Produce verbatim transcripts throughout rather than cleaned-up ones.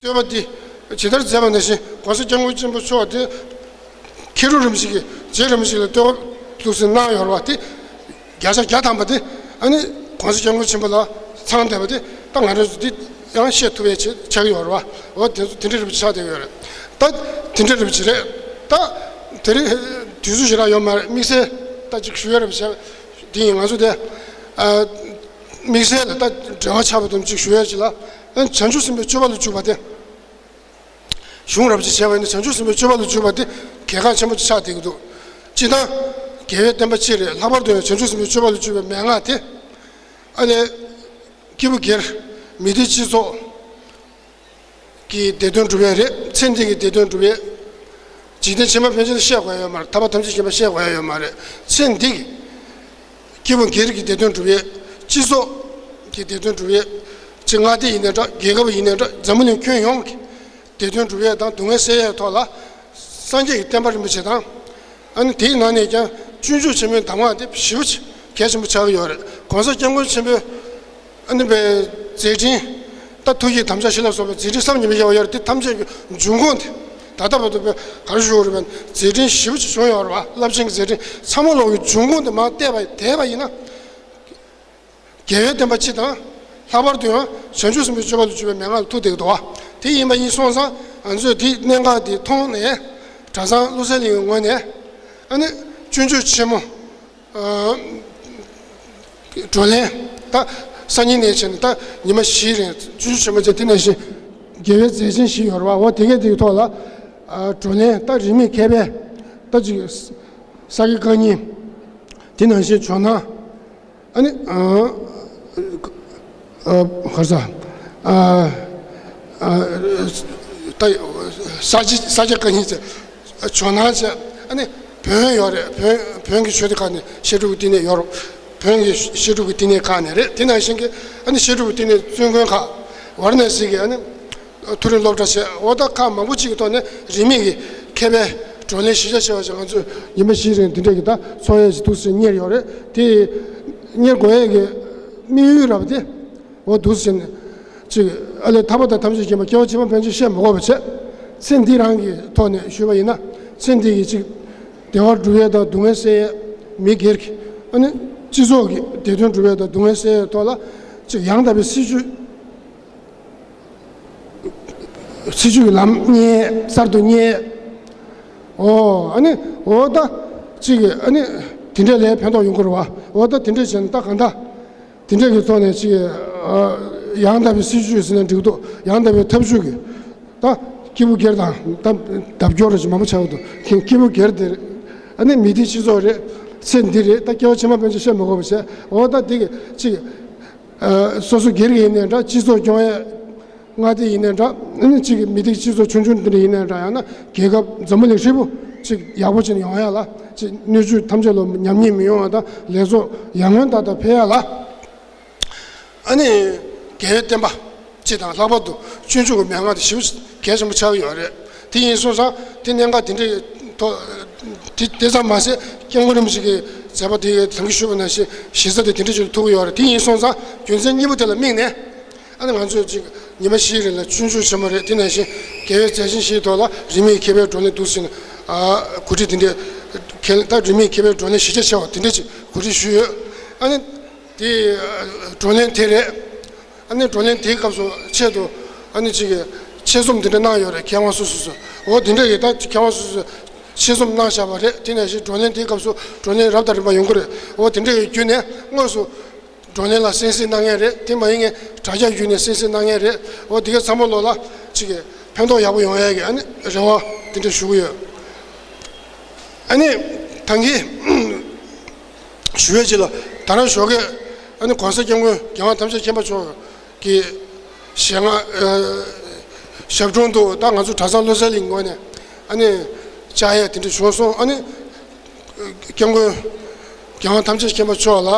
བསྟོད་པ་འདི་ཇི་ལྟར་མཛད་པ་ནང་བཞིན་གོང་ས་སྐྱབས་མགོན་ཆེན་པོ་མཆོག་དེ་མཁས་གྲུབ་རིན་པོ་ཆེ་གིས་རྗེ་རིན་པོ་ཆེ་ལ་བསྟོད་པ་འདུག་སེ་གནང་ཡོད་རེད་བ། དེ་བརྒྱ་ཆ་བརྒྱ་ཐམ་པ་དེ་ཨ་ནི་གོང་ས་སྐྱབས་མགོན་ཆེན་པོ་ལ་ཚང་བསྡད་པ་དེ་ད་ང་རང་ཚོ་འདི་ཡང་བཤད་ཐུབ་ཡས་ཆགས་ཀྱི་ཡོད་རེད་བ། འོ་དེ་ཚོ་དེ་འདྲ་རིན་པོ་ཆེ་ཆགས་བསྡད་ཡོད་རེད། ད་དེ་འདྲ་རིན་པོ་ཆེ་རེད། ད་དེ་རིང་དུས་ཚོད་ཞེ་དྲག་ཡོད་མ་རེད། དམིགས་བསལ་ད་ཅིག་ཞུ་ཡས་རིན་པོ་ཆེ་འདི་ཡིན། ང་ཚོ་དེ་དམིགས་བསལ་ལ་ད་འབྲེལ་བ་ཆགས་པ་དང་ཅིག་ཞུ་ཡས་ཅིག་ལ་བྱང་ཆུབ་སེམས་དཔའི་སྤྱོད་པ་ལ་འཇུག་པ་དེ། གཞུང་རབ་ཅིག་བྱས་པ་ཡིན་ན་བྱང་ཆུབ་སེམས་དཔའི་སྤྱོད་པ་ལ་འཇུག་པ་དེ་གལ་འགངས་ཆེན་པོ་ཆགས་བསྡད་ཀྱི་འདུག་སྤྱིར་བཏང་དགེ་བའི་བསྟན་པ་སྤྱི་རེད། ལྷག་པར་དུ་ཡང་བྱང་ཆུབ་སེམས་དཔའི་སྤྱོད་པ་ལ་འཇུག་པའི་མན་ངག་དེ་ཨ་ནི་སྐྱེས་བུ་སྒེར། མི་སྡེ་སྤྱི་ཚོགས་ཀྱི་བདེ་དོན་སྒྲུབ་ཡས་རེད། ཚེ་འདི་གི་བདེ་དོན་སྒྲུབ་ཡས། འཇིག་རྟེན་ཕྱི་མ་ཕན་ཆད་ལ་བཤད་དགོས་ཡ་ཡོད་མ་རེད། ཐར་པ་ཐམས་ཅད་མཁྱེན་པ་བཤད་དགོས་ཡ་ཡོད་མ་རེད། ཚེ་འདི་གི་སྐྱེས་བུ་སྒེར་གྱི་བདེ་དོན་སྒྲུབ་ཡས། སྤྱི་ཚོགས་ཀྱི་བདེ་དོན་སྒྲུབ་ཡས། ཅིག་མངའ་སྡེ་ཡིན་ནའི་འདྲ། རྒྱལ་ཁབ་ཡིན་ནའི་འདྲ། འཛམ་བུ་གླིང་ཁྱོན་ཡོངས་ཀྱི་བདེ་དོན་སྒྲུབ་ཡས་དང་སྡུག་བསྔལ་སེལ་ཡས་ཐོག་ལ་སངས་རྒྱས་ཀྱི་བསྟན་པ་རིན་པོ་ཆེ་དང་། ཨ་ནི་དེའི་ནང་ནས་ཀྱང་སྤྱོད་འཇུག་ཆེན་མོའི་གདམས་ངག་དེ་ཞེ་པོ་ཅིག་གལ་ཆེན་པོ་ཆགས་ཀྱི་ཡོད་རེད། གོང་ས་སྐྱབས་མགོན་ཆེན་པོའི་ཨ་ནི་པའི་མཛད་འཕྲིན། ད་ཐུགས་བསྐྱེད་དམ་བཅའ་བཞི་ལ་སོགས་པའི་མཛད་འཕྲིན་བསམ་གྱིས་མི་ཁྱབ་པ་ཡོད་རེད། དེ་ཐམས་ཅད་ཀྱི་འབྱུང་ཁུངས་དེ་ད་ལྟ་བར་དུ་པའི་ག་རེ་ཞུ་དགོས་རེད་པས། མཛད་འཕྲིན་ཞེ་པོ་ཅིག་བྱུང་ཡོད་རེད་བ། རླབས་ཆེན་གྱི་མཛད་འཕྲིན་ཚང་མ་ལོག་གི་འབྱུང་ཁུངས་དེ་མར་བལྟས་པ་བལྟས་པ་ཡིན་ན། དགེ་བའི་བསྟན་པ་སྤྱི་དང་། ལྷག་པར་དུ་ཡང་བྱང་ཆུབ་སེམས་དཔའི་སྤྱོད་པ་ལ་འཇུག་པའི་མན་ངག་ལ་ཐུག་བསྡད་ཀྱི་འདུག་བ། དེ་ཡིན་པ་ཡིན་སོང་ཙང་ང་ཚོས་དེའི་གནད་འགག་དེ་མཐོང་ནས་གྲྭ་ཚང་བློ་གསལ་གླིང་གི་ངོས་ནས་ཨ་ནི་སྤྱོད་འཇུག་ཆེན་མོ། ཨ། བགྲོ་གླེང་། ད་སང་ཉིན་ནས་བྱས་ནས་ད་ཉི་མ་བཞི་རིང་སྤྱོད་འཇུག་ཆེན་མོ་བྱས། དེ་ནང་བཞིན་དགེ་བའི་མཛད་ཆེན་བཞི་ཡོད་རེད་བ། འོ་དེ་གའི་དེའི་ཐོག་ལ་ཨ་བགྲོ་གླེང་། ད་རིས་མེད་མཁས་པའི་ད་ཅིག་ས་དགེ་བཀའ་རྙིང་། དེ་ནང་བཞིན་ཇོ་ནང་། ཨ་ནི་ཨ་ཨ་ག་རེ་ཟ། ཨ་ཨ་ད་ས་སྐྱ་ས་སྐྱ་བཀའ་རྙིང་བྱས། ཇོ་ནང་བྱས། ཨ་ནི་བོན་ཡོད་རེད། བོན་བོན་གྱི་ཆོས་སྡེ་ཁག་ནས་བཤད་སྒྲུབ་ཀྱི་བསྟི་གནས་ཡོད་རེད། བོན་གྱི་བཤད་སྒྲུབ་ཀྱི་བསྟི་གནས་ཁག་ནས་རེད། དེ་ནང་བཞིན་གྱི་ཨ་ནི་བཤད་སྒྲུབ་ཀྱི་བསྟི་གནས་བཙུན་དགོན་ཁག། ཝཱ་ར་ཎ་སི་གི་ཨ་ནི་མཐོ་རིམ་སློབ་གྲྭ་བྱས། འོ་ད་ཁག་མང་པོ་ཅིག་གི་ཐོག་ནས་རིས་མེད་ཀྱི་མཁས་པའི་བགྲོ་གླེང་གཞི་རྒྱ་ཆེ་བ་ཞིག་ང་ཚོས་ཉི་མ་བཞིའི་རིང་འདི་འདྲ་གི་ད་ཚོགས་ཡས་ཅིག་འདུག་སེ་གཉེར་ཡོད་རེད། དེ་གཉེར་དགོས་ཡས་ཀྱི་དམིགས་ཡུལ་རབ་དེ། འོ་འདུག་སེ་ནས་ཅིག་ཨ་ལས་ཐར་པ་དང་ཐམས་ཅད་མཁྱེན་པ་སྐྱེ་བ་ཕྱི་མ་ཕན་ཆད་བཤད་མ་དགོས་པ་བྱས། ཚེ་འདི་རང་གི་ཐོག་ནས་ཞུས་པ་ཡིན་ན། ཚེ་འདི་གི་ཅིག་བདེ་བ་སྒྲུབ་ཡས་དང་སྡུག་བསྔལ་སེལ་ཡས། མི་སྒེར་གྱི་ཨ་ནི་སྤྱི་ཚོགས་ཀྱི་བདེ་དོན་སྒྲུབ་ཡས་དང་སྡུག་བསྔལ་སེལ་ཡས་ཐོག་ལ་ཅིག་ཡང་དག་པའི་སྲིད་བྱུས། སྲིད་བྱུས་ཀྱི་ལམ་རྙེད། གསར་དུ་རྙེད། འོ་ཨ་ནི་འོ་ད་ཅིག་ཨ་ནི་དེ་འདྲས་ལས་ཕན་ཐོགས་ཡོང་གི་རེད་བ། འོ་ད་དེ་འདྲས་བྱས་ན་ད་གང་ལྟར་དེ་འདྲས་ཀྱི་ཐོག་ནས་ཅིག་ཨ་ཡང་དག་པའི་སྲིད་བྱུས་ཟེར་ན་འགྲིག་འདུག་ཡང་དག་པའི་ཐབས་བྱུས་ཀྱི་ད་སྐྱེས་བུ་སྒེར་དང་ད་ལྡབ་སྐྱོར་རེ་ཞིག་མང་པོ་ཆགས་འདུག་སྐྱེས་བུ་སྒེར་དེ་རེད། ཨ་ནི་མི་སྡེ་སྤྱི་ཚོགས་རེད། ཚེ་འདི་རེད། ད་སྐྱེ་བ་ཕྱི་མ་ཕན་ཆད་བཤད་མ་དགོས་པ་བྱས། འོ་ད་དེ་གི་ཅིག་ཨ་སོ་སོ་སྒེར་གྱི་ཡིན་ནའི་འདྲ། སྤྱི་ཚོགས་སྐྱོང་ཡས་མངའ་སྡེ་ཡིན་ནའི་འདྲ། ཨ་ནི་ཅིག་མི་སྡེ་སྤྱི་ཚོགས་ཆུང་ཆུང་འདི་འདྲ་ཡིན་ནའི་འདྲ། ཡང་ན་རྒྱལ་ཁབ་འཛམ་བུ་གླིང་ཧྲིལ་པོ་ཅིག་ཡག་པོ་ཅིག་ཡོང་ཡ་ལ། ཅིག་སྣོད་བཅུད་ཐམས་ཅད་ལ་ཉམས་ཉེས་མི་ཡོང་བ་དང་། ལེགས་ཚོགས་ཡར་ངོའི་ཟླ་ལྟར་འཕེལ་ཡ་ལ། ཨ་ནི་དགེ་བའི་བསྟན་པ་སྤྱི་དང་། ལྷག་པར་དུ་སྤྱོད་འཇུག་གི་མན་ངག་དེ་ཞེ་པོ་གལ་ཆེན་པོ་ཆགས་ཀྱི་ཡོད་རེད། དེ་ཡིན་སོང་ཙང་དེ་གནད་འགག་དེ་འདྲའི་ཐོག་དེ་དེ་ཙམ་མ་ཟད་སྐྱབས་མགོན་རིན་པོ་ཆེ་གི་མཛད་པ་དེ་ད་གིན་ཞུས་པ་ནང་བཞིན་གཞི་རྩ་དེ་དེ་འདྲ་ཅིག་ལ་ཐུག་གི་ཡོད་རེད། དེ་ཡིན་སོང་ཙང་རྒྱུ་མཚན་གཉིས་པོ་དེ་ལ་དམིགས་ནས། ཨ་ནི་ང་ཚོས་ཅིག་ཉི་མ་བཞིའི་རིང་ལ་སྤྱོད་འཇུག་ཆེན་མོ་རེད། དེ་ནང་བཞིན་དགེ་བའི་མཛད་ཆེན་བཞིའི་ཐོག་ལ་རིས་མེད་མཁས་པའི་བགྲོ་གླེང་འདུག་སེ་ནས་ཨ་གོ་སྒྲིག་དེ་འདྲས་ཁས་ལེན། ད་རིས་མེད་མཁས་པའི་བགྲོ་གླེང་གཞི་རྒྱ་ཆེ་བ་དེ་འདྲས་ཅིག་གོ་སྒྲིག་ཞུས་ཡོད། ཨ་ནི་དེ་བགྲོ་གླེང་དེ་རེད། ཨ་ནི་བགྲོ་གླེང་དེའི་སྐབས་སུ་ཆེད་དུ་ཨ་ནི་ཅིག་ཆེད་རྩོམ་དེ་འདྲ་གནང་ཡོད་རེད། མཁས་དབང་སོ་སོ་སོ། འོ་དེ་འདྲ་ཡིན། ད་མཁས་དབང་སོ་སོས་ཆེད་རྩོམ་གནང་བཞག་པ་རེད། དེ་ནང་བཞིན་བགྲོ་གླེང་དེའི་སྐབས་སུ་བགྲོ་གླེང་རབ་དང་རིམ་པ་ཡོང་གི་རེད། འོ་དེ་འདྲ་ཡི་བརྒྱུད་ནས་དངོས་སུ་བགྲོ་གླེང་ལ་གསན་གཟིགས་གནང་མཁན་རེད། དེ་མ་ཡིན་མཁན་དྲ་རྒྱ་བརྒྱུད་ནས་གསན་གཟིགས་གནང་མཁན་རེད། འོ་དེ་གའི་ཚང་མ་ལོག་ལ་ཅིག་གི་ཕན་ཐོགས་ཡག་པོ་ཡོང་ཡ་གི་ཨ་ནི་རེ་བ་དེ་འདྲ་ཞུ་གི་ཡོད། ཨ་ནི་ད་གིན་ཞུ་ཡས་ཅིག་ལ། ད་རང་ཞོགས་ཀས་ཨ་ནི་གོང་ས་སྐྱབས་མགོན་རྒྱལ་དབང་ཐམས་ཅད་མཁྱེན་པ་མཆོག་གི་ཞལ་སྔ་ཨ་ཞབས་དྲུང་དུ་ད་ང་ཚོ་གྲྭ་ཚང་བློ་གསལ་གླིང་ངོས་ནས་ཨ་ནི་བཅར་ཡས་དེ་འདྲ་བྱུང་སོང་། ཨ་ནི་སྐྱབས་མགོན་རྒྱལ་དབང་ཐམས་ཅད་མཁྱེན་པ་མཆོག་ལ་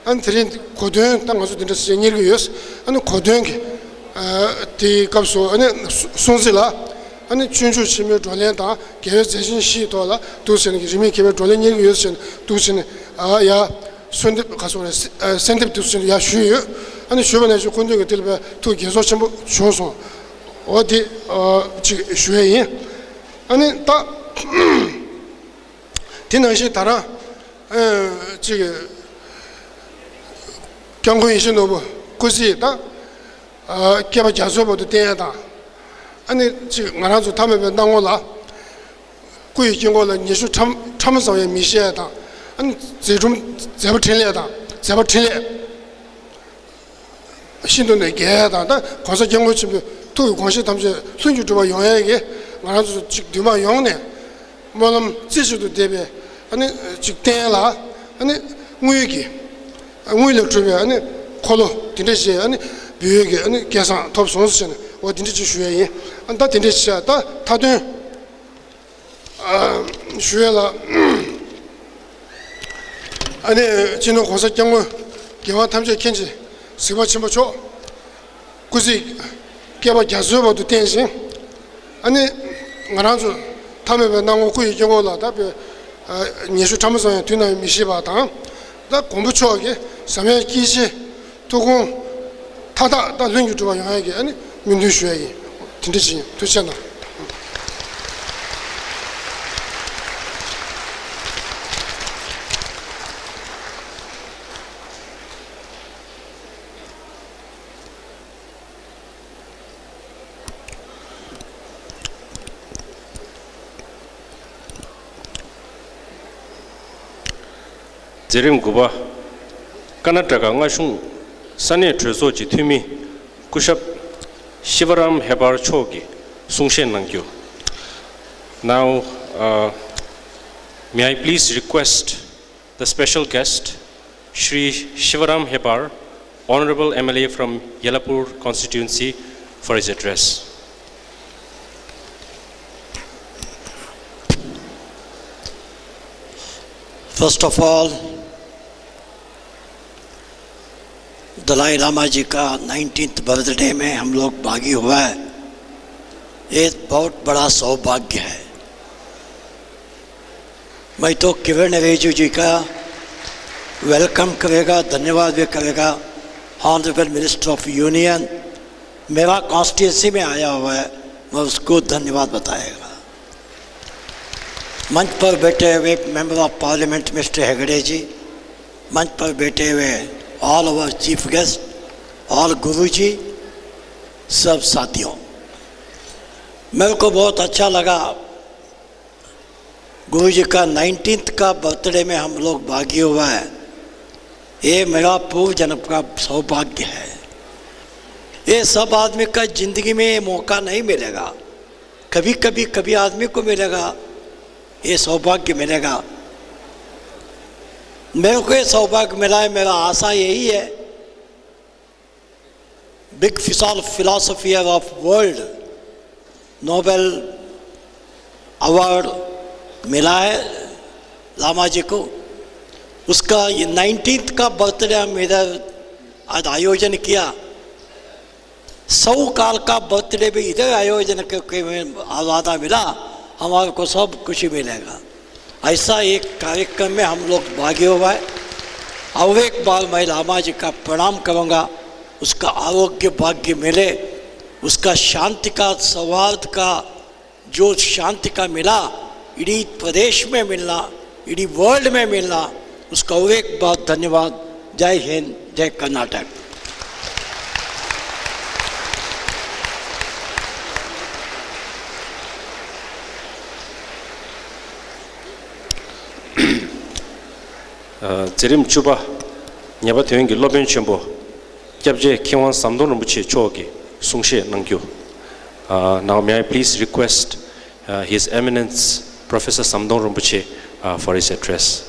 ཨ་ནི་དེ་རིང་གོ་སྟོན་ད་ང་ཚོ་དེ་འདྲ་ཞིག་གཉེར་གྱི་ཡོད། ཨ་ནི་གོ་སྟོན་གྱི་ཨ་དེའི་སྐབས་སུ་ཨ་ནི་སྲུང་བརྩི་ལ་ཨ་ནི་སྤྱོད་འཇུག་ཆེན་མོའི་བགྲོ་གླེང་དང་དགེ་བའི་མཛད་ཆེན་བཞིའི་ཐོག་ལ་འདུག་ཟེར་ནས་རིས་མེད་མཁས་པའི་བགྲོ་གླེང་གཉེར་གྱི་ཡོད་ཟེར་ནས་འདུག་ཟེར་ནས་ཨ་ཡ་གསོལ་འདེབས་ག་སོགས་རེད། ཨ་གསོལ་འདེབས་འདུག་ཟེར་ནས་ཡ་ཞུས་ཡོད། ཨ་ནི་ཞུས་པ་ནང་བཞིན་སྐུ་མདུན་གྱི་དེ་ལ་དཔེ་ཐུགས་དགྱེས་ཚོར་ཆེན་པོ་བྱུང་སོང་། འོ་དེ་ཨ་ཅིག་ཞུ་ཡས་ཡིན། ཨ་ནི་ད་དེ་ནང་བཞིན་ད་རང་ཨ་ཅིག་སྐྱབས་མགོན་ཡིད་བཞིན་ནོར་བུ་སྐུ་ཚེ་ད་ཨ་བསྐལ་པ་རྒྱ་མཚོའི་བར་དུ་བརྟན་ཡས་དང་། ཨ་ནི་ཅིག་ང་རང་ཚོ་ཐ་མལ་པའི་སྣང་ངོ་ལ། སྐུ་ཡི་དཀྱིལ་འཁོར་ལ་ཉི་ཤུ་ཕྲ་ཕྲ་མོ་ཙམ་ཡང་མི་བཞེས་དང་། ཨ་ནི་མཛད་སྒྲུབ་མཛད་པ་འཕྲིན་ལས་དང་མཛད་པ་འཕྲིན་ལས་ཤིན་ཏུ་ནས་རྒྱས་དང་། ད་༸གོང་ས་༸སྐྱབས་མགོན་ཆེན་པོའི་ཐུགས་ཀྱི་དགོངས་བཞེད་ཐམས་ཅད་ལྷུན་གྱིས་གྲུབ་པ་ཡོང་ཡས་ཀྱི་ང་རང་ཚོ་ཅིག་འདུས་མང་ཡོངས་ནས་སྨོན་ལམ་རྩེ་གཅིག་ཏུ་བརྡེབས་པའི་ཨ་ནི་ཅིག་རྟེན་ལ་ཨ་ནི་དངུལ་གྱི་དངུལ་ལས་གྲུབ་པའི་ཨ་ནི་འཁོར་ལོ་དེ་འདྲ་ཞིག་ཨ་ནི་འབུལ་ཡས་ཀྱི་ཨ་ནི་སྐལ་བཟང་ཐོབ་སོང་ཟེར་ནས་འོ་དེ་འདྲ་ཅིག་ཞུ་ཡས་ཡིན། ཨ་ནི་ད་དེ་འདྲ་ཞིག་ད་མཐའ་དོན། ཨ་ཞུ་ཡས་ལ། ཨ་ནི་སྤྱི་ནོར་༸གོང་ས་༸སྐྱབས་མགོན་རྒྱལ་དབང་ཐམས་ཅད་མཁྱེན་ཅིང་གཟིགས་པ་ཆེན་པོ་མཆོག་སྐུ་ཚེ་བསྐལ་པ་རྒྱ་མཚོའི་བར་དུ་བརྟན་ཞིང་། ཨ་ནི་ང་རང་ཚོ་ཐ་མལ་པའི་སྣང་ངོ་སྐུ་ཡི་དཀྱིལ་འཁོར་ལ་ད་བོད་ཉི་ཤུ་ཕྲ་མོ་ཙམ་ཡང་དུས་ནམ་ཡང་མི་བཞེས་པ་དང་། ད་མགོན་པོ་མཆོག་གི་ཟབ་ཡངས་སྐྱེ་འཆི་ཐུགས་དགོངས་མཐའ་དག་ད་ལྷུན་གྱིས་གྲུབ་པ་ཡོང་ཡས་ཀྱི་ཨ་ནི་སྨོན་འདུན་ཞུ་ཡས་ཡིན། དེ་འདྲ་ཞིག་ཡིན། ཐུགས་རྗེ་གནང་། མཛད་རིམ་དགུ་པ། ཀར་ན་ཊ་ཀ་མངའ་གཞུང་ས་གནས་གྲོས་ཚོགས་ཀྱི་འཐུས་མི་སྐུ་ཞབས་ཤི་བ་རམ་ཧེ་པར་མཆོག་གིས་གསུང་བཤད་གནང་རྒྱུ། Now, uh, may I please request the special guest, Shri Shivaram Hepar, Honorable M L A from Yellapur constituency, for his address. First of all, Dalai लामा जी का nineteenth birthday में हम लोग भागी हुआ है। ये बहुत बड़ा सौभाग्य है। मैं तो किरण रिजिजू जी का वेलकम करेगा, धन्यवाद भी करेगा। ऑनरेबल मिनिस्टर ऑफ यूनियन मेरा कॉन्स्टिट्यूंसी में आया हुआ है, मैं उसको धन्यवाद बताएगा। मंच पर बैठे हुए member of parliament mister Hegde ji, मंच पर बैठे हुए all our chief guest, all guru ji, सब साथियों, मेरे को बहुत अच्छा लगा। गुरु जी का नाइनटीन्थ का बर्थडे में हम लोग भागी हुआ है। ये मेरा पूर्व जन्म का सौभाग्य है। ये सब आदमी का जिंदगी में ये मौका नहीं मिलेगा, कभी कभी कभी आदमी को मिलेगा, ये सौभाग्य मिलेगा। मेरे को ये सौभाग्य मिला है। मेरा आशा यही है, बिग फिसॉल फिलोसोफियर ऑफ वर्ल्ड नोबेल अवार्ड मिला है लामा जी को। उसका ये नाइनटीन्थ का बर्थडे हम इधर आज आयोजन किया। सौ साल का बर्थडे भी इधर आयोजन करके हमें आवादा मिला, हमारे को सब खुशी मिलेगा। ऐसा एक कार्यक्रम में हम लोग भागी हुआ है। और एक बार मैं लामा जी का प्रणाम करूँगा, उसका आरोग्य भाग्य मिले, उसका शांति का, सौहार्द का, जो शांति का मिला, इडीत प्रदेश में मिलना, इडीत वर्ल्ड में मिलना, उसका एक बहुत धन्यवाद। जय हिंद, जय कर्नाटक। མཛད་རིམ་བཅུ་པ། ཉེས་པ་དོན་གྱི་སློབ་དཔོན་ཆེན་པོ་སྐྱབས་རྗེ་མཁས་དབང་ཟམ་གདོང་རིན་པོ་ཆེ་མཆོག་གིས་གསུང་བཤད་གནང་རྒྱུ། Now may I please request, uh, His Eminence Professor Samdong Rinpoche, uh, for his address.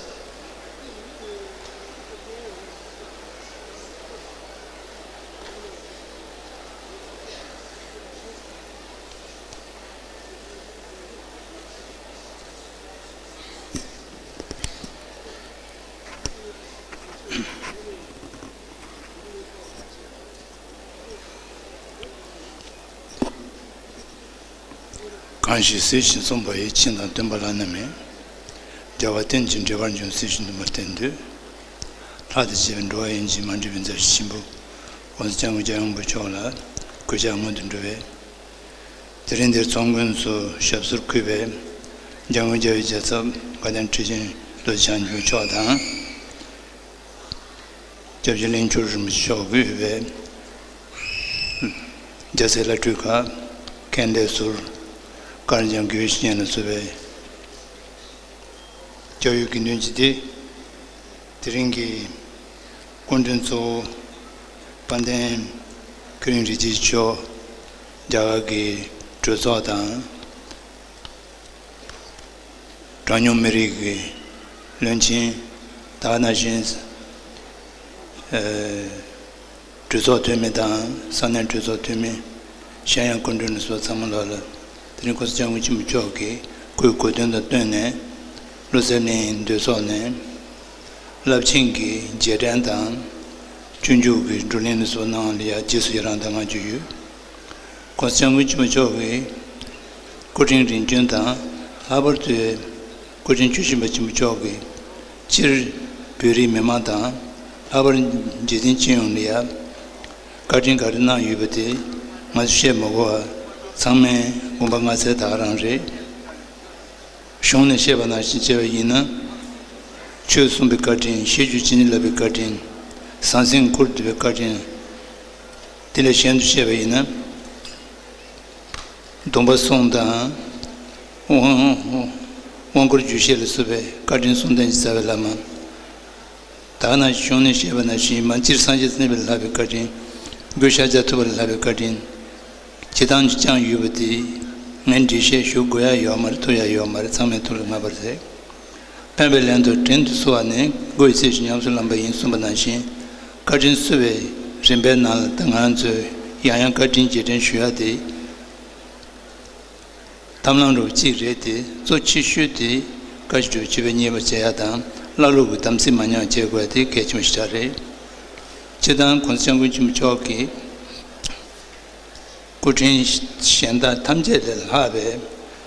གང་ཞིག་གཟིགས་ཤིང་གསུངས་པ་ཡི། ཕྱིན་དང་སྟོན་པ་བླ་ན་མེད། རྒྱལ་བ་རྟེན་ཅིང་འབྲེལ་བར་འབྱུང་། གཟིགས་ཤིང་འདུན་པར་བསྟེན་ཏེ། ལྷ་དང་བཅས་པའི་འགྲོ་བ་ཡིན་གྱི། མ་འདྲིས་པའི་མཛའ་བཤེས་ཆེན་པོ་༸གོང་ས་༸སྐྱབས་མགོན་རྒྱལ་བའི་དབང་པོ་མཆོག་ལ་གུས་ཕྱག་སྔོན་དུ་འགྲོ་བས། དེ་རིང་འདིར་ཚོགས་མགོན་ཚོ་ཞབས་སོར་གུས་པའི་འཇམ་མགོན་རྒྱལ་བའི་རྒྱལ་ཚབ་དགའ་ལྡན་ཁྲི་ཆེན་རྡོ་རྗེ་འཆང་ཆེན་པོ་མཆོག་དང་། སྐྱབས་རྗེ་གླིང་མཆོག་རིན་པོ་ཆེ་མཆོག་གིས་དབུས་པའི་རྒྱལ་སྲས་བླ་སྤྲུལ་ཁག་མཁན་བླ་ཟུར་དཀར་འཇམ་དགེ་བའི་བཤེས་གཉེན་ལ་སོགས་པའི་སྐྱབས་ཡུལ་དགེ་འདུན་སྤྱི་སྡེ། དེ་རིང་གི་སྐུ་མགྲོན་གཙོ་བོ་དཔལ་ལྡན་ཁྱོད་རིང་རིགས་རྒྱལ་མཆོག་རྒྱ་གར་གྱི་གྲོས་ཚོགས་དང་། གྲངས་ཉུང་མི་རིགས་ཀྱི་བློན་ཆེན། ད་ག་ནང་བཞིན་གྲོས་ཚོགས་འཐུས་མི་དང་ས་གནས་གྲོས་ཚོགས་འཐུས་མི། གཞན་ཡང་སྐུ་མགྲོན་ལ་སོགས་ཚང་མ་ལོག་ལ། དེ་རིང་༸གོང་ས་༸སྐྱབས་མགོན་ཆེན་པོ་མཆོག་གིས་སྐུའི་གོ་སྟོན་དང་བསྟུན་ནས་བློ་གསལ་གླིང་མདོ་ཚོགས་ནས་རླབས་ཆེན་གྱི་རྗེས་དྲན་དང་སྤྱོད་འཇུག་གི་བགྲོ་གླེང་ལ་སོགས་གནང་བ་ལ་ཡང་རྗེས་སུ་ཡི་རང་དང་བསྔགས་བརྗོད་ཡོད།༸གོང་ས་༸སྐྱབས་མགོན་ཆེན་པོ་མཆོག་གིས་སྐུ་ཕྲེང་རིམ་བྱོན་དང་ལྷག་པར་དུ་སྐུ་ཕྲེང་བཅུ་བཞི་པ་ཆེན་པོ་མཆོག་གིས་སྤྱིར་བོད་རིགས་མི་མང་དང་ལྷག་པར་འཇིག་རྟེན་སྤྱི་ཡོངས་ལ་ཡང་བཀའ་དྲིན་ག་རེ་གནང་ཡོད་པ་དེ་ང་ཚོས་བཤད་མ་དགོས་པར་ཚང་མས་དགོངས་པ་མངའ་གསལ་དག་རང་རེད། གཞུང་ནས་བཤད་པ་ནང་བཞིན་བྱས་པ་ཡིན་ན། ཆོས་གསུངས་པའི་བཀའ་དྲིན། ཤེས་རྒྱུད་ཇི་སྙེད་བསླབ་པའི་བཀའ་དྲིན། ཟང་ཟིང་འཁོར་འདུས་པའི་བཀའ་དྲིན། དེ་ལས་གཞན་དུ་བཤད་པ་ཡིན་ན། སྡོམ་པ་གསུམ་དང་། དབང་དབང་བསྐུར་རྒྱུད་བཤད་ལ་སོགས་པའི་བཀའ་དྲིན་གསུམ་ལྡན་གྱི་རྩ་བའི་བླ་མ། ད་ག་ནང་བཞིན་གཞུང་ནས་བཤད་པ་ནང་བཞིན་མ་སྤྱིར་སངས་རྒྱས་ཚེ་རིང་པ་ལ་ལྷག་པའི་བཀའ་དྲིན། སྐུའི་ཤཱཀྱ་ཐུབ་པ་ལ་ལྷག་པའི་བཀའ་དྲིན། ཇི་ལྟར་བསྐྱངས་ཡོད་པ་དེ་ངས་འགྲེལ་བཤད་ཞུ་དགོས་ཡ་ཡོད་མ་རེད། ཐུབ་ཡ་ཡོད་མ་རེད། ཚང་མས་ཐུགས་ལ་མངའ་བར་མཛད། ཕན་པའི་ལན་དུ་དྲིན་དུ་གསོལ་བ་ནི་སྒོ་ཡི་ཚེ་ཞིག་ཉམས་སུ་བླངས་པ་ཡིན་གསུངས་པ་ནང་བཞིན། བཀའ་དྲིན་གསོལ་བའི་རིམ་པའི་ནང་ལ་ད་ང་ཚོས་ཡང་ཡང་བཀའ་དྲིན་རྗེས་དྲན་ཞུ་ཡ་དེ། ཐབས་ལམ་རུ་གཅིག་རེད་དེ། གཙོ་ཆེ་ཤོས་དེ་བཀའ་བཞིན་སྒྲུབ་པའི་སྤྱོད་པ་མཉེས་པར་བྱེད་ཡ་དང་། བླ་སློབ་ཀྱི་དམ་ཚིག་མ་ཉམས་པ་བྱེད་དགོས་ཡ་དེ་གལ་ཆེན་པོ་ཞེ་དྲག་རེད། སྤྱིར་བཏང་༸གོང་ས་༸སྐྱབས་མགོན་ཆེན་པོ་མཆོག་གིས་སྐུ་ཕྲེང་གཞན་དག་ཐམས་ཅད་ལས་ལྷག་པའི་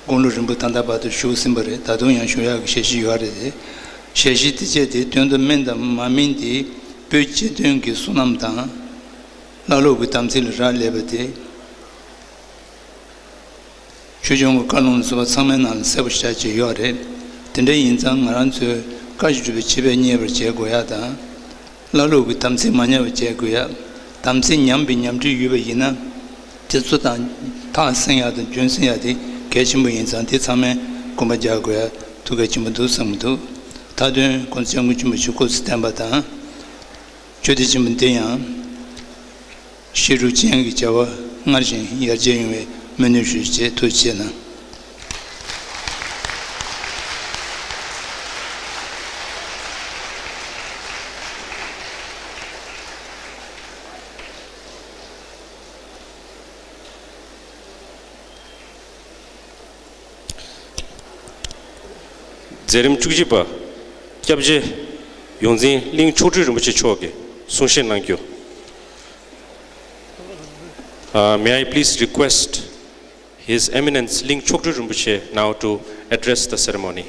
དགུང་ལོ་རིང་པོ་ད་ལྟ་བར་དུ་བཞུགས་ཟིན་པ་རེད། ད་དུང་ཡང་བཞུགས་ཡག་གི་ཞལ་བཞེས་ཡོད་རེད་དེ། ཞལ་བཞེས་དེ་བྱས་ཏེ་དོན་དུ་སྨིན་དང་མ་སྨིན་དེ་བོད་སྤྱི་དོན་གྱི་བསོད་ནམས་དང་། བླ་སློབ་ཀྱི་དམ་ཚིག་ལ་རག་ལས་པ་དེ། ཆོས་སྐྱོང་གི་བཀའ་ལུང་ལ་སོགས་པ་ཚང་མའི་ནང་ལ་གསལ་པོ་ཞེ་དྲག་ཅིག་ཡོད་རེད། དེ་འདྲ་ཡིན་ཙང་ང་རང་ཚོས་བཀའ་བཞིན་སྒྲུབ་པའི་སྤྱོད་པ་མཉེས་པར་བྱེད་དགོས་ཡ་དང་། བླ་སློབ་ཀྱི་དམ་ཚིག་མ་ཉམས་པར་བྱེད་དགོས་ཡ། དམ་ཚིག་ཉམས་པའི་ཉམས་འགྲིག་ཡོད་པ་ཡིན་ན། དེ་ཚོ་དང་ཐག་སྲིང་ཡ་དང་རྒྱུན་སྲིང་ཡ་དེ་གལ་ཆེན་པོ་ཡིན་ཙང་དེ་ཚང་མས་དགོངས་པ་རྒྱག་དགོས་ཡ་ཐུགས་གལ་ཆེན་པོ་འདུག་བསམ་གྱི་འདུག་མཐའ་དོན་༸གོང་ས་༸སྐྱབས་མགོན་ཆེན་པོ་མཆོག་སྐུ་ཚེ་བརྟན་པ་དང་། ཆོས་སྡེ་ཆེན་མོ་འདི་ཡང་། ཤེས་རབ་ཅན་གྱི་བྱ་བ་སྔར་བཞིན་ཡར་རྒྱས་ཡོང་བའི་སྨོན་འདུན་ཞུ་ཆེད་ཐུགས་རྗེ་གནང་། མཛད་རིམ་བཅུ་གཅིག་པ། སྐྱབས་རྗེ་ཡོངས་འཛིན་གླིང་མཆོག་སྤྲུལ་རིན་པོ་ཆེ་མཆོག་གིས་གསུང་བཤད་གནང་རྒྱུ། Uh, may I please request His Eminence གླིང་མཆོག་སྤྲུལ་རིན་པོ་ཆེ now to address the ceremony.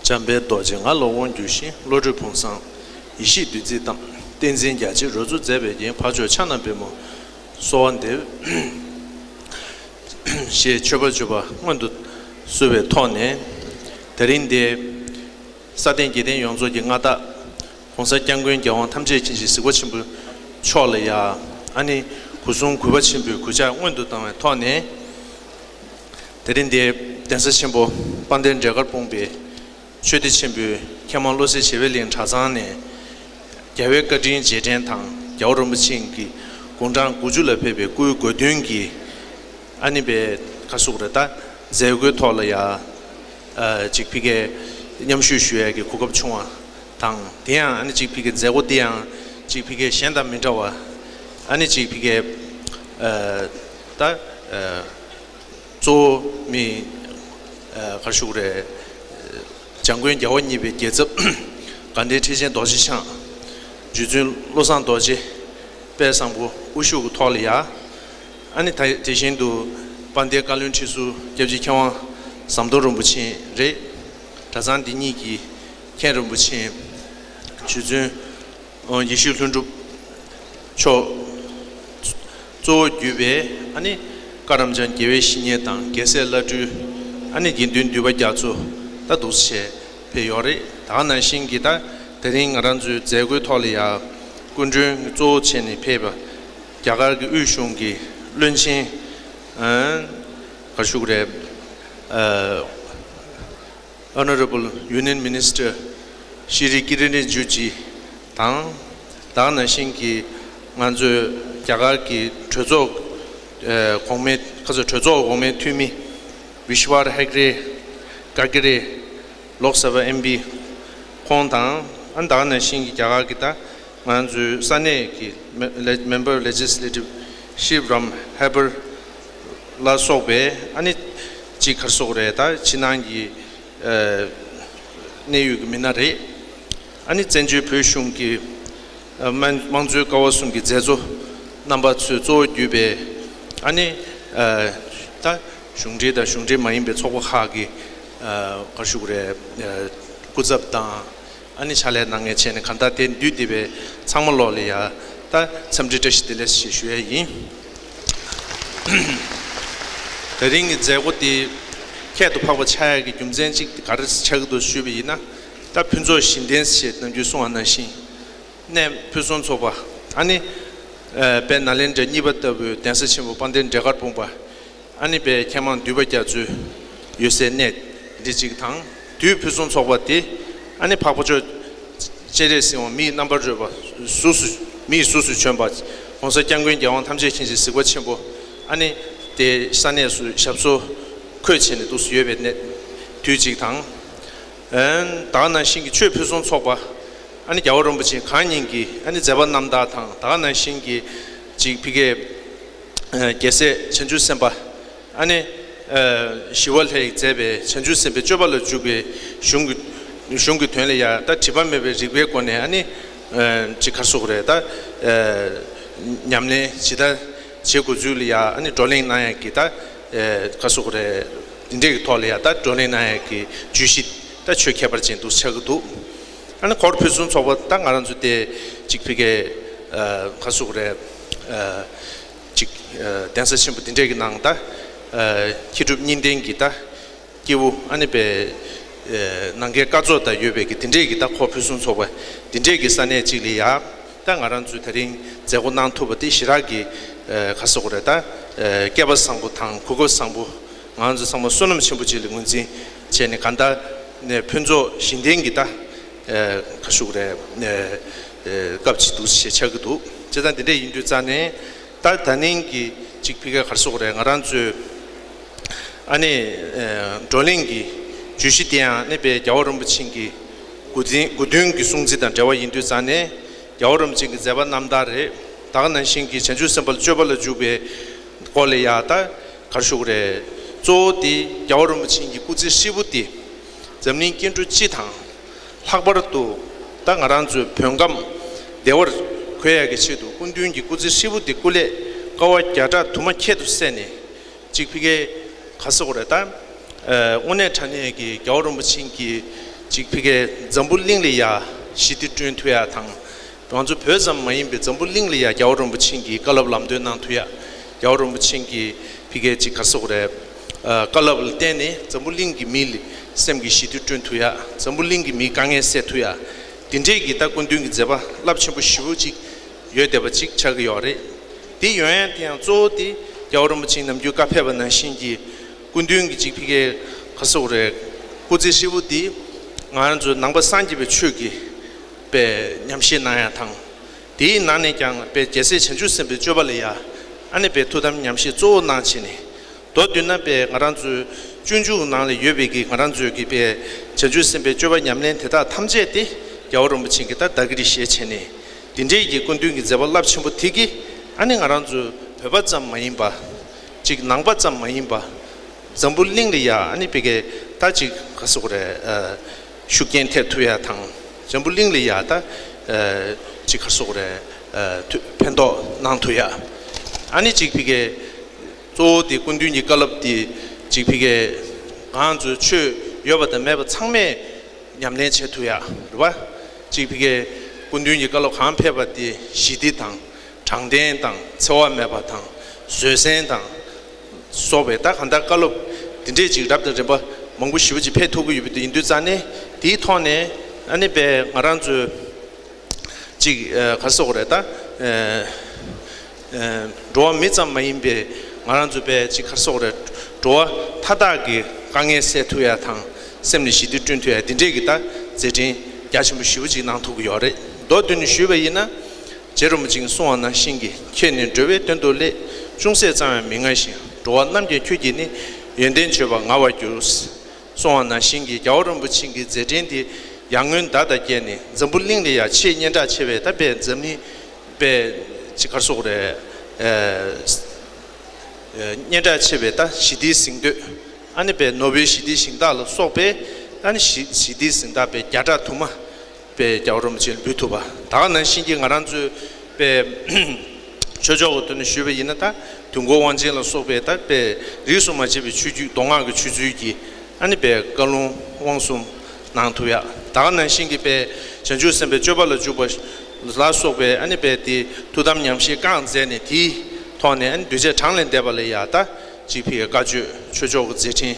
འཇམ་དཔལ་རྡོ་རྗེ་ངག་གློག་དབང་འགྱུ་ཞིང་། བློ་གྲོས་བུམ་བཟང་ཡེ་ཤེས་བདུད་རྩིས་གཏམས། བསྟན་འཛིན་རྒྱ་ཆེར་རོལ་མཚོ་མཛད་པའི་རྒྱན། འཕགས་མཆོག་ཕྱག་ན་པདྨོ་གསོལ་བ་འདེབས། ཞེས་མཆོད་པ་བརྗོད་པ་སྔོན་དུ་བསུ་བའི་ཐོག་ནས། དེ་རིང་འདིར་ས་སྟེང་རྒྱལ་བསྟན་ཡོངས་རྫོགས་ཀྱི་མངའ་བདག་༸གོང་ས་༸སྐྱབས་མགོན་རྒྱལ་དབང་ཐམས་ཅད་མཁྱེན་ཅིང་གཟིགས་པ་ཆེན་པོ་མཆོག་ལ་ཡང་། ཨ་ནི་སྐུ་གསུང་གུས་པ་ཆེན་པོའི་གུས་ཕྱག་སྔོན་དུ་བཏང་བའི་ཐོག་ནས། དེ་རིང་འདིར་གདན་ས་ཆེན་པོ་དཔལ་ལྡན་འབྲས་དཀར་སྤུངས་པའི་ཆོས་སྡེ་ཆེན་པོའི་མཁས་མང་བློ་གསལ་བྱེ་བའི་གླིང་གྲྭ་ཚང་ནས། རྒྱལ་བའི་བཀའ་དྲིན་རྗེས་དྲན་དང་རྒྱལ་བ་རིན་པོ་ཆེ་གི་དགུང་གྲངས་དགུ་བཅུ་ལ་ཕེབས་པའི་སྐུའི་གོ་སྟོན་གྱི། ཨ་ནི་པའི་ག་ཟེར་དགོས་རེད་ད། མཛད་སྒོའི་ཐོག་ལ་ཡ། ཨ་ཅིག་ཕ་གིའི་མཉམ་ཞུགས་ཞུ་ཡས་ཀྱི་གོ་སྐབས་བྱུང་བ་དང་། དེ་ཡང་ཨ་ནི་ཅིག་ཕ་གིའི་མཛད་སྒོ་དེ་ཡང་ཅིག་ཕ་གིའི་གཞན་དང་མི་འདྲ་བ། ཨ་ནི་ཅིག་ཕ་གིའི་ཨ་ད་ཨ་གཙོ་བོ་མི་ཨ་ག་རེ་ཞུ་དགོས་རེད། འཇམ་མགོན་རྒྱལ་བ་གཉིས་པའི་རྒྱལ་ཚབ་དགའ་ལྡན་ཁྲི་ཆེན་རྡོ་རྗེ་འཆང་ རྗེ་བཙུན་བློ་བཟང་རྡོ་རྗེ་དཔལ་བཟང་པོ་དབུ་བཞུགས་ཀྱི་ཐོག་ལ་ཡ། ཨ་ནི་ད་དེ་བཞིན་དུ་དཔལ་ལྡན་བཀའ་བློན་ཁྲི་ཟུར་སྐྱབས་རྗེ་མཁས་དབང་ཟམ་གདོང་རིན་པོ་ཆེ་རེད། གྲྭ་ཚང་འདི་ཉིད་ཀྱི་མཁན་རིན་པོ་ཆེ་རྗེ་བཙུན་ཡེ་ཤེས་ལྷུན་གྲུབ་མཆོག་གཙོ་བོ་བརྒྱུད་པའི་ཨ་ནི་བཀའ་རབ་འབྱམས་དགེ་བའི་བཤེས་གཉེན་དང་རྒྱལ་སྲས་བླ་སྤྲུལ། ཨ་ནི་དགེ་འདུན་འདུས་པ་རྒྱ་མཚོ་ད་འདུག་སེ་བྱས་ཕེབས་ཡོད་རེད། ད་ག་ནང་བཞིན་གྱི་ད་དེ་རིང་ང་རང་ཚོའི་མཛད་སྒོའི་ཐོག་ལ་ཡ་སྐུ་མགྲོན་གཙོ་བོ་བྱས་ནས་ཕེབས་པ་རྒྱ་གར་གྱི་དབུས་གཞུང་གི་བློན་ཆེན། ཨ། ག་རེ་ཞུ་དགོས་རེད། ཨ། Honorable Union Minister Shri Kiren Rijiju དང་། ད་ག་ནང་བཞིན་གྱི་ང་ཚོའི་རྒྱ་གར་གྱི་གྲོས་ཚོགས་ཨ་གོང་མའི་ཁ་ཚོ་གྲོས་ཚོགས་གོང་མའི་འཐུས་མི་Vishwar Hegde Kagere Lok Sabha M P ཁོང་དང་། ཨ་ནི་ད་ག་ནང་བཞིན་གྱི་རྒྱ་གར་གྱི་ད་ང་ཚོའི་ས་གནས་ཀྱི་མེ་ལེ་Member Legislative Shivram Herbert ལ་སོགས་པའི་ཨ་ནི་ཅིག་ག་རེ་ཟེར་དགོས་རེད། ད་ཕྱི་ནང་གི་ཨ་གནད་ཡོད་ཀྱི་མི་སྣ་རེད། ཨ་ནི་བཙན་བྱོལ་བོད་གཞུང་གི་ཨ་དམངས་དམངས་གཙོའི་ཀ་བ་གསུམ་གྱི་མཛད་གཙོ་རྣམ་པ་ཚོས་གཙོ་བོ་བརྒྱུད་པའི་ཨ་ནི་ཨ་ད་གཞུང་འབྲེལ་དང་གཞུང་འབྲེལ་མ་ཡིན་པའི་ཚོགས་པ་ཁག་གི་ཨ་ག་རེ་ཞུ་དགོས་རེད། ཨ་སྐུ་ཚབ་དང་། ཨ་ནི་ཕྱག་ལས་གནང་མཁན་བྱས་ནས་གང་ལྟར་དེ་འདུས་སྡེ་བའི་ཚང་མ་ལོག་ལ་ཡ་ད་འཚམས་འདྲི་བཀྲ་ཤིས་བདེ་ལེགས་ཞེས་ཞུ་ཡ་ཡིན། དེ་རིང་གི་མཛད་སྒོ་དེ་ཁྱད་དུ་འཕགས་པ་ཆགས་ཡ་གི་རྒྱུ་མཚན་གཅིག་དེ་ག་རེ་ཆགས་ཀྱི་འདུག་ཞུས་པ་ཡིན་ན། ད་ཕུན་ཚོགས་བཞི་ལྡན་ཞེས་ནམ་རྒྱུན་གསུང་བ་ནང་བཞིན། གནས་ཕུན་སུམ་ཚོགས་པ། ཨ་ནི་ཨ་དཔལ་ནཱ་ལེནྡྲ་གཉིས་པ་ལྟ་བུའི་གདན་ས་ཆེན་པོ་དཔལ་ལྡན་འབྲས་དཀར་སྤུངས་པ། ཨ་ནི་དཔལ་མཁས་མང་འདུས་པ་རྒྱ་མཚོའི་ཡོད་སའི་གནས་འདི་གཅིག་དང་། དུས་ཕུན་སུམ་ཚོགས་པ་དེ་ཨ་ནི་འཕགས་པ་མཆོག་སྤྱན་རས་གཟིགས་དབང་མིའི་རྣམ་པར་རོལ་པ་གཟུགས་སུ་མིའི་གཟུགས་སུ་བྱོན་པ་༸གོང་ས་༸སྐྱབས་མགོན་རྒྱལ་དབང་ཐམས་ཅད་མཁྱེན་ཅིང་གཟིགས་པ་ཆེན་པོ་ཨ་ནི་དེ་ས་གནས་སུ་ཞབས་སོར་འཁོད་བྱས་ནས་འདུག་སེ་ཡོད་པའི་གནས་དུས་གཅིག་དང་། ཨ་ནི་ད་ག་ནང་བཞིན་གྱི་ཆོས་ཕུན་སུམ་ཚོགས་པ། ཨ་ནི་རྒྱལ་བ་རིན་པོ་ཆེ་གང་ཉིད་ཀྱི་ཨ་ནི་མཛད་པ་རྣམ་ཐར་དང་། ད་ག་ནང་བཞིན་གྱི་ཅིག་ཕ་གིའི་ཨ་རྒྱལ་སྲས་བྱང་ཆུབ་སེམས་དཔའ་ཨ་ནི་ཨ་ཞི་བ་ལྷས་མཛད་པའི་བྱང་ཆུབ་སེམས་དཔའི་སྤྱོད་པ་ལ་འཇུག་པའི་གཞུང་གི་གཞུང་གི་དོན་ལ་ཡ་ད་སྒྲིབ་པ་མེད་པའི་རིགས་པའི་སྒོ་ནས་ཨ་ནི་ཨ་ཅིག་ག་རེ་ཟེར་དགོས་རེད། ད་ཨ་ཉམས་ལེན་ཇི་ལྟར་བྱེད་དགོས་ཚུལ་ལ་ཡ་ཨ་ནི་བགྲོ་གླེང་གནང་ཡ་གི་ད་ཨ་ག་རེ་ཟེར་དགོས་རེད། འདི་འདྲའི་གི་ཐོག་ལ་ཡ་ད་བགྲོ་གླེང་གནང་ཡ་གི་བརྗོད་གཞི་ད་ཆོས་ཁྱད་པར་ཅན་འདུག་ཆགས་ཀྱི་འདུག་ཨ་ནི་འཁོར་ཕུན་སུམ་ཚོགས་པ་ད་ང་རང་ཚོ་དེ་ཅིག་ཕ་གིའི་ཨ་ག་རེ་ཟེར་དགོས་རེད། ཨ་ཅིག་ཨ་གདན་ས་ཆེན་པོ་འདི་འདྲའི་གི་ནང་ད་ཨ་མཁས་གྲུབ་གཉིས་ལྡན་གྱི་ད་སྐྱེས་བུ་ཨ་ནི་དཔེ་ཨ་ནམ་མཁའི་སྐར་ཚོགས་ལྟར་ཡོད་པའི་གི་འདི་འདྲའི་གི་ད་འཁོར་ཕུན་སུམ་ཚོགས་པ་འདི་འདྲའི་གི་ས་གནས་ཅིག་ལ་ཡ་ད་ང་རང་ཚོས་དེ་རིང་མཛད་སྒོ་གནང་ཐུབ་པ་དེ་ཞེ་དྲག་གི་ཨ་ག་རེ་ཟེར་དགོས་རེད། ད་ཨ་སྐལ་པ་བཟང་པོ་དང་གོ་སྐབས་བཟང་པོ། ང་ཚོ་ཚང་མ་བསོད་ནམས་ཆེན་པོ་ཅིག་ལ་ངོས་འཛིན་བྱས་ནས་གང་ལྟར་ནས་ཕུན་ཚོགས་བཞི་ལྡན་གྱི་ད་ཨ་ག་རེ་ཞུ་དགོས་རེད། ཨ་ཨ་སྐབས་ཅིག་འདུག་ཞེས་ཆགས་ཀྱི་འདུག་བྱས་ཙང་འདི་འདྲ་ཡིན་དུས་ཙང་ནས་ད་ད་ནིང་གི་ཅིག་ཕ་གིར་ག་རེ་ཟེར་དགོས་རེད། ང་རང་ཚོའི་ཨ་ནི་ཨ་བགྲོ་གླེང་གི་བརྗོད་གཞི་དེ་ཡང་ཨ་ནི་དཔལ་རྒྱལ་བ་རིན་པོ་ཆེ་གི་སྐུ་ཚེ་སྐུ་མདུན་གྱི་གསུང་ཚིག་དང་འབྲེལ་བ་ཡིན་དུས་ཙང་ནས། རྒྱལ་བ་རིན་པོ་ཆེ་གི་མཛད་པ་རྣམ་ཐར་རེད། ད་ག་ནང་བཞིན་གྱི་བྱང་ཆུབ་སེམས་དཔའ་ལ་སྤྱོད་པ་ལ་འཇུག་པའི་སྐོར་ལ་ཡ་ད་ག་རེ་ཞུ་དགོས་རེད། གཙོ་བོ་དེ་རྒྱལ་བ་རིན་པོ་ཆེ་གི་སྐུ་ཚེ་ཧྲིལ་པོ་དེ་འཛམ་གླིང་སྐྱེ་འགྲོ་སྤྱི་དང་། ལྷག་པར་དུ་ད་ང་རང་ཚོའི་བོད་ཁམས་བདེ་བར་འཁོད་ཡག་གི་ཆེད་དུ་སྐུ་མདུན་གྱི་སྐུ་ཚེ་ཧྲིལ་པོ་དེ་སྐུ་ལས་དཀའ་བ་བརྒྱ་ཕྲག་དུ་མ་ཁྱད་དུ་བསད་ནས། གཅིག་ཕ་གིའི་ག་རེ་ཟེར་དགོས་རེད། ད་ཨ་དངོས་གནས་དྲང་གནས་ཀྱི་རྒྱལ་བ་རིན་པོ་ཆེ་གིས་གཅིག་ཕ་གིའི་འཛམ་བུ་གླིང་ལ་ཡ་ཞི་བདེ་བསྐྲུན་ཐུབ་ཡ་དང་། ང་ཚོ་བོད་ཙམ་མ་ཡིན་པའི་འཛམ་བུ་གླིང་ལ་ཡ་རྒྱལ་བ་རིན་པོ་ཆེ་གིས་བཀའ་སློབ་ལམ་སྟོན་གནང་ཐུབ་ཡ། རྒྱལ་བ་རིན་པོ་ཆེ་གིས་ཕ་གིའི་གཅིག་ག་རེ་ཟེར་དགོས་རེད། ཨ་བཀའ་སློབ་ལ་བརྟེན་ནས་འཛམ་བུ་གླིང་གི་མིའི་སེམས་ཀྱི་ཞི་བདེ་བསྐྲུན་ཐུབ་ཡ། འཛམ་བུ་གླིང་གི་མིའི་དཀའ་ངལ་སེལ་ཐུབ་ཡ། དེ་འདྲས་ཀྱི་ད་སྐུ་མདུན་གྱི་མཛད་པ་རླབས་ཆེན་པོ་ཞེ་པོ་ཅིག་ཡོད་བསྡད་པ་ཅིག་ཆགས་ཀྱི་ཡོད་རེད། དེ་ཡོང་ཡ་དེ་ཡང་གཙོ་བོ་དེ་རྒྱལ་བ་རིན་པོ་ཆེ་ནམ་རྒྱུན་བཀའ་ཕེབས་པ་ནང་བཞིན་གྱི་སྐུ་མདུན་གྱི་གཅིག་ཕ་གིའི་ག་རེ་ཟེར་དགོས་རེད། སྐུ་ཚེ་ཧྲིལ་པོ་དེ་ང་རང་ཚོའི་ནང་པ་སངས་རྒྱས་པའི་ཆོས་ཀྱི་པའི་ཉམས་བཞེས་གནང་ཡ་དང་། དེའི་ནང་ནས་ཀྱང་པའི་རྒྱལ་སྲས་བྱང་ཆུབ་སེམས་དཔའི་སྤྱོད་པ་ལ་ཡ་ཨ་ནི་པའི་ཐུགས་དམ་ཉམས་བཞེས་གཙོ་བོ་གནང་བྱས་ནས། མདོར་བསྡུས་ན་པའི་ང་རང་ཚོའི་སྤྱོད་འཇུག་ནང་ལ་ཡོད་པའི་གི་ང་རང་ཚོའི་གི་པའི་བྱང་ཆུབ་སེམས་དཔའི་སྤྱོད་པ་ཉམས་ལེན་དེ་དག་ཐམས་ཅད་དེ་རྒྱལ་བ་རིན་པོ་ཆེ་གིས་ད་བདག་གིར་བཞེས་བྱས་ནས། འདི་འདྲའི་གི་སྐུ་མདུན་གྱི་མཛད་པ་རླབས་ཆེན་པོ་དེ་གིས་ཨ་ནི་ང་རང་ཚོ་བོད་པ་ཙམ་མ་ཡིན་པ། གཅིག་ནང་པ་ཙམ་མ་ཡིན་པ། འཛམ་བུ་གླིང་ལ་ཡ་ཨ་ནི་ཕ་གིའི་ད་གཅིག་ག་རེ་ཟེར་དགོས་རེད། ཨ་ཤུགས་རྐྱེན་ཐེབས་ཐུབ་ཡ་དང་། འཛམ་བུ་གླིང་ལ་ཡ་ད་ཨ་ ཅིག་ག་རེ་ཟེར་དགོས་རེད། ཨ་ཐུ་ཕན་ཐོགས་གནང་ཐུབ་ཡ། ཨ་ནི་ཅིག་ཕ་གིའི་གཙོ་བོ་དེ་སྐུ་མདུན་གྱི་བཀའ་སློབ་དེ་ཅིག་ཕ་གིའི་ང་ཚོའི་ཆོས་ཡོད་པ་དང་མེད་པ་ཚང་མས་ཉམས་ལེན་བྱེད་ཐུབ་ཡ་རེད་བ། ཅིག་ཕ་གིའི་སྐུ་མདུན་གྱི་བཀའ་སློབ་གང་ཕེབས་པ་དེ་ཞི་བདེ་དང་། དྲང་བདེན་དང་འཚེ་བ་མེད་པ་དང་། བཟོད་བསྲན་དང་སོགས་པའི་ད་གང་ལྟར་བཀའ་སློབ་འདི་འདྲས་ཅིག་རབ་དང་རིམ་པ་མང་པོ་ཞེ་པོ་ཅིག་ཕེབས་ཐུབ་ཀྱི་ཡོད་པ་དེ་ཡིན་དུས་ཙང་ནས། དེའི་ཐོག་ནས་ཨ་ནི་པའི་ང་རང་ཚོའི་ཅིག་ཨ་ག་རེ་ཟེར་དགོས་རེད། ད་ཨ་ཨ་འགྲོ་བ་མི་ཙམ་མ་ཡིན་པའི་ང་རང་ཚོ་པའི་ཅིག་ག་རེ་ཟེར་དགོས་རེད། འགྲོ་བ་མཐའ་དག་གི་དཀའ་ངལ་སེལ་ཐུབ་ཡ་དང་། སེམས་ལ་ཞི་བདེ་བསྐྲུན་ཐུབ་ཡ་འདི་འདྲས་ཀྱི་ད་མཛད་འཕྲིན་རྒྱ་ཆེན་པོ་ཞེ་པོ་ཅིག་གནང་ཐུབ་ཀྱི་ཡོད་རེད། མདོར་བསྡུས་ནས་ཞུས་པ་ཡིན་ན། རྗེ་རིན་པོ་ཆེས་གསུངས་པ་ནང་བཞིན་གྱི། ཁྱེད་ནི་འགྲོ་བའི་དོན་དུ་སླེབས། ཅུང་ཟད་ཙམ་ཡང་མི་མངའ་ཞིང་། འགྲོ་བ་རྣམས་ཀྱང་ཁྱོད་ཀྱིས་ནི། ཡོན་ཏན་བརྗོད་པར་ངལ་བར་འགྱུར། གསུངས་པ་ནང་བཞིན་གྱི་རྒྱལ་བ་རིན་པོ་ཆེ་གི་མཛད་འཕྲིན་འདི་ཡར་སྔོན་ཟླ་དང་བརྒྱད་ནས་འཛམ་བུ་གླིང་ལ་ཡང་ཆེས་སྙན་གྲགས་ཆེ་བའི་ད་པའི་འཛམ་གླིང་པའི་ཅིག་ག་རེ་ཟེར་དགོས་རེད། ཨ་ཨ་སྙན་གྲགས་ཆེ་བའི་ད་ཞི་བདེའི་གཟེངས་བསྟོད། ཨ་ནི་པའི་ནོ་བེལ་ཞི་བདེའི་གཟེངས་རྟགས་ལ་སོགས་པའི་ཨ་ནི་ཞི་ཞི་བདེའི་གཟེངས་རྟགས་པའི་བརྒྱ་ཕྲག་དུ་མ་པའི་རྒྱལ་བ་རིན་པོ་ཆེ་ལ་འབུལ་ཐུབ་པ། ད་ག་ནང་བཞིན་གྱི་ང་རང་ཚོའི་པའི་ཆོས་ཕྱོགས་ཀྱི་ཐོག་ནས་ཞུས་པ་ཡིན་ན། ད་དུས་འཁོར་དབང་ཆེན་ལ་སོགས་པའི་ད་པའི་རིས་སུ་མ་ཆད་པའི་ཆོས་བརྒྱུད་མདོ་སྔགས་ཀྱི་ཆོས་ཚུལ་གྱི་ཨ་ནི་པའི་བཀའ་ལུང་དབང་གསུམ་གནང་ཐུབ་ཡ། ད་ག་ནང་བཞིན་གྱི་པའི་བྱང་ཆུབ་སེམས་དཔའི་སྤྱོད་པ་ལ་འཇུག་པ་ལ་སོགས་པའི་ཨ་ནི་པའི་དེ་ཐུགས་དམ་ཉམས་བཞེས་བསྐངས་མཛད་ནས། དེའི་ཐོག་ནས་ཨ་ནི་གདུལ་བྱ་གྲངས་ལས་འདས་པ་ལ་ཡ་ད་ཅིག་ཕ་གིའི་བཀའ་ཆོས་ཆོས་ཕྱོགས་ཀྱི་མཛད་འཕྲིན་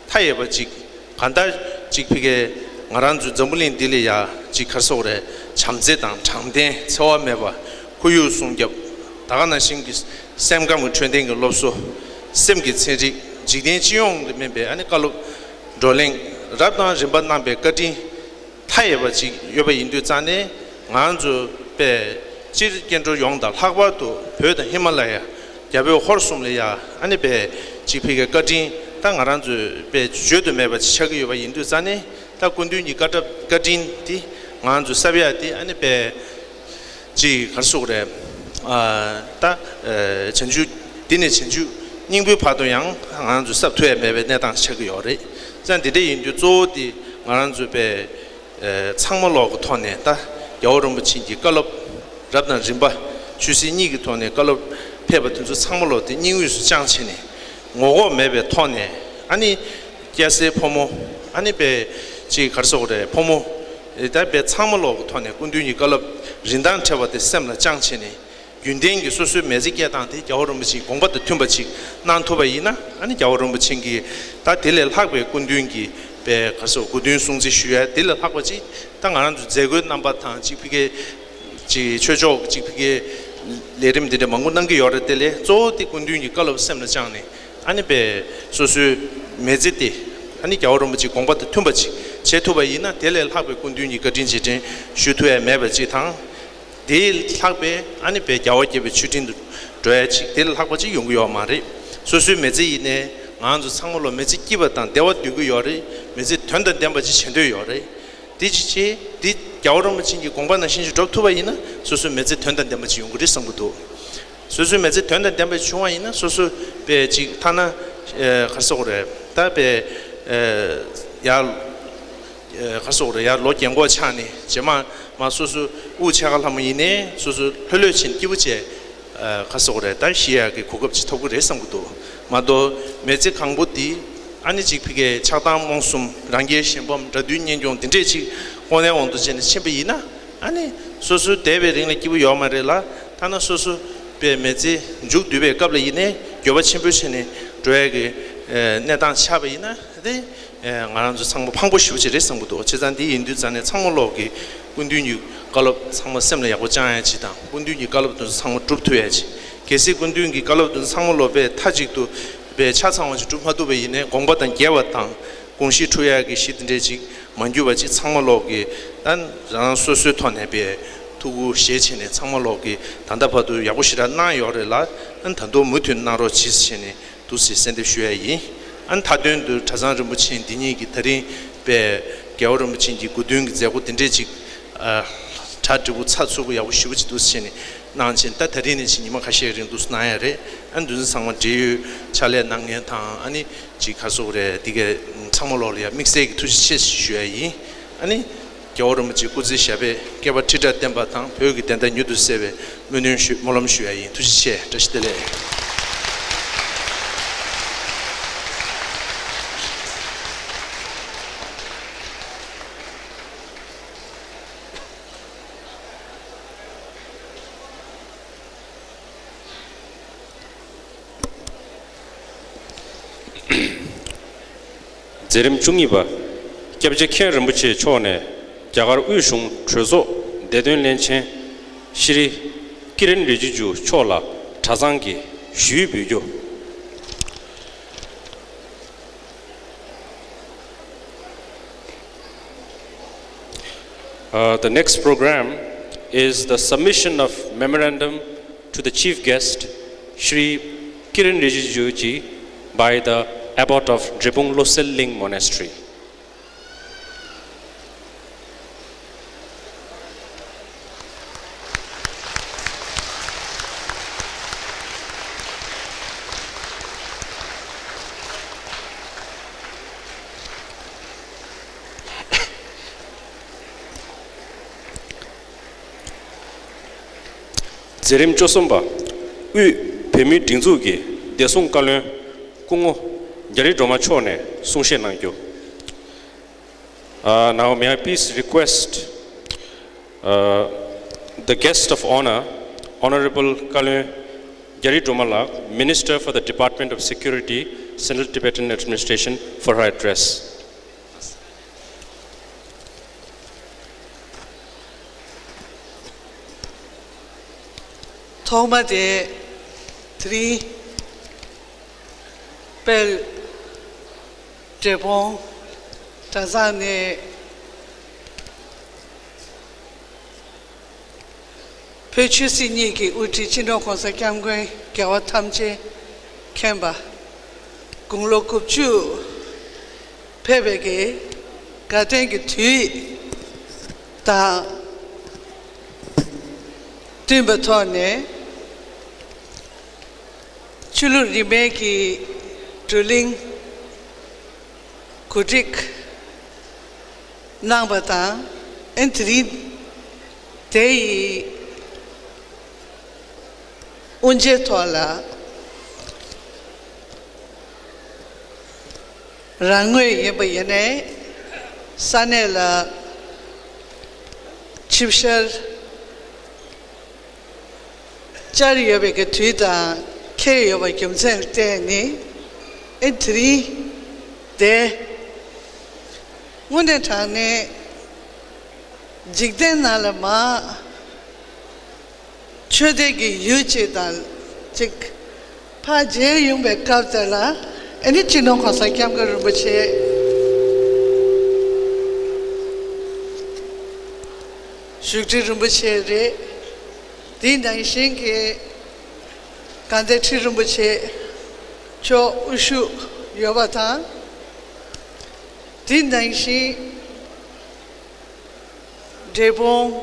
མཐའ་ཡས་པ་ཅིག་གང་ལྟར་ཅིག་ཕ་གིའི་ང་རང་ཚོའི་འཛམ་བུ་གླིང་འདི་ལ་ཡ་ཅིག་ག་རེ་ཟེར་དགོས་རེད། བྱམས་བརྩེ་དང་དྲང་བདེན། འཚེ་བ་མེད་པ། ཁོར་ཡུག་སྲུང་སྐྱོབ། ད་ག་ནང་བཞིན་གྱི་སེམས་ཁམས་ཀྱི་འཕྲོད་བསྟེན་གྱི་སློབ་གསོ། སེམས་ཀྱི་ཚན་རིག། འཇིག་རྟེན་སྤྱི་ཡོངས་ལ་སྨན་པའི་ཨ་ནི་བཀའ་སློབ་བགྲོ་གླེང་རབ་དང་རིམ་པ་གནང་པའི་བཀའ་དྲིན་མཐའ་ཡས་པ་ཅིག་ཡོད་པ་ཡིན་དུས་ཙང་ནས། ང་ཚོ་པའི་སྤྱིར་སྐྱེ་འགྲོ་ཡོངས་དང་། ལྷག་པར་དུ་བོད་དང་ཧི་མ་ལ་ཡ་རྒྱ་བོད་ཧོར་གསུམ་ལ་ཡ་ཨ་ནི་པའི་ཅིག་ཕ་གིའི་བཀའ་དྲིན་ད་ང་རང་ཚོའི་པའི་བརྗོད་དུ་མེད་པ་ཅིག་ཆགས་ཀྱི་ཡོད་པ་ཡིན་དུས་ཙང་ནས། ད་སྐུ་མདུན་གྱི་བཀའ་དྲིན་བཀའ་དྲིན་དེ་ང་ཚོ་གསབ་ཡ་དེ་ཨ་ནི་པའི་ཅིག་ག་རེ་ཟེར་དགོས་རེད། ཨ་ད་ཨ་བྱང་ཆུབ་འདི་ནས་བྱང་ཆུབ་སྙིང་པོའི་བར་དུ་ཡང་ང་ཚོ་གསབ་ཐུབ་ཡ་མེད་པའི་གནས་སྟངས་ཆགས་ཀྱི་ཡོད་རེད། ཙང་འདི་འདྲ་ཡིན་དུས་གཙོ་བོ་དེ་ང་རང་ཚོ་པའི་ཨ་ཚང་མ་ལོག་གི་ཐོག་ནས། ད་རྒྱལ་བ་རིན་པོ་ཆེ་གི་བཀའ་སློབ་རབ་དང་རིམ་པ་ཆོས་སྲིད་གཉིས་ཀྱི་ཐོག་ནས་བཀའ་སློབ་ཕེབས་པ་དེ་ཚོ་ཚང་མ་ལོག་དེ་སྙིང་དབུས་སུ་བཅངས་བྱས་ནས། ངོ་ལྐོག་མེད་པའི་ཐོག་ནས་ཨ་ནི་སྐྱ་སེར་ཕོ་མོ། ཨ་ནི་པའི་ཅིག་ག་རེ་ཟེར་དགོས་རེད། ཕོ་མོ། ད་པའི་ཚང་མ་ལོག་གི་ཐོག་ནས་སྐུ་མདུན་གྱི་བཀའ་སློབ་རིན་ཐང་བྲལ་བ་དེ་སེམས་ལ་བཅངས་བྱས་ནས། རྒྱུན་ལྡན་གྱི་སོ་སོའི་མི་ཚེ་སྐྱེལ་སྟངས་དེ་རྒྱལ་བ་རིན་པོ་ཆེའི་དགོངས་པ་དང་མཐུན་པ་ཅིག་གནང་ཐུབ་པ་ཡིན་ན། ཨ་ནི་རྒྱལ་བ་རིན་པོ་ཆེ་གིས་ད་དེ་ལས་ལྷག་པའི་སྐུ་མདུན་གྱི་པའི་ག་རེ་ཟེར། སྐུ་མདུན་སྲུང་བརྩི་ཞུ་ཡ་དེ་ལས་ལྷག་པ་ཅིག་ད་ང་རང་ཚོའི་མཛད་སྒོའི་རྣམ་པ་དང་ཅིག་ཕ་གིའི་ཅིག་ཆོས་ཕྱོགས་ཅིག་ཕ་གིའི་ལས་རིམ་འདི་འདྲ་མང་པོ་གནང་གི་ཡོད་རེད། དེ་ལས་གཙོ་བོ་དེ་སྐུ་མདུན་གྱི་བཀའ་སློབ་སེམས་ལ་བཅངས་ནས། ཨ་ནི་པའི་སོ་སོའི་མི་ཚེ་དེ་ཨ་ནི་རྒྱལ་བ་རིན་པོ་ཆེའི་དགོངས་པ་དང་མཐུན་པ་ཅིག་བྱེད་ཐུབ་པ་ཡིན་ན། དེ་ལས་ལྷག་པའི་སྐུ་མདུན་གྱི་བཀའ་དྲིན་རྗེས་དྲན་ཞུ་ཐུབ་ཡ་མེད་པ་ཅིག་དང་། དེ་ལས་ལྷག་པའི་ཨ་ནི་པའི་རྒྱལ་བ་དགྱེས་པའི་མཆོད་སྤྲིན་དུ་འགྲོ་ཡ་ཅིག་དེ་ལས་ལྷག་པ་ཅིག་ཡོང་གི་ཡོད་མ་རེད། སོ་སོའི་མི་ཚེ་ཡིན་ནའི་ང་ཚོ་ཚང་མ་ལོ་མི་ཚེ་སྐྱིད་པ་དང་བདེ་བ་འདོད་ཀྱི་ཡོད་རེད། མི་ཚེ་དོན་དང་ལྡན་པ་ཅིག་བྱེད་འདོད་ཡོད་རེད། དེ་ཅིག་བྱས། དེ་རྒྱལ་བ་རིན་པོ་ཆེ་གི་དགོངས་པ་ནང་བཞིན་ཅིག་འགྲུབ་ཐུབ་པ་ཡིན་ན། སོ་སོའི་མི་ཚེ་དོན་དང་ལྡན་པ་ཅིག་ཡོང་གི་རེད་བསམ་གྱི་འདུག། སོ་སོའི་མི་ཚེ་དོན་དང་ལྡན་པ་བྱུང་བ་ཡིན་ན། སོ་སོ་པའི་ཅིག་ཐ་ན་ཨེ་ག་རེ་ཟེར་དགོས་རེད། ད་པའི་ཨེ་ཡར་ཨེ་ག་རེ་ཟེར་དགོས་རེད། ཡར་ལོ་རྒན་གོག་ཆགས་ནས་རྗེས་མ་མ་སོ་སོ་དབུགས་ཆད་ཁ་ལྷ་མོ་ཡིན་ནའི། སོ་སོ་ལྷོད་ལྷོད་བྱས་ནས་སྐྱིད་པོ་བྱས། ཨ་ག་རེ་ཟེར་དགོས་རེད། ད་ཤི་ཡག་གི་གོ་སྐབས་ཅིག་ཐོབ་ཀྱི་རེད་བསམ་གྱི་འདུག། མ་གཏོགས་མི་ཚེ་གང་པོ་འདི་ཨ་ནི་ཅིག་ཕ་གིའི་ཆགས་སྡང་རྨོངས་གསུམ། རང་རྒྱལ་གཞན་ཕམ། དགྲ་འདུལ་གཉེན་སྐྱོང་འདི་འདྲས་ཅིག་ལྐོག་ནས་དབང་དུ་བྱས་ནས་ཕྱིན་པ་ཡིན་ན། ཨ་ནི་སོ་སོའི་འདས་པའི་རིང་ལ་སྐྱིད་པོ་ཡོད་མ་རེད་ལ། ཐ་ན་སོ་སོ་པའི་མི་ཚེ་མཇུག་བསྡུ་བའི་སྐབས་ལ་ཡིན་ནའི་འགྱོད་པ་ཆེན་པོ་བྱས་ནས་འགྲོ་ཡག་གི་ཨ་གནས་སྟངས་ཆགས་པ་ཡིན་ན། དེ་ཨ་ང་རང་ཚོ་ཚང་མ་ཕངས་པོ་ཞེ་པོ་ཅིག་རེད་བསམ་གྱི་འདུག། བྱས་ཙང་འདི་ཡིན་དུས་ཙང་ནས་ཚང་མ་ལོག་གིས་སྐུ་མདུན་གྱི་བཀའ་སློབ་ཚང་མ་སེམས་ལ་ཡག་པོ་བཅངས་ཡ་ཅིག་དང་། སྐུ་མདུན་གྱི་བཀའ་སློབ་དེ་ཚོ་ཚང་མ་སྒྲུབ་ཐུབ་ཡ་ཅིག། གལ་སྲིད་སྐུ་མདུན་གྱི་བཀའ་སློབ་དེ་ཚོ་ཚང་མ་ལོག་པས་མཐའ་གཅིག་ཏུ་པའི་ཆ་ཚང་བ་ཅིག་སྒྲུབ་མ་ཐུབ་པ་ཡིན་ནའི། དགོངས་པ་དང་འགལ་བ་དང་དགོངས་གཞི་འཁྲུག་ཡ་གི་གཞི་དེ་འདྲས་ཅིག་མ་འགྱུར་བ་ཅིག་ཚང་མ་ལོག་གིས་ད་རང་སོ་སོའི་ཐོག་ནས་པའི་ཐུགས་ཁུར་བཞེས་བྱས་ནས། ཚང་མ་ལོག་གིས་ད་ལྟ་བར་དུ་ཡག་པོ་ཞེ་དྲག་གནང་ཡོད་རེད་ལ། ད་དུང་མུ་མཐུད་གནང་རོགས་གྱིས་ཟེར་ནས་འདུག་ཟེར་གསལ་འདེབས་ཞུ་ཡ་ཡིན། ཨ་ནི་མཐའ་དོན་དུ་གྲྭ་ཚང་རིན་པོ་ཆེ་འདི་ཉིད་ཀྱིས་ད་རིང་པའི་རྒྱལ་བ་རིན་པོ་ཆེ་གི་སྐུ་མདུན་གྱི་མཛད་སྒོ་འདི་འདྲས་ཅིག་ཨ་གྲ་འགྲིག་པོ་ཚགས་ཚུད་པོ་ཡག་པོ་ཞེ་པོ་ཅིག་འདུག་ཟེར་ནས་གནང་བྱས། ད་ད་རིང་ནས་ཕྱིན་ཉི་མ་ཁ་ཤས་རིང་འདུག་གནང་ཡ་རེད། ཨ་ནི་འདི་ཚོ་ཚང་མ་འབྲེལ་ཡོད་ཕྱག་ལས་གནང་མཁན་དང་། ཨ་ནི་ཅིག་ག་རེ་ཟེར་དགོས་རེད། འདི་གའི་ཚང་མ་ལོག་ལ་ཡ་དམིགས་བསལ་གྱི་ཐུགས་རྗེ་ཆེ་ཞུ་ཡ་ཡིན། ཨ་ནི་ རྒྱལ་བ་རིན་པོ་ཆེ་སྐུ་ཚེ་ཞབས་པད་བསྐལ་པ་ཁྲི་ཕྲག་བརྟན་པ་དང་བོད་ཀྱི་བདེན་མཐའ་མྱུར་དུ་གསལ་བའི་སྨོན་འདུན་ཞུ་སྨོན་ལམ་ཞུ་ཡ་ཡིན། ཐུགས་རྗེ་ཆེ། བཀྲ་ཤིས་བདེ་ལེགས། མཛད་རིམ་བཅུ་གཉིས་པ། སྐྱབས་རྗེ་མཁན་རིན་པོ་ཆེ་མཆོག་ནས་རྒྱ་གར་དབུས་གཞུང་གྲོས་ཚོགས་བདེ་དོན་བློན་ཆེན་ཤྲི་ཀི་རན་རི་ཇི་ཇུ་མཆོག་ལ་གྲྭ་ཚང་གི་ཞུ་ཡིག་འབུལ་རྒྱུ། Uh, the next program is the submission of memorandum to the chief guest, Shri Kiren Rijiju ji, by the abbot of Drepung Losel Ling Monastery. མཛད་རིམ་བཅུ་གསུམ་པ། དབུས་བོད་མིའི་སྒྲིག་འཛུགས་ཀྱི་བདེ་སྲུང་བཀའ་བློན་སྐུ་ངོ་རྒྱ་རི་སྒྲོལ་མ་མཆོག་ནས་གསུང་བཤད་གནང་རྒྱུ། Uh, now may I please request, uh, the guest of honor, Honorable བཀའ་བློན་རྒྱ་རི་སྒྲོལ་མ་ལགས, Minister for the Department of Security, Central Tibetan Administration, for her address. ཐོག་མ་དེ་དེ་རིང་དཔལ་འབྲས་སྤུངས་གྲྭ་ཚང་ནས་བོད་ཆོས་སྲིད་གཉིས་ཀྱི་དབུ་ཁྲིད་སྤྱི་ནོར་༸གོང་ས་༸སྐྱབས་མགོན་རྒྱལ་བ་ཐམས་ཅད་མཁྱེན་པ་དགུང་ལོ་དགུ་བཅུ་ཕེབས་པའི་གི་དགའ་སྟོན་གྱི་དུས་དང་བསྟུན་པའི་ཐོག་ནས། ཆོས་ལུགས་རིས་མེད་ཀྱི་བགྲོ་གླེང་གོ་སྒྲིག་གནང་བ་དང་། ཨན་དེ་རིང་དེ་ཡི་དབུ་འབྱེད་ཐོག་ལ། རང་ངོས་ཡིན་པ་ཡིན་ནའི་ས་གནས་ལ་ཆིབས་ཞལ་བཅར་ཡོད་པའི་གི་དུས་དང་འཁེལ་ཡོད་པ་རྒྱུ་མཚན་བརྟེན་ནས། ཨེ་དེ་རིང་དེ་དངོས་གནས་དྲང་གནས་འཇིག་རྟེན་ནང་ལ་མ། ཆོས་དད་ཀྱི་ཡུལ་ཅིག་དང་ཅིག་ཕར་མཇལ་ཡོང་པའི་སྐབས་དེ་ལ། ཨ་ནི་སྤྱི་ནོར་༸གོང་ས་༸སྐྱབས་མགོན་རིན་པོ་ཆེ་བཞུགས་ཁྲི་རིན་པོ་ཆེ་རེད། དེ་ནང་བཞིན་གྱི་དགའ་ལྡན་ཁྲི་རིན་པོ་ཆེ་མཆོག་དབུ་བཞུགས་ཡོད་པ་དང་། དེ་ནང་བཞིན། འབྲས་སྤུངས་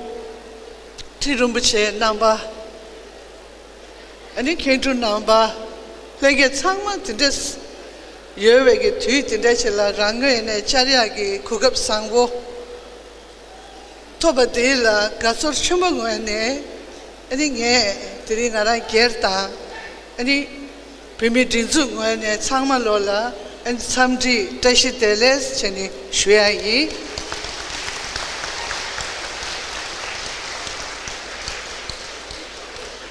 ཁྲི་རིན་པོ་ཆེ་རྣམ་པ། ཨ་ནི་མཁན་སྤྲུལ་རྣམ་པ། ལྷན་རྒྱས་ཚང་མ་དེ་འདྲས་ཡོད་པའི་གི་དུས་དེ་འདྲ་ཞིག་ལ་རང་ངོས་ནས་བཅར་ཡག་གི་གོ་སྐབས་བཟང་པོ་ཐོབ་པ་དེ་ལ་དགའ་ཚོར་ཆེན་པོ་ངོས་ནས། ཨ་ནི་ངས་དེ་རིང་ང་རང་སྒེར་དང་། ཨ་ནི་བོད་མིའི་སྒྲིག་འཛུགས་ངོས་ནས་ཚང་མ་ལོ་ལ་ཨ་ནི་འཚམས་འདྲི་བཀྲ་ཤིས་བདེ་ལེགས་བྱས་ནས་ཞུ་ཡ་ཡིན།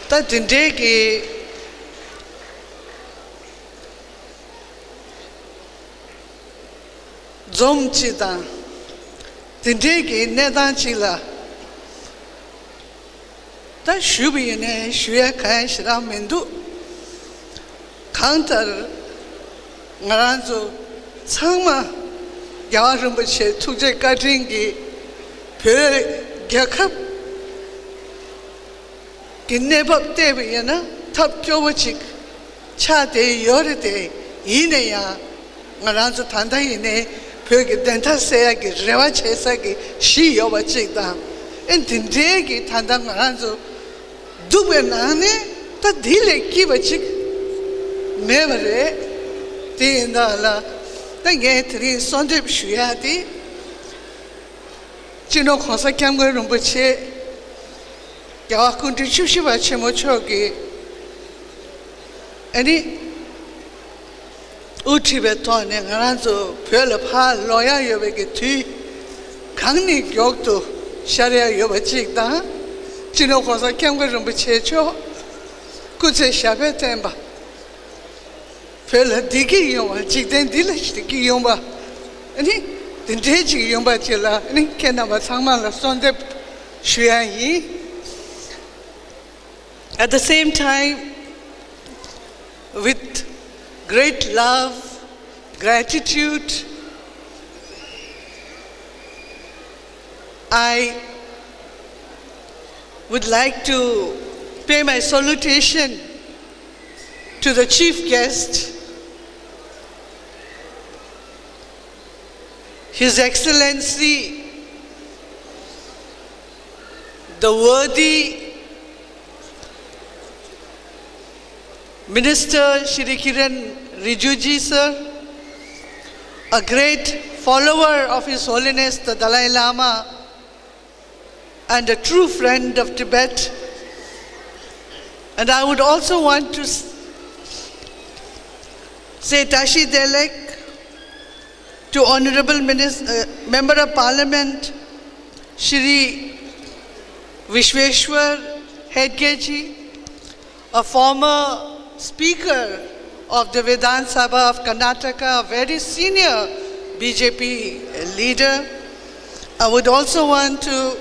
ད་དེ་འདྲའི་གི་འཛོམས་གཅིག་དང་། དེ་འདྲའི་གི་གནས་སྟངས་གཅིག་ལ། ད་ཞུས་པ་ཡིན་ནའི་ཞུ་ཡ་གང་ཡང་ཞེ་དྲག་མི་འདུག་གང་ལྟར་ང་རང་ཚོ་ཚང་མ་རྒྱལ་བ་རིན་པོ་ཆེ་ཐུགས་རྗེ་བཀའ་དྲིན་གྱིས་བོད་རྒྱལ་ཁབ་ཀྱི་གནས་བབ་བལྟས་པ་ཡིན་ན་ཐབས་སྐྱོ་བོ་ཅིག་ཆགས་བསྡད་ཡོད་རེད་དེ། ཡིན་ན་ཡང་ང་རང་ཚོ་ད་ལྟ་ཡིན་ནའི་བོད་ཀྱི་བདེན་མཐའ་གསལ་ཡག་གི་རེ་བ་བྱེད་ས་གི་གཞི་ཡོད་པ་ཅིག་དང་། ཨེ་འདི་འདྲའི་གི་ད་ལྟ་ང་རང་ཚོ་སྡུག་པའི་ནང་ནས་ད་འདི་ལས་སྐྱིད་པ་ཅིག་མེད་པ་རེད། དེ་ཡིན་ད་ལ་ད་ངས་དེ་རིང་གསོལ་འདེབས་ཞུ་ཡག་དེ། སྤྱི་ནོར་༸གོང་ས་༸སྐྱབས་མགོན་རིན་པོ་ཆེ་རྒྱལ་བ་སྐུ་ཕྲེང་བཅུ་བཞི་པ་ཆེན་མོ་མཆོག་གིས་ཨ་ནི་དབུ་ཁྲིད་པའི་ཐོག་ནས་ང་རང་ཚོ་བོད་ལ་ཕར་ལོག་ཡ་ཡོད་པའི་གི་དུས་གང་ནས་མགྱོགས་དུ་ཤར་ཡ་ཡོད་པ་གཅིག་དང་། སྤྱི་ནོར་༸གོང་ས་༸སྐྱབས་མགོན་རིན་པོ་ཆེ་མཆོག་སྐུ་ཚེ་ཞབས་པད་བརྟན་པ། བོད་ལ་བདེ་སྐྱིད་ཡོང་བ། འཇིག་རྟེན་འདི་ལ་བདེ་སྐྱིད་ཡོང་བ། ཨ་ནི་དེ་འདྲའི་ཅིག་ཡོང་བ་ཅིག་ལ་ཨ་ནི་ཁྱེད་རྣམ་པ་ཚང་མ་ལ་གསོལ་འདེབས་ཞུ་ཡ་ཡིན། At the same time, with great love, gratitude, I would like to pay my salutation to the chief guest, His Excellency, the worthy Minister Shri Kiren Rijiju sir, a great follower of His Holiness the Dalai Lama, and a true friend of Tibet. And I would also want to s- say Tashi Delek to Honorable Minis- uh, Member of Parliament Shri Vishweshwar Hedgeji, a former speaker of the Vidhan Sabha of Karnataka, a very senior B J P leader. I would also want to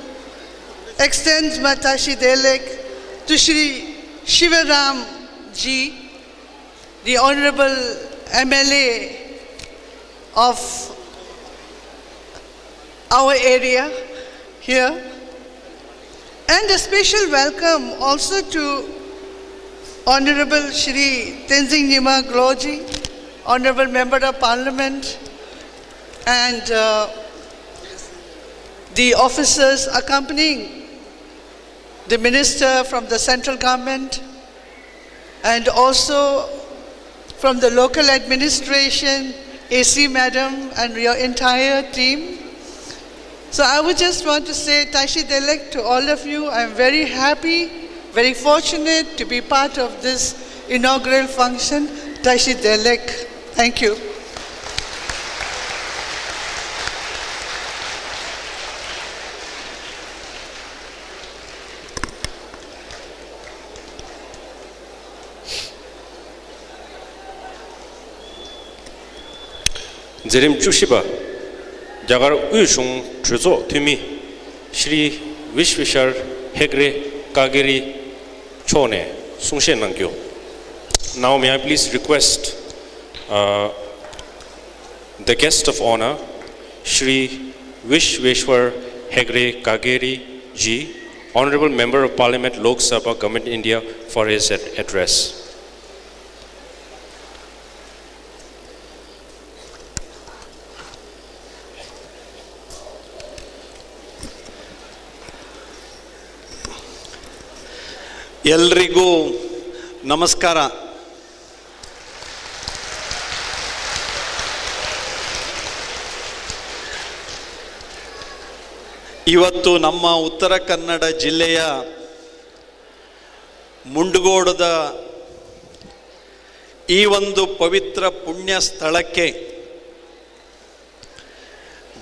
extend my Tashi Delek to Shri Shivaram ji, the Honorable M L A of our area here. And a special welcome also to Honorable Shri Tenzing Nyima Gorloji, Honorable Member of Parliament, and uh, the officers accompanying the Minister from the central government, and also from the local administration, A C madam, and your entire team. So I would just want to say Tashi Delek to all of you. I'm very happy, very fortunate to be part of this inaugural function. Tashi Delek. Thank you. མཛད་རིམ་བཅུ་བཞི་པ། རྒྱ་གར་དབུས་གཞུང་གྲོས་ཚོགས་འཐུས་མི་ཤྲི་ཝིཤ་ཝི་ཤར་ཧེག་རེ་ཀ་གེ་རི་མཆོག་ནས་གསུང་བཤད་གནང་རྒྱུ། Now may I please request, uh, the guest of honor, Shri Vishweshwar Hegde Kageri ji, Honorable Member of Parliament, Lok Sabha, Government of India, for his ad- address. ಎಲ್ರಿಗೂ ನಮಸ್ಕಾರ. ಇವತ್ತು ನಮ್ಮ ಉತ್ತರ ಕನ್ನಡ ಜಿಲ್ಲೆಯ ಮುಂಡಗೋಡದ ಈ ಒಂದು ಪವಿತ್ರ ಪುಣ್ಯ ಸ್ಥಳಕ್ಕೆ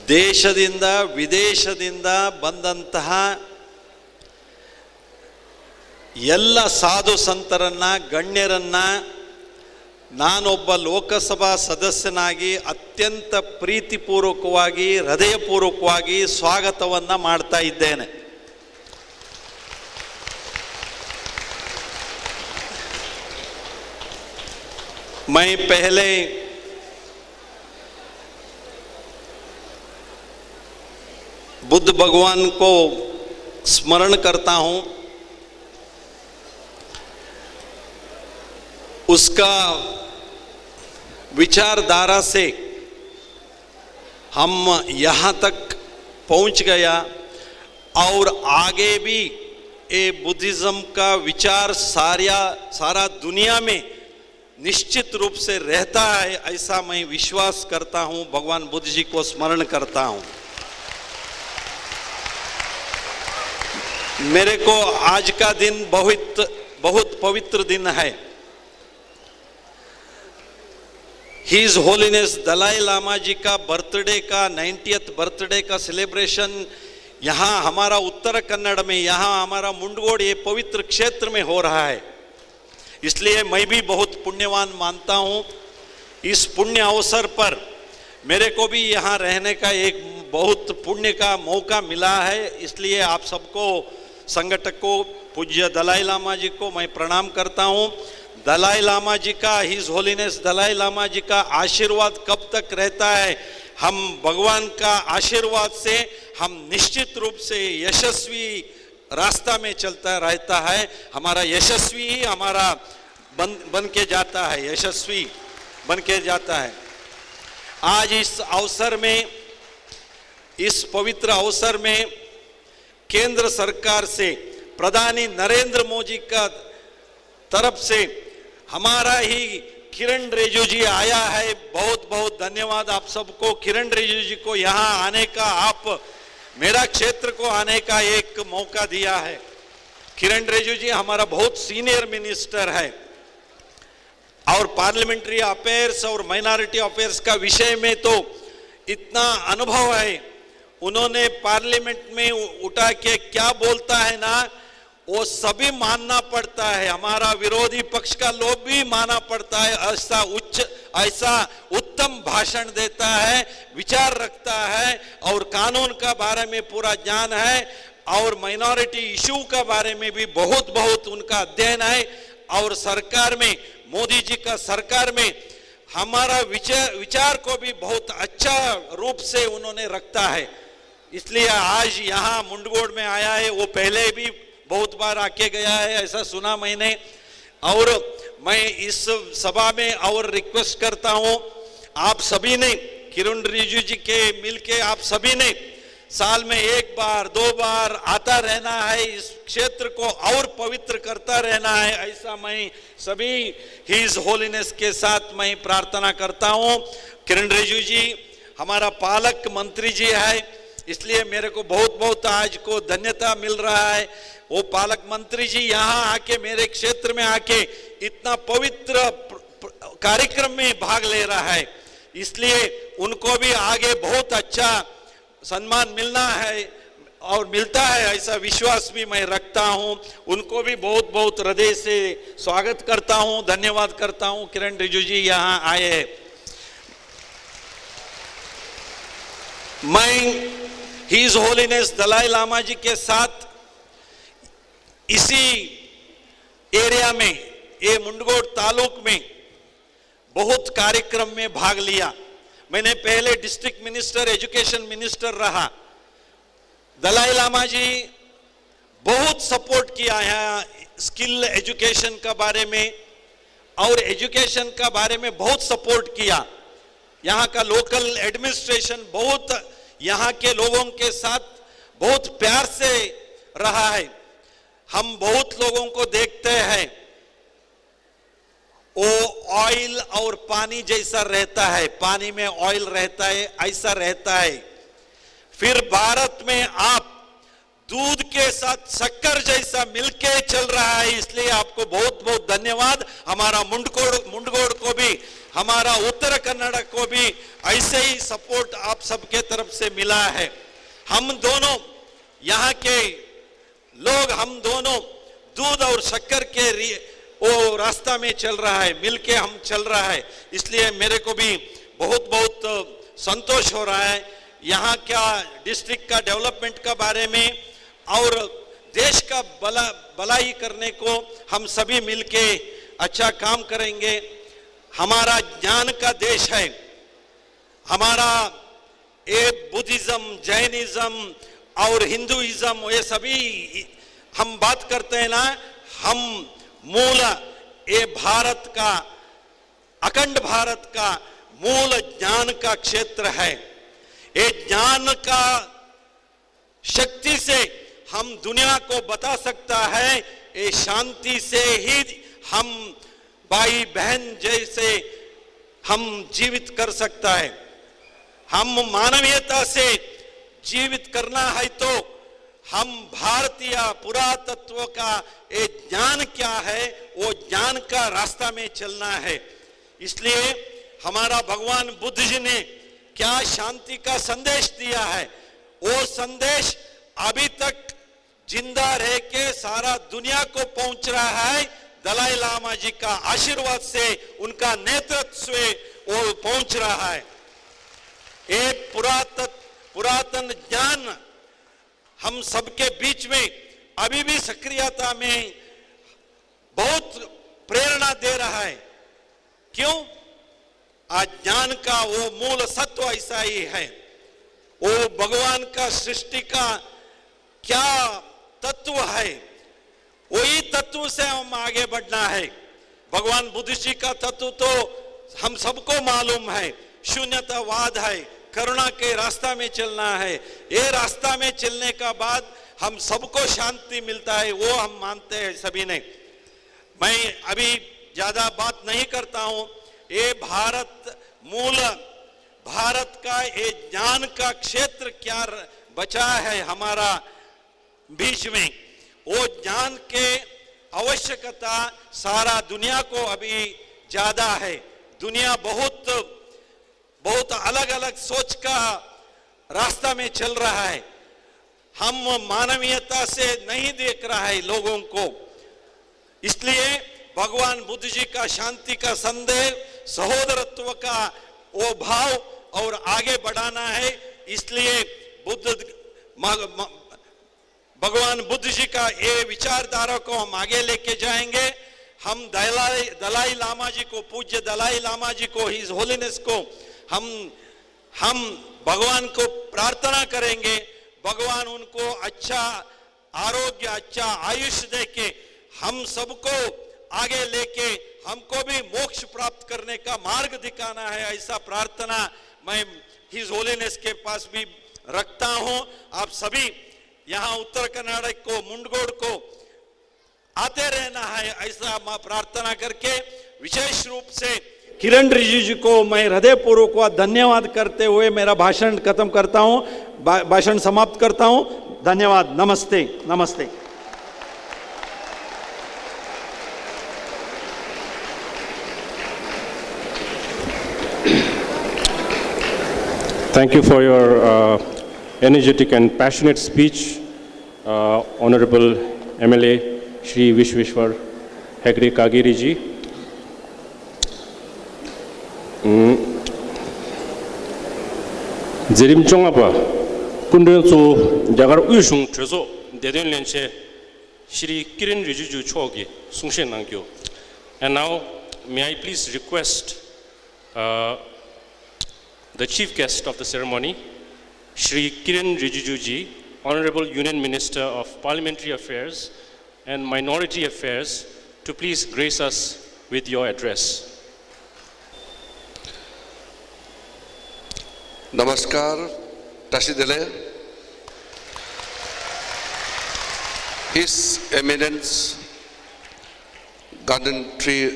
ದೇಶದಿಂದ ವಿದೇಶದಿಂದ ಬಂದಂತಹ ಎಲ್ಲ ಸಾಧು ಸಂತರನ್ನ, ಗಣ್ಯರನ್ನ ನಾನೊಬ್ಬ ಲೋಕಸಭಾ ಸದಸ್ಯನಾಗಿ ಅತ್ಯಂತ ಪ್ರೀತಿಪೂರ್ವಕವಾಗಿ, ಹೃದಯಪೂರ್ವಕವಾಗಿ ಸ್ವಾಗತವನ್ನ ಮಾಡ್ತಾ ಇದ್ದೇನೆ. मैं पहले बुद्ध भगवान को स्मरण करता हूं, उसका विचारधारा से हम यहां तक पहुंच गया और आगे भी ये बुद्धिज्म का विचार सारा सारा दुनिया में निश्चित रूप से रहता है, ऐसा मैं विश्वास करता हूं। भगवान बुद्ध जी को स्मरण करता हूं। मेरे को आज का दिन बहुत, बहुत पवित्र दिन है। His Holiness दलाई लामा जी का बर्थडे का, नाइंटियथ बर्थडे का सेलिब्रेशन यहाँ हमारा उत्तर कन्नड़ में, यहाँ हमारा मुंडगोड़, ये पवित्र क्षेत्र में हो रहा है, इसलिए मैं भी बहुत पुण्यवान मानता हूँ। इस पुण्य अवसर पर मेरे को भी यहाँ रहने का एक बहुत पुण्य का मौका मिला है, इसलिए आप सबको, संगठक को, पूज्य दलाई लामा जी को मैं प्रणाम करता हूँ। दलाई लामा जी का, हिज होलिनेस दलाई लामा जी का आशीर्वाद कब तक रहता है, हम भगवान का आशीर्वाद से हम निश्चित रूप से यशस्वी रास्ता में चलता रहता है। हमारा यशस्वी ही हमारा बन बन के जाता है, यशस्वी बन के जाता है। आज इस अवसर में, इस पवित्र अवसर में केंद्र सरकार से, प्रधानी नरेंद्र मोदी का तरफ से हमारा ही किरण रिजिजू जी आया है। बहुत बहुत धन्यवाद आप सबको। किरण रिजिजू जी को यहाँ आने का, आप मेरा क्षेत्र को आने का एक मौका दिया है। किरण रिजिजू जी हमारा बहुत सीनियर मिनिस्टर है और पार्लियामेंट्री अफेयर्स और माइनॉरिटी अफेयर्स का विषय में तो इतना अनुभव है। उन्होंने पार्लियामेंट में उ- उठा के क्या बोलता है ना, वो सभी मानना पड़ता है। हमारा विरोधी पक्ष का लोग भी मानना पड़ता है। ऐसा उच्च, ऐसा उत्तम भाषण देता है, विचार रखता है और कानून का बारे में पूरा ज्ञान है और माइनॉरिटी इशू का बारे में भी बहुत, बहुत उनका अध्ययन है। और सरकार में, मोदी जी का सरकार में हमारा विचार, विचार को भी बहुत अच्छा रूप से उन्होंने रखता है। इसलिए आज यहाँ मुंडगोड़ में आया है। वो पहले भी बहुत बार आके गया है, ऐसा सुना मैंने। और मैं इस सभा में और रिक्वेस्ट करता हूँ, आप सभी ने, किरण रिजिजू जी के मिलके आप सभी ने साल में एक बार, दो बार आता रहना है, इस क्षेत्र को और पवित्र करता रहना है, ऐसा मैं सभी हिज होलिनेस के साथ मैं प्रार्थना करता हूँ। किरण रिजिजू जी हमारा पालक मंत्री जी है, इसलिए मेरे को बहुत बहुत आज को धन्यता मिल रहा है। वो पालक मंत्री जी यहाँ आके, मेरे क्षेत्र में आके इतना पवित्र प्र- प्र- कार्यक्रम में भाग ले रहा है, इसलिए उनको भी आगे बहुत अच्छा सम्मान मिलना है और मिलता है, ऐसा विश्वास भी मैं रखता हूं। उनको भी बहुत बहुत हृदय से स्वागत करता हूं, धन्यवाद करता हूं। किरण रिजिजू जी यहां आए हैं। मैं हिज होलिनेस दलाई लामा जी के साथ इसी एरिया में, ये मुंडगोड़ तालुक में बहुत कार्यक्रम में भाग लिया। मैंने पहले डिस्ट्रिक्ट मिनिस्टर, एजुकेशन मिनिस्टर रहा। दलाई लामा जी बहुत सपोर्ट किया है स्किल एजुकेशन का बारे में और एजुकेशन का बारे में बहुत सपोर्ट किया। यहाँ का लोकल एडमिनिस्ट्रेशन बहुत यहाँ के लोगों के साथ बहुत प्यार से रहा है। हम बहुत लोगों को देखते हैं, वो ऑयल और पानी जैसा रहता है, पानी में ऑयल रहता है, ऐसा रहता है। फिर भारत में आप दूध के साथ शक्कर जैसा मिलके चल रहा है, इसलिए आपको बहुत बहुत धन्यवाद। हमारा मुंडकोड़ मुंडगोड़ को भी, हमारा उत्तर कन्नड़ को भी ऐसे ही सपोर्ट आप सबके तरफ से मिला है। हम दोनों यहाँ के लोग, हम दोनों दूध और शक्कर के रि- वो रास्ता में चल रहा है, मिलके हम चल रहा है, इसलिए मेरे को भी बहुत बहुत संतोष हो रहा है। यहाँ का डिस्ट्रिक्ट का डेवलपमेंट का बारे में और देश का भला भलाई करने को हम सभी मिलके अच्छा काम करेंगे। हमारा ज्ञान का देश है हमारा। ये बुद्धिज्म, जैनिज्म और हिंदुइज्म, ये सभी हम बात करते हैं ना, हम मूल, ये भारत का, अखंड भारत का मूल ज्ञान का क्षेत्र है। ये ज्ञान का शक्ति से हम दुनिया को बता सकता है, ये शांति से ही हम भाई बहन जैसे हम जीवित कर सकता है। हम मानवीयता से जीवित करना है तो हम भारतीय पुरातत्व का ये ज्ञान क्या है, वो ज्ञान का रास्ता में चलना है। इसलिए हमारा भगवान बुद्ध जी ने क्या शांति का संदेश दिया है, वो संदेश अभी तक जिंदा रह के सारा दुनिया को पहुंच रहा है। दलाई लामा जी का आशीर्वाद से, उनका नेतृत्व से वो पहुंच रहा है। ये पुरातत पुरातन ज्ञान हम सबके बीच में अभी भी सक्रियता में बहुत प्रेरणा दे रहा है। क्यों? आज ज्ञान का वो मूल सत्व ऐसा ही है। वो भगवान का सृष्टि का क्या तत्व है, वही तत्व से हम आगे बढ़ना है। भगवान बुद्ध जी का तत्व तो हम सबको मालूम है, शून्यतावाद है, करुणा के रास्ता में चलना है। ये रास्ता में चलने का बाद हम सबको शांति मिलता है, वो हम मानते हैं सभी ने। मैं अभी ज्यादा बात नहीं करता हूं। ये भारत मूल, भारत का ये ज्ञान का क्षेत्र क्या र- बचा है हमारा बीच में, वो ज्ञान के आवश्यकता सारा दुनिया को अभी ज्यादा है। दुनिया बहुत, बहुत अलग-अलग सोच का रास्ता में चल रहा है। हम मानवीयता से नहीं देख रहा है लोगों को। इसलिए भगवान बुद्ध जी का शांति का संदेश, सहोदरत्व का वो भाव और आगे बढ़ाना है। इसलिए बुद्ध, म- म- भगवान बुद्ध जी का ये विचारधारा को हम आगे लेके जाएंगे। हम दलाई दलाई लामा जी को, पूज्य दलाई लामा जी को, हिज होलीनेस को हम हम भगवान को प्रार्थना करेंगे, भगवान उनको अच्छा आरोग्य, अच्छा आयुष देके हम सबको आगे लेके हमको भी मोक्ष प्राप्त करने का मार्ग दिखाना है, ऐसा प्रार्थना मैं हिज होलीनेस के पास भी रखता हूं। आप सभी यहां उत्तर कर्नाटक को, मुंडगोड़ को आते रहना है, ऐसा मैं प्रार्थना करके विशेष रूप से किरण रिजिजू को मैं हृदयपूर्वक धन्यवाद करते हुए मेरा भाषण खत्म करता हूं, भा- भाषण समाप्त करता हूं। धन्यवाद। नमस्ते। नमस्ते। Thank you for your uh, energetic and passionate speech, uh, Honorable M L A Shri Vishweshwar Hegde Kagiri ji. ཨུམ། མཛད་རིམ་བཅོ་ལྔ་པ། སྐུ་མགྲོན་གཙོ་བོ་རྒྱ་གར་དབུས་གཞུང་གྲོས་ཚོགས་བདེ་དོན་བློན་ཆེན་Shri Kiren Rijiju མཆོག་གིས་གསུང་བཤད་གནང་རྒྱུ། And now, may I please request uh, the chief guest of the ceremony, Shri Kiren Rijiju ji, Honorable Union Minister of Parliamentary Affairs and Minority Affairs, to please grace us with your address. नमस्कार, Tashi Dele. His Eminence Ganden Tree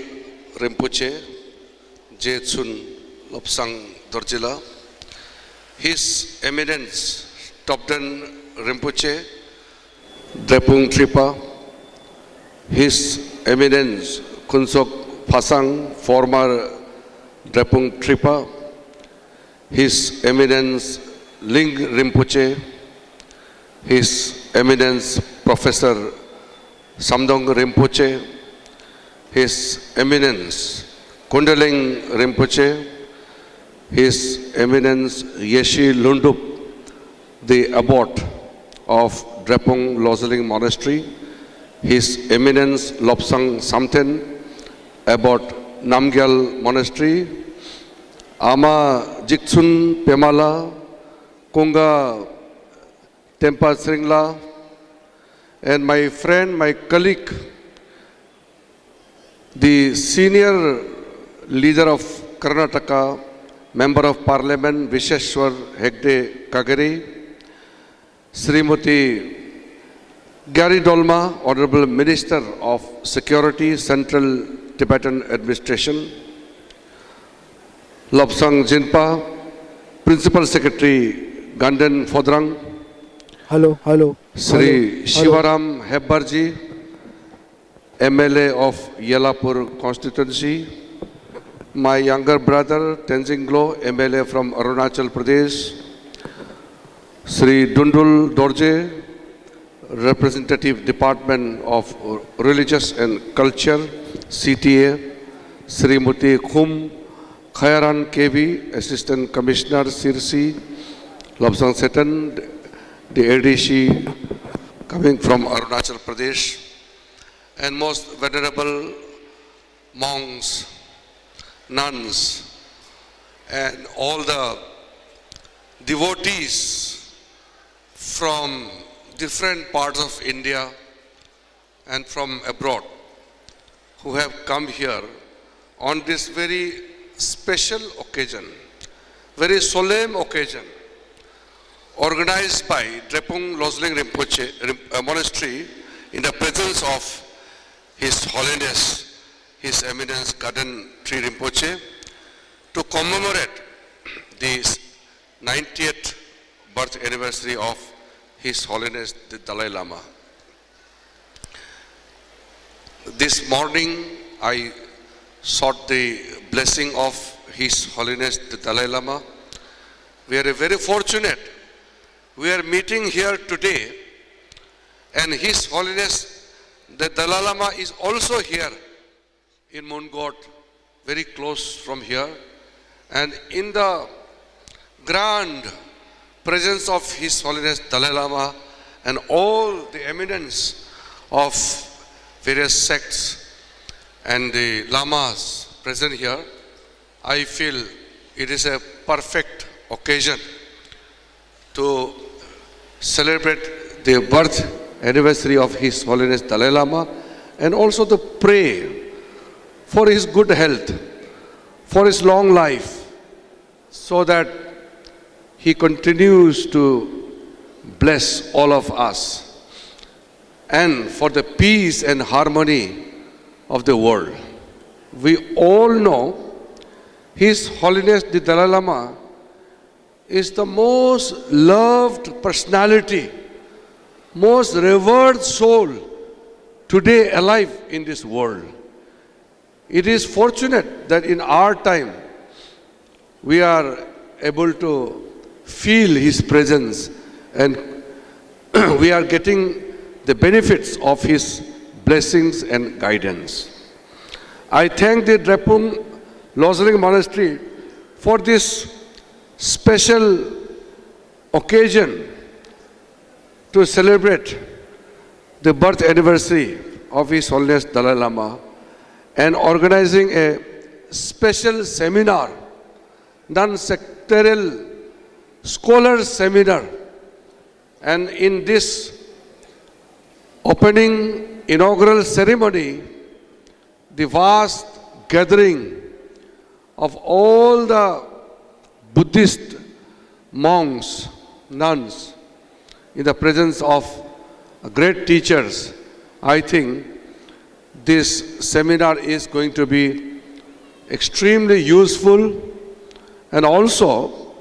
Rinpoche, Jetsun Lobsang Dorjila, His Eminence Topden Rinpoche, Drepung Tripa, His Eminence Kunsok Phasang, former Drepung Tripa, His Eminence Ling Rinpoche, His Eminence Professor Samdong Rinpoche, His Eminence Kundaling Rinpoche, His Eminence Yeshi Lundup, the abbot of Drepung Lozeling Monastery, His Eminence Lobsang Samten, abbot Namgyal Monastery, Ama Jikchun Pemala, Kunga Tempa Sringla, and my friend, my colleague, the senior leader of Karnataka, Member of Parliament Visheshwar Hegde Kagere, Srimati Gari Dolma, Honorable Minister of Security, Central Tibetan Administration, Lobsang Jinpa, Principal Secretary Ganden Fodrang. Hello, hello. Shri Hello. Hello. Shivaram Hebbarji, M L A of Yellapur constituency, my younger brother Tenzing Glow, M L A from Arunachal Pradesh, Shri Dundul Dorje, representative Department of Religious and Culture, C T A, Srimati Khum Khayaran K V, Assistant Commissioner, Sirsi, Lobsang Setan, the A D C coming from Arunachal Pradesh, and most venerable monks, nuns, and all the devotees from different parts of India and from abroad who have come here on this very special occasion, very solemn occasion, organized by Drepung Losling Rinpoche Rim- uh, Monastery in the presence of His Holiness, His Eminence Gaden Tree Rinpoche, to commemorate the ninetieth birth anniversary of His Holiness the Dalai Lama. This morning, I sought the blessing of His Holiness the Dalai Lama. We are very fortunate. We are meeting here today, and His Holiness the Dalai Lama is also here in Mungkot, very close from here. And in the grand presence of His Holiness Dalai Lama and all the eminence of various sects and the lamas present here, I feel it is a perfect occasion to celebrate the birth anniversary of His Holiness Dalai Lama and also to pray for his good health, for his long life, so that he continues to bless all of us and for the peace and harmony of the world. We all know His Holiness the Dalai Lama is the most loved personality, most revered soul today alive in this world. It is fortunate that in our time we are able to feel his presence and we are getting the benefits of his blessings and guidance. I thank the Drepung Losling Monastery for this special occasion to celebrate the birth anniversary of His Holiness Dalai Lama and organizing a special seminar, non-sectorial scholars seminar. And in this opening inaugural ceremony, the vast gathering of all the Buddhist monks, nuns, in the presence of great teachers, I think this seminar is going to be extremely useful, and also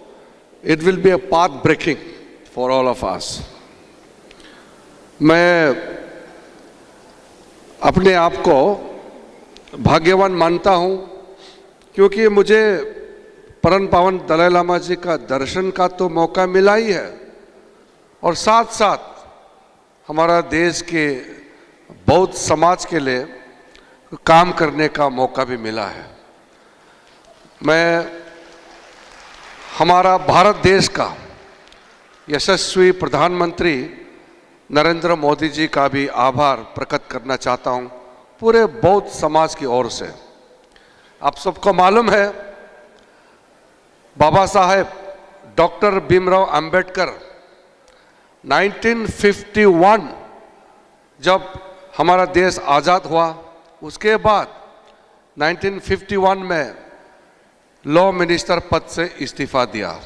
it will be a path breaking for all of us. मैं अपने आप को भाग्यवान मानता हूं, क्योंकि मुझे परम पावन दलाई लामा जी का दर्शन का तो मौका मिला ही है, और साथ साथ हमारा देश के बौद्ध समाज के लिए काम करने का मौका भी मिला है। मैं हमारा भारत देश का यशस्वी प्रधानमंत्री नरेंद्र मोदी जी का भी आभार प्रकट करना चाहता हूं, पूरे बौद्ध समाज की ओर से। आप सबको मालूम है, Baba Saheb doctor Bhimrao Ambedkar nineteen fifty one, जब हमारा देश आज़ाद हुआ, उसके बाद नाइनटीन फिफ्टी वन में लॉ मिनिस्टर पद से इस्तीफा दिया,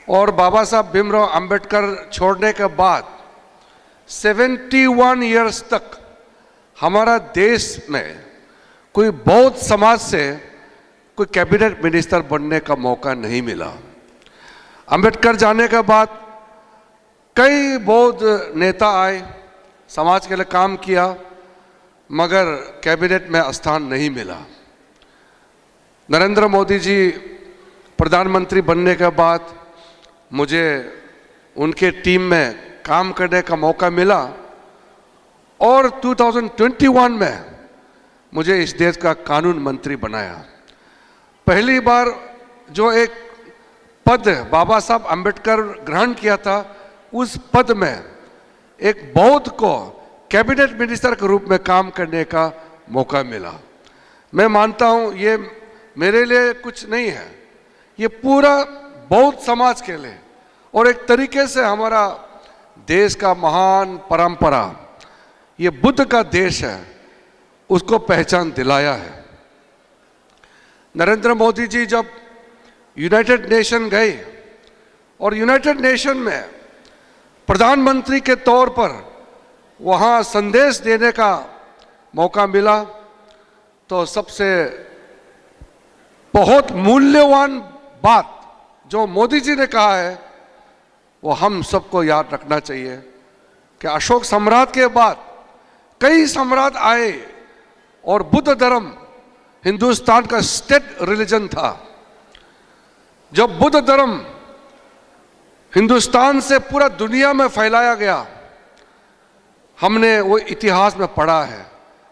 और बाबा साहब भीमराव अंबेडकर छोड़ने के बाद सेवेंटी वन ईयर्स तक हमारा देश में कोई बौद्ध समाज से कोई कैबिनेट मिनिस्टर बनने का मौका नहीं मिला। अंबेडकर जाने के बाद कई बहुत नेता आए, समाज के लिए काम किया, मगर कैबिनेट में स्थान नहीं मिला। नरेंद्र मोदी जी प्रधानमंत्री बनने के बाद मुझे उनके टीम में काम करने का मौका मिला और दो हज़ार इक्कीस में मुझे इस देश का कानून मंत्री बनाया। पहली बार जो एक पद बाबा साहब अम्बेडकर ग्रहण किया था, उस पद में एक बौद्ध को कैबिनेट मिनिस्टर के रूप में काम करने का मौका मिला। मैं मानता हूं, ये मेरे लिए कुछ नहीं है, ये पूरा बौद्ध समाज के लिए और एक तरीके से हमारा देश का महान परंपरा, ये बुद्ध का देश है, उसको पहचान दिलाया है। नरेंद्र मोदी जी जब यूनाइटेड नेशन गए और यूनाइटेड नेशन में प्रधानमंत्री के तौर पर वहाँ संदेश देने का मौका मिला, तो सबसे बहुत मूल्यवान बात जो मोदी जी ने कहा है, वो हम सबको याद रखना चाहिए कि अशोक सम्राट के बाद कई सम्राट आए और बुद्ध धर्म हिंदुस्तान का स्टेट रिलीजन था। जब बुद्ध धर्म हिंदुस्तान से पूरा दुनिया में फैलाया गया, हमने वो इतिहास में पढ़ा है,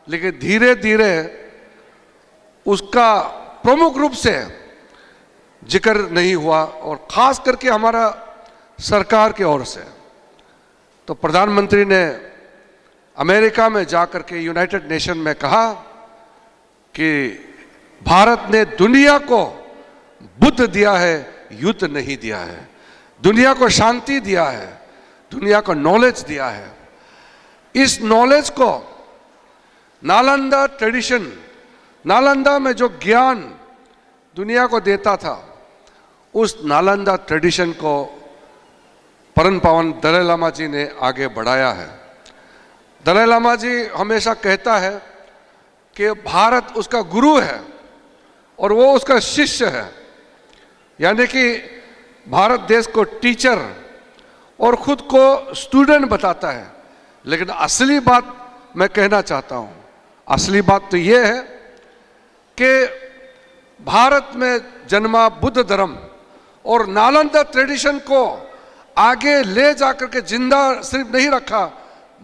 लेकिन धीरे धीरे उसका प्रमुख रूप से जिक्र नहीं हुआ, और खास करके हमारा सरकार की ओर से। तो प्रधानमंत्री ने अमेरिका में जाकर के यूनाइटेड नेशन में कहा कि भारत ने दुनिया को बुद्ध दिया है, युद्ध नहीं दिया है। दुनिया को शांति दिया है, दुनिया को नॉलेज दिया है। इस नॉलेज को नालंदा ट्रेडिशन, नालंदा में जो ज्ञान दुनिया को देता था, उस नालंदा ट्रेडिशन को परम पावन दलाई लामा जी ने आगे बढ़ाया है। दलाई लामा जी हमेशा कहता है कि भारत उसका गुरु है और वो उसका शिष्य है, यानी कि भारत देश को टीचर और खुद को स्टूडेंट बताता है। लेकिन असली बात मैं कहना चाहता हूँ, असली बात तो ये है कि भारत में जन्मा बुद्ध धर्म और नालंदा ट्रेडिशन को आगे ले जाकर के जिंदा सिर्फ नहीं रखा,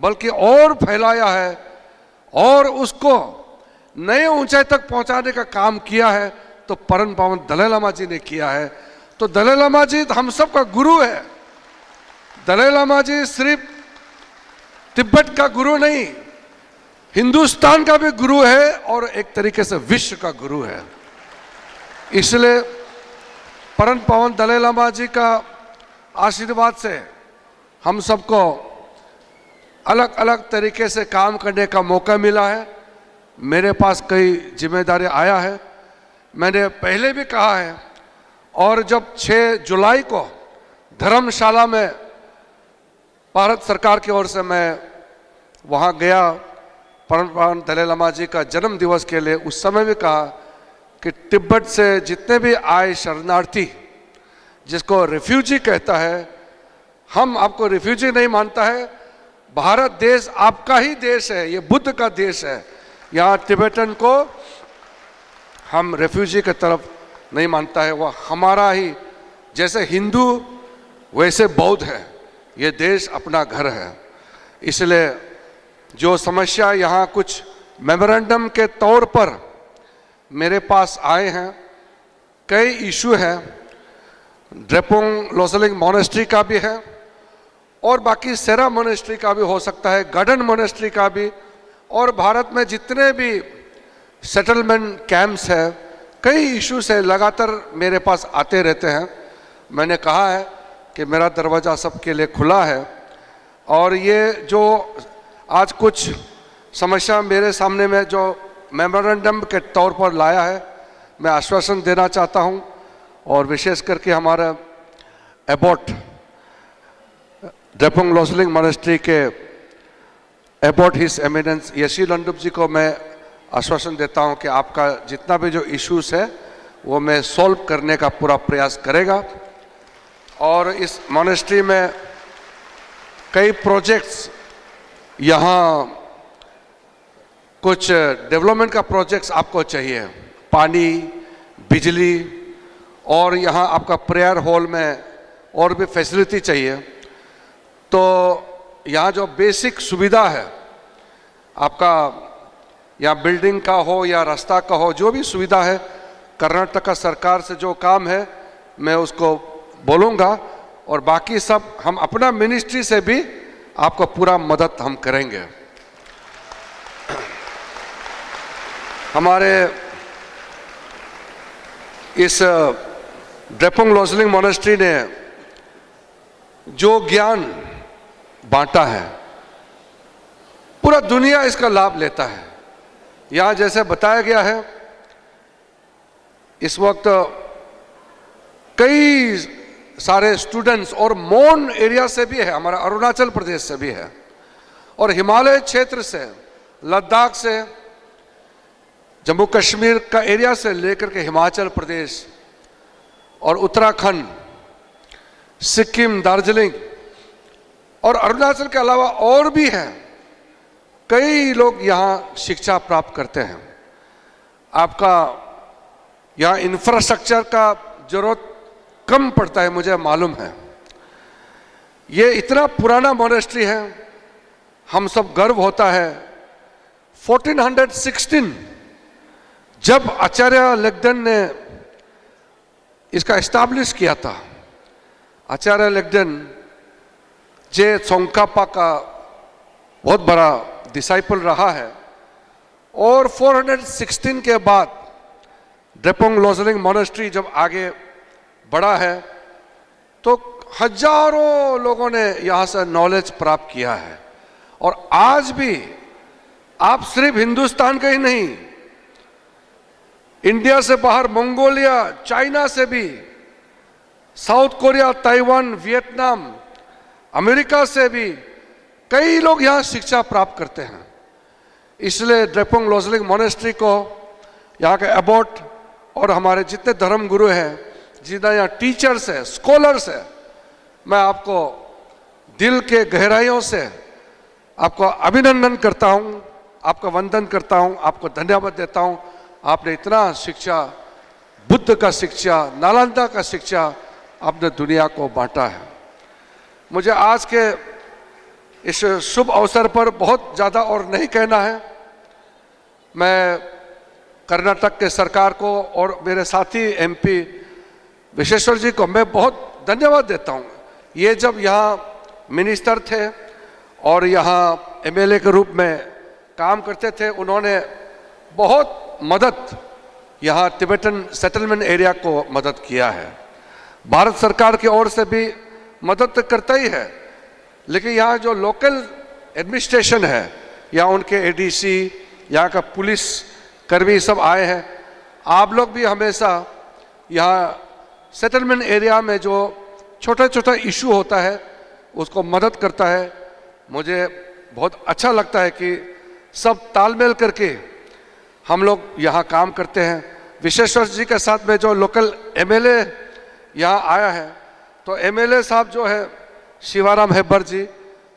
बल्कि और फैलाया है और उसको नए ऊंचाई तक पहुंचाने का काम किया है, तो परम पावन दलाई लामा जी ने किया है। तो दलाई लामा जी हम सबका गुरु है। दलाई लामा जी सिर्फ तिब्बत का गुरु नहीं, हिंदुस्तान का भी गुरु है और एक तरीके से विश्व का गुरु है। इसलिए परम पावन दलाई लामा जी का आशीर्वाद से हम सबको अलग-अलग तरीके से काम करने का मौका मिला है। मेरे पास कई जिम्मेदारी आया है, मैंने पहले भी कहा है, और जब छह जुलाई को धर्मशाला में भारत सरकार की ओर से मैं वहाँ गया, परम पावन दलाई लामा जी का जन्म दिवस के लिए, उस समय भी कहा कि तिब्बत से जितने भी आए शरणार्थी, जिसको रिफ्यूजी कहता है, हम आपको रिफ्यूजी नहीं मानता है। भारत देश आपका ही देश है, ये बुद्ध का देश है। यहाँ टिबेटन को हम रिफ्यूजी की तरफ नहीं मानता है, वो हमारा ही, जैसे हिंदू वैसे बौद्ध है। ये देश अपना घर है। इसलिए जो समस्या यहाँ कुछ मेमोरेंडम के तौर पर मेरे पास आए हैं, कई इशू है। ड्रेपुंग लोसलिंग मॉनेस्ट्री का भी है और बाकी सेरा मॉनेस्ट्री का भी हो सकता है, गार्डन मॉनेस्ट्री का भी, और भारत में जितने भी सेटलमेंट कैंप्स है, कई इशूज है, लगातार मेरे पास आते रहते हैं। मैंने कहा है कि मेरा दरवाज़ा सबके लिए खुला है। और ये जो आज कुछ समस्या मेरे सामने में जो मेमोरेंडम के तौर पर लाया है, मैं आश्वासन देना चाहता हूँ, और विशेष करके हमारे एबॉट, ड्रेपुंग लोसलिंग मॉनेस्ट्री के एबॉट हिज एमिनेंस येशी लंडुप जी को मैं आश्वासन देता हूं कि आपका जितना भी जो इश्यूज है, वो मैं सॉल्व करने का पूरा प्रयास करेगा। और इस मॉनेस्ट्री में कई प्रोजेक्ट्स, यहाँ कुछ डेवलपमेंट का प्रोजेक्ट्स आपको चाहिए, पानी, बिजली, और यहाँ आपका प्रेयर हॉल में और भी फैसिलिटी चाहिए। तो यहाँ जो बेसिक सुविधा है आपका, या बिल्डिंग का हो या रास्ता का हो, जो भी सुविधा है, कर्नाटक का सरकार से जो काम है, मैं उसको बोलूँगा, और बाकी सब हम अपना मिनिस्ट्री से भी आपको पूरा मदद हम करेंगे। हमारे इस ड्रेपुंग लोसलिंग मॉनेस्ट्री ने जो ज्ञान बांटा है, पूरा दुनिया इसका लाभ लेता है। यहाँ जैसे बताया गया है, इस वक्त कई सारे स्टूडेंट्स और मोन एरिया से भी है, हमारा अरुणाचल प्रदेश से भी है, और हिमालय क्षेत्र से, लद्दाख से, जम्मू कश्मीर का एरिया से लेकर के हिमाचल प्रदेश और उत्तराखंड, सिक्किम, दार्जिलिंग और अरुणाचल के अलावा और भी हैं। कई लोग यहाँ शिक्षा प्राप्त करते हैं। आपका यहाँ इंफ्रास्ट्रक्चर का जरूरत कम पड़ता है, मुझे मालूम है। ये इतना पुराना मॉनेस्ट्री है, हम सब गर्व होता है। फोर्टीन हंड्रेड सिक्सटीन, जब आचार्य लेगडन ने इसका एस्टैब्लिश किया था, आचार्य लेगडन जे त्सोंगकापा का बहुत बड़ा डिसाइपल रहा है, और फोर हंड्रेड सिक्सटीन के बाद ड्रेपोंग लोजलिंग मॉनेस्ट्री जब आगे बढ़ा है, तो हजारों लोगों ने यहाँ से नॉलेज प्राप्त किया है। और आज भी आप सिर्फ हिंदुस्तान का ही नहीं, इंडिया से बाहर मंगोलिया, चाइना से भी, south Korea, Taiwan, Vietnam, America से भी कई लोग यहाँ शिक्षा प्राप्त करते हैं। इसलिए ड्रेपोंग लोजलिंग मॉनेस्ट्री को, यहाँ के एबॉट और हमारे जितने धर्म गुरु हैं, जितना यहाँ टीचर्स हैं, स्कॉलर्स हैं, मैं आपको दिल के गहराइयों से आपको अभिनंदन करता हूँ, आपका वंदन करता हूँ, आपको धन्यवाद देता हूँ। आपने इतना शिक्षा, बुद्ध का शिक्षा, नालंदा का शिक्षा आपने दुनिया को बांटा है। मुझे आज के इस शुभ अवसर पर बहुत ज़्यादा और नहीं कहना है। मैं कर्नाटक के सरकार को और मेरे साथी एमपी विश्वेश्वर जी को मैं बहुत धन्यवाद देता हूँ। ये जब यहाँ मिनिस्टर थे और यहाँ एमएलए के रूप में काम करते थे, उन्होंने बहुत मदद यहाँ टिबेटन सेटलमेंट एरिया को मदद किया है। भारत सरकार की ओर से भी मदद तो करता ही है, लेकिन यहाँ जो लोकल एडमिनिस्ट्रेशन है, यहाँ उनके एडीसी, यहाँ का पुलिस कर्मी सब आए हैं। आप लोग भी हमेशा यहाँ सेटलमेंट एरिया में जो छोटा छोटा इशू होता है, उसको मदद करता है। मुझे बहुत अच्छा लगता है कि सब तालमेल करके हम लोग यहाँ काम करते हैं। विश्वेश्वर जी के साथ में जो लोकल एमएलए यहाँ आया है, तो एमएलए साहब जो है शिवाराम हेब्बर जी,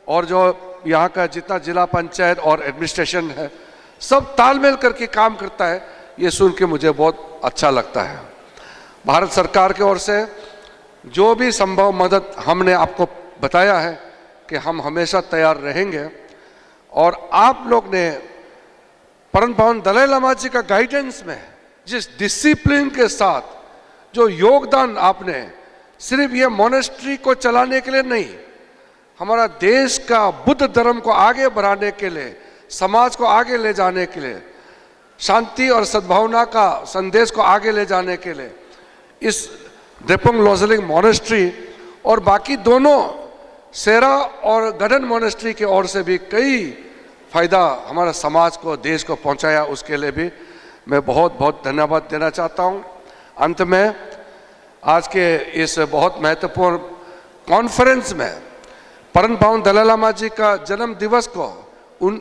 और जो यहाँ का जितना जिला पंचायत और एडमिनिस्ट्रेशन है, सब तालमेल करके काम करता है। ये सुन के मुझे बहुत अच्छा लगता है। भारत सरकार की ओर से जो भी संभव मदद हमने आपको बताया है कि हम हमेशा तैयार रहेंगे, और आप लोग ने परम पावन दलाई लामा जी का गाइडेंस में जिस डिसिप्लिन के साथ जो योगदान आपने सिर्फ ये मॉनेस्ट्री को चलाने के लिए नहीं, हमारा देश का बुद्ध धर्म को आगे बढ़ाने के लिए, समाज को आगे ले जाने के लिए, शांति और सद्भावना का संदेश को आगे ले जाने के लिए इस ड्रेपोंग लोजलिंग मॉनेस्ट्री और बाकी दोनों सेरा और गडन मॉनेस्ट्री की ओर से भी कई फायदा हमारा समाज को, देश को पहुंचाया, उसके लिए भी मैं बहुत बहुत धन्यवाद देना चाहता हूं। अंत में आज के इस बहुत महत्वपूर्ण कॉन्फ्रेंस में परम पावन दलाई लामा जी का जन्म दिवस को उन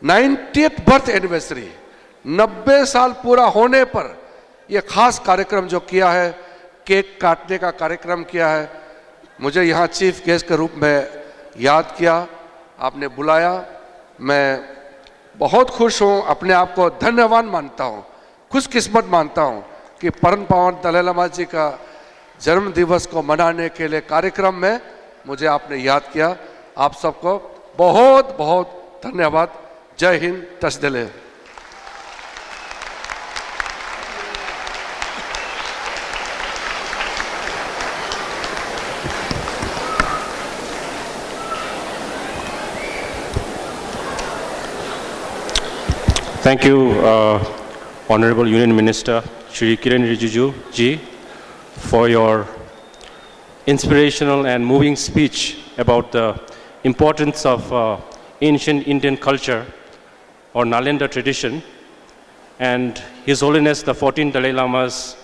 नाइन्टियथ बर्थ एनिवर्सरी, नब्बे साल पूरा होने पर ये खास कार्यक्रम जो किया है, केक काटने का कार्यक्रम किया है, मुझे यहाँ चीफ गेस्ट के रूप में याद किया, आपने बुलाया। मैं बहुत खुश हूँ, अपने आप को धन्यवान मानता हूँ, खुशकिस्मत मानता हूँ कि परम पावन दलाई लामा जी का जन्म दिवस को मनाने के लिए कार्यक्रम में मुझे आपने याद किया। आप सबको बहुत बहुत धन्यवाद। जय हिंद, तशदिले। Thank you, uh, Honorable Union Minister Shri Kiren Rijiju ji, for your inspirational and moving speech about the importance of uh, ancient Indian culture or Nalanda tradition, and His Holiness the fourteenth Dalai Lama's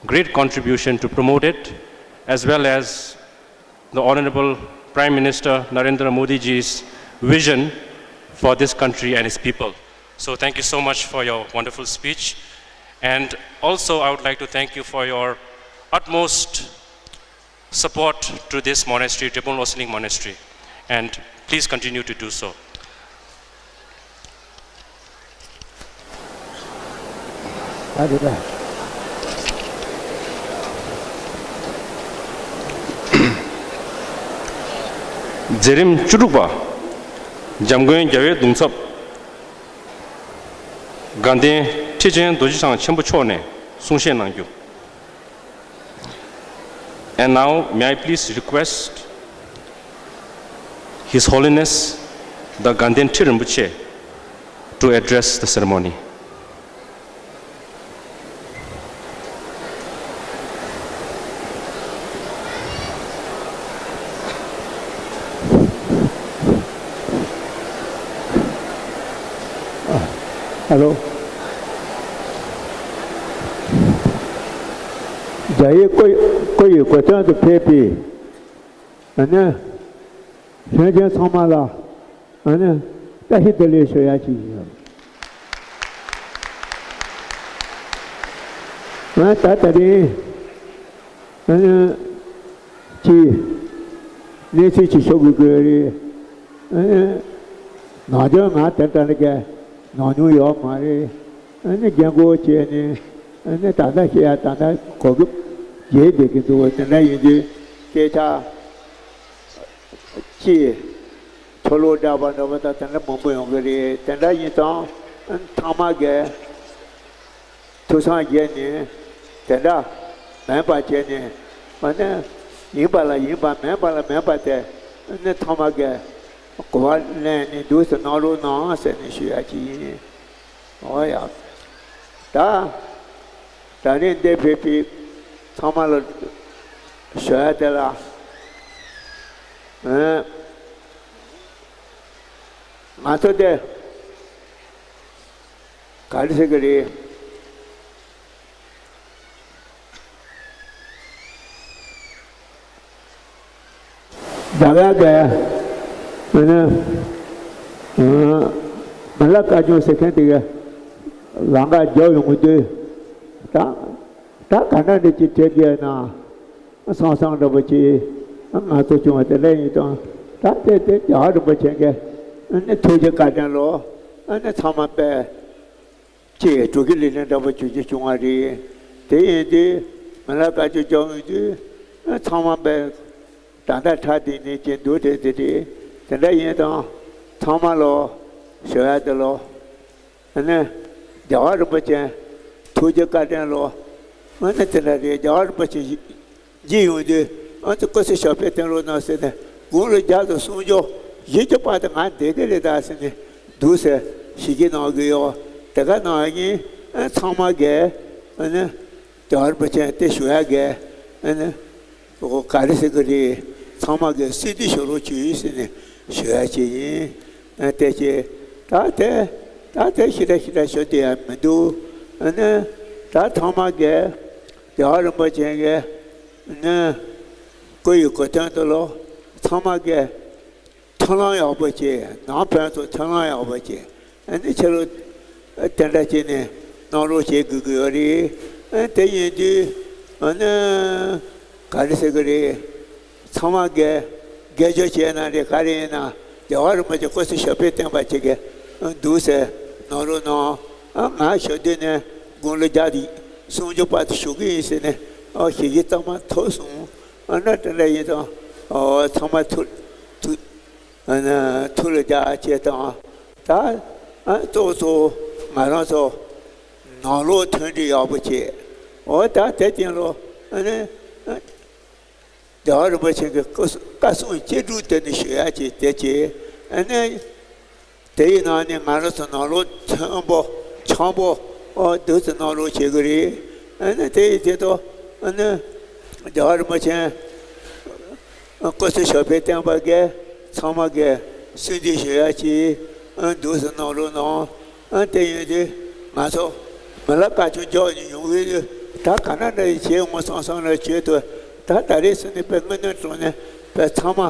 great contribution to promote it, as well as the Honorable Prime Minister Narendra Modi ji's vision for this country and its people. So thank you so much for your wonderful speech. And also, I would like to thank you for your utmost support to this monastery, Drepung Loseling Monastery, and please continue to do so. མཛད་རིམ་བཅུ་དྲུག་པ། འཇམ་མགོན་རྒྱལ་བའི་གདུང་ཚབ་དགའ་ལྡན་ཁྲི་ཆེན་རྡོ་རྗེ་འཆང་ཆེན་པོ་མཆོག་ནས་གསུང་བཤད་གནང་རྒྱུ། And now, may I please request His Holiness the Ganden Tri Rinpoche to address the ceremony. ཨ་ལོ། རྒྱ་ཡིག་བཀོད་བཀོད་ཡིག་འགོད་སྟོན་དུ་ཕེབས་པའི་ཨ་ནི་ལྷན་རྒྱས་ཚང་མ་ལ་ཨ་ནི་བཀྲ་ཤིས་བདེ་ལེགས་ཞུ་ཡ་ཅིག་ཡིན། ང་ད་ད་རིང་ཨ་ནི་ཅིག་གནས་ཚུལ་ཅིག་ཤོད་དགོས་ཀྱི་རེད། ཨ་ནི་ནམ་རྒྱུན་ང་དེ་འདྲ་ལ་ག་ནང་མྱོང་ཡོད་མ་རེད། ཨ་ནི་རྒན་གོག་བྱས་ནས་ཨ་ནི་ད་ལྟ་བཤད་ཡ་ད་ལྟ་གོ་སྐབས་བརྗེད་བསྡད་ཀྱི་འདུག་དེ་འདྲ་ཡིན་དུས་སྐད་ཆ་ཅིག་ཆོ་ལོ་འདྲ་པ་འདྲ་པ་དང་དེ་འདྲ་མང་པོ་ཡོང་གི་རེད། དེ་འདྲ་ཡིན་ཙང་ཨ་ནི་ཚང་མ་གིས་ཐུགས་བསམ་བཞེས་ནས་དེ་འདྲ་མིན་པ་བྱས་ནས་ཨ་ནི་ཡིན་པ་ལ་ཡིན་པ་མིན་པ་ལ་མིན་པ་དེ་ཨ་ནི་ཚང་མ་གིས་གོ་བ་ལེན་ནས་འདུག་སེ་གནང་རོགས་གནང་ཟེར་ནས་ཞུ་ཡ་ཅིག་ཡིན། འོ་ཡ། ད་ད་རིང་འདིར་ཕེབས་པའི་ཚང་མ་ལ་ཞུ་ཡ་དེ་ལ་ཨ་ང་ཚོ་འདི་ག་རེ་ཟེར་གི་རེད། རྒྱ་གར་གྱི་མི་ནི་མི་ལ་བཀའ་བཀྱོན་ཟེར་མཁན་དེ་གི་ལམ་ཁ་རྒྱག་ཡོང་གི་དུས་ད་ད་ག་འདྲ་འདྲ་ཅིག་བྱེད་དགོས་ན་སང་སང་འདྲ་པོ་ཅིག་ང་ཚོ་བྱུང་བ་དེ་ལས་ཡིན་དང་ད་དེ་དེ་རྒྱལ་བ་རིན་པོ་ཆེ་གི་ཨ་ནི་ཐུགས་རྗེ་བཀའ་དྲིན་ལོ་ཨ་ནི་ཚང་མ་པས། ཅེས་འགྲོ་གི་ལས་ནི་འདྲ་པོ་བྱུང་རྒྱུ་བྱུང་བ་རེད། དེ་ཡིན་དུས་མི་ལ་བཀའ་བཀྱོན་བྱུང་ཡོང་དུས་ཚང་མ་པས་ད་ལྟ་ཁྲ་དེ་ནས་ཀྱི་འདུག་དེ་དེ་རེད། དེ་འདྲ་ཡིན་དང་ཚང་མ་ལོ་ཞུ་ཡ་དེ་ལོ་ཨ་ནི་རྒྱལ་བ་རིན་པོ་ཆེ་ཐུགས་རྗེ་བཀའ་དྲིན་ལོ་ཨ་ནི་དེ་འདྲ་རེད། རྒྱལ་བ་རིན་པོ་ཆེ་འཇིག་ཡོང་དུས་ཨ་ཙི་སྐུ་ཚེ་ཞབས་པད་བརྟན་རོགས་གནང་ཟེར་ནས་དགུང་ལོ་བརྒྱ་དང་སུམ་ཅུ་བཞི་བཅུ་བར་དུ་ང་བསྡད་ཀྱི་རེད་ད་ཟེར་ནས་འདུག་ཟེར་ཞིག་གི་གནང་གི་ཡོད། དེ་ག་ནང་བཞིན་ཨ་ཚང་མ་གིས་ཨ་ནི་རྒྱལ་བ་རིན་པོ་ཆེ་དེ་ཞུ་ཡ་གི་ཨ་ནི་ག་རེ་ཟེར་གི་རེད། ཚང་མ་གིས་སྲིད་དུ་ཞུ་རོགས་བྱོས་ཟེར་ནས་ཞུ་ཡ་ཅིག་ཡིན། ཨ་དེ་ཅི་ད་དེ་ད་དེ་ཞེ་དྲག་ཞེ་དྲག་ཞུ་བསྡད་ཡ་མི་འདུག་ཨ་ནི་ད་ཚང་མ་གིས་རྒྱལ་བ་རིན་པོ་ཆེ་གི་ནི་སྐུ་ཡི་གོ་དོན་དུ་ལོ་ཚང་མ་གིས་མཐུན་ལམ་ཡག་པོ་བྱེད། ནང་ཕན་ཚུན་མཐུན་ལམ་ཡག་པོ་བྱེད། ཨ་ནི་ཕྱི་ལོགས་དེ་འདྲ་བྱས་ནས་གནང་རོགས་བྱེད་དགོས་ཀྱི་ཡོད་རེད། ཨ་དེ་ཡིན་དུས་ཨ་ནི་ག་རེ་ཟེར་གི་རེད། ཚང་མ་གིས་ དགེ་སྦྱོར་བྱས་ན་རེད། ག་རེ་ཡིན་ན་རྒྱལ་བ་རིན་པོ་ཆེ་སྐུ་ཚེ་ཞབས་པད་བརྟན་པ་ཅིག་གི་འདུག་ཟེར་ནང་ལོགས་ནང་། ང་ཞོགས་དུས་ནས་དགུང་ལོ་བརྒྱ་དང་སུམ་ཅུ་བར་དུ་བཞུགས་ཀྱི་ཡིན་ཟེར་ནས་ཞལ་བཞེས་གཙང་མ་ཐོབ་སོང་། ཨ་ན་དེ་འདྲ་ཡིན་ཙང་ཚང་མ་ཐུགས་ཐུགས་ཐུགས་ལ་འཇགས་བྱས་དང་། ད་གཙོ་བོ་གཙོ་བོ་ང་རང་ཚོ་ནང་ལོགས་མཐུན་སྒྲིལ་ཡག་པོ་བྱས། འོ་ད་དེ་སྟེང་ལོ་ཨ་ནི། རྒྱལ་བ་རིན་པོ་ཆེ་གི་བཀའ་བཀའ་གསུང་ཅི་སྒྲུབ་དེ་ནི་ཞུ་ཡ་ཅིག་དེ་བྱས། ཨ་ནི་དེ་ཡི་ནང་ནས་ང་རང་ཚོ་ནང་ལོགས་མཐུན་པོ་འཆམ་པོ་འདུག་ཙམ་གནང་རོགས་བྱེད་དགོས་རེད། ཨ་ནི་དེ་ཡི་དེ་དོ་ཨ་ནི་རྒྱལ་བ་རིན་པོ་ཆེ་སྐུ་ཚེ་ཞབས་པད་བརྟན་པ་གི་ཚང་མ་གི་གསོལ་འདེབས་ཞུ་ཡ་ཅིག་འདུག་ཙམ་གནང་རོགས་གནང་། ཨ་དེ་ཡིན་དུས་ང་ཚོ་མི་ལ་བཀའ་ཆོས་རྒྱག་ནས་ཡོང་གི་ཡོད། ད་ག་ན་འདྲ་ཡི་བྱེད་འོང་སོང་སོང་ལ་བྱེད་དུ། ད་ད་རེས་སུ་ནི་དཔེ་དངོས་གནས་དྲང་གནས་དཔེ་ཚང་མ་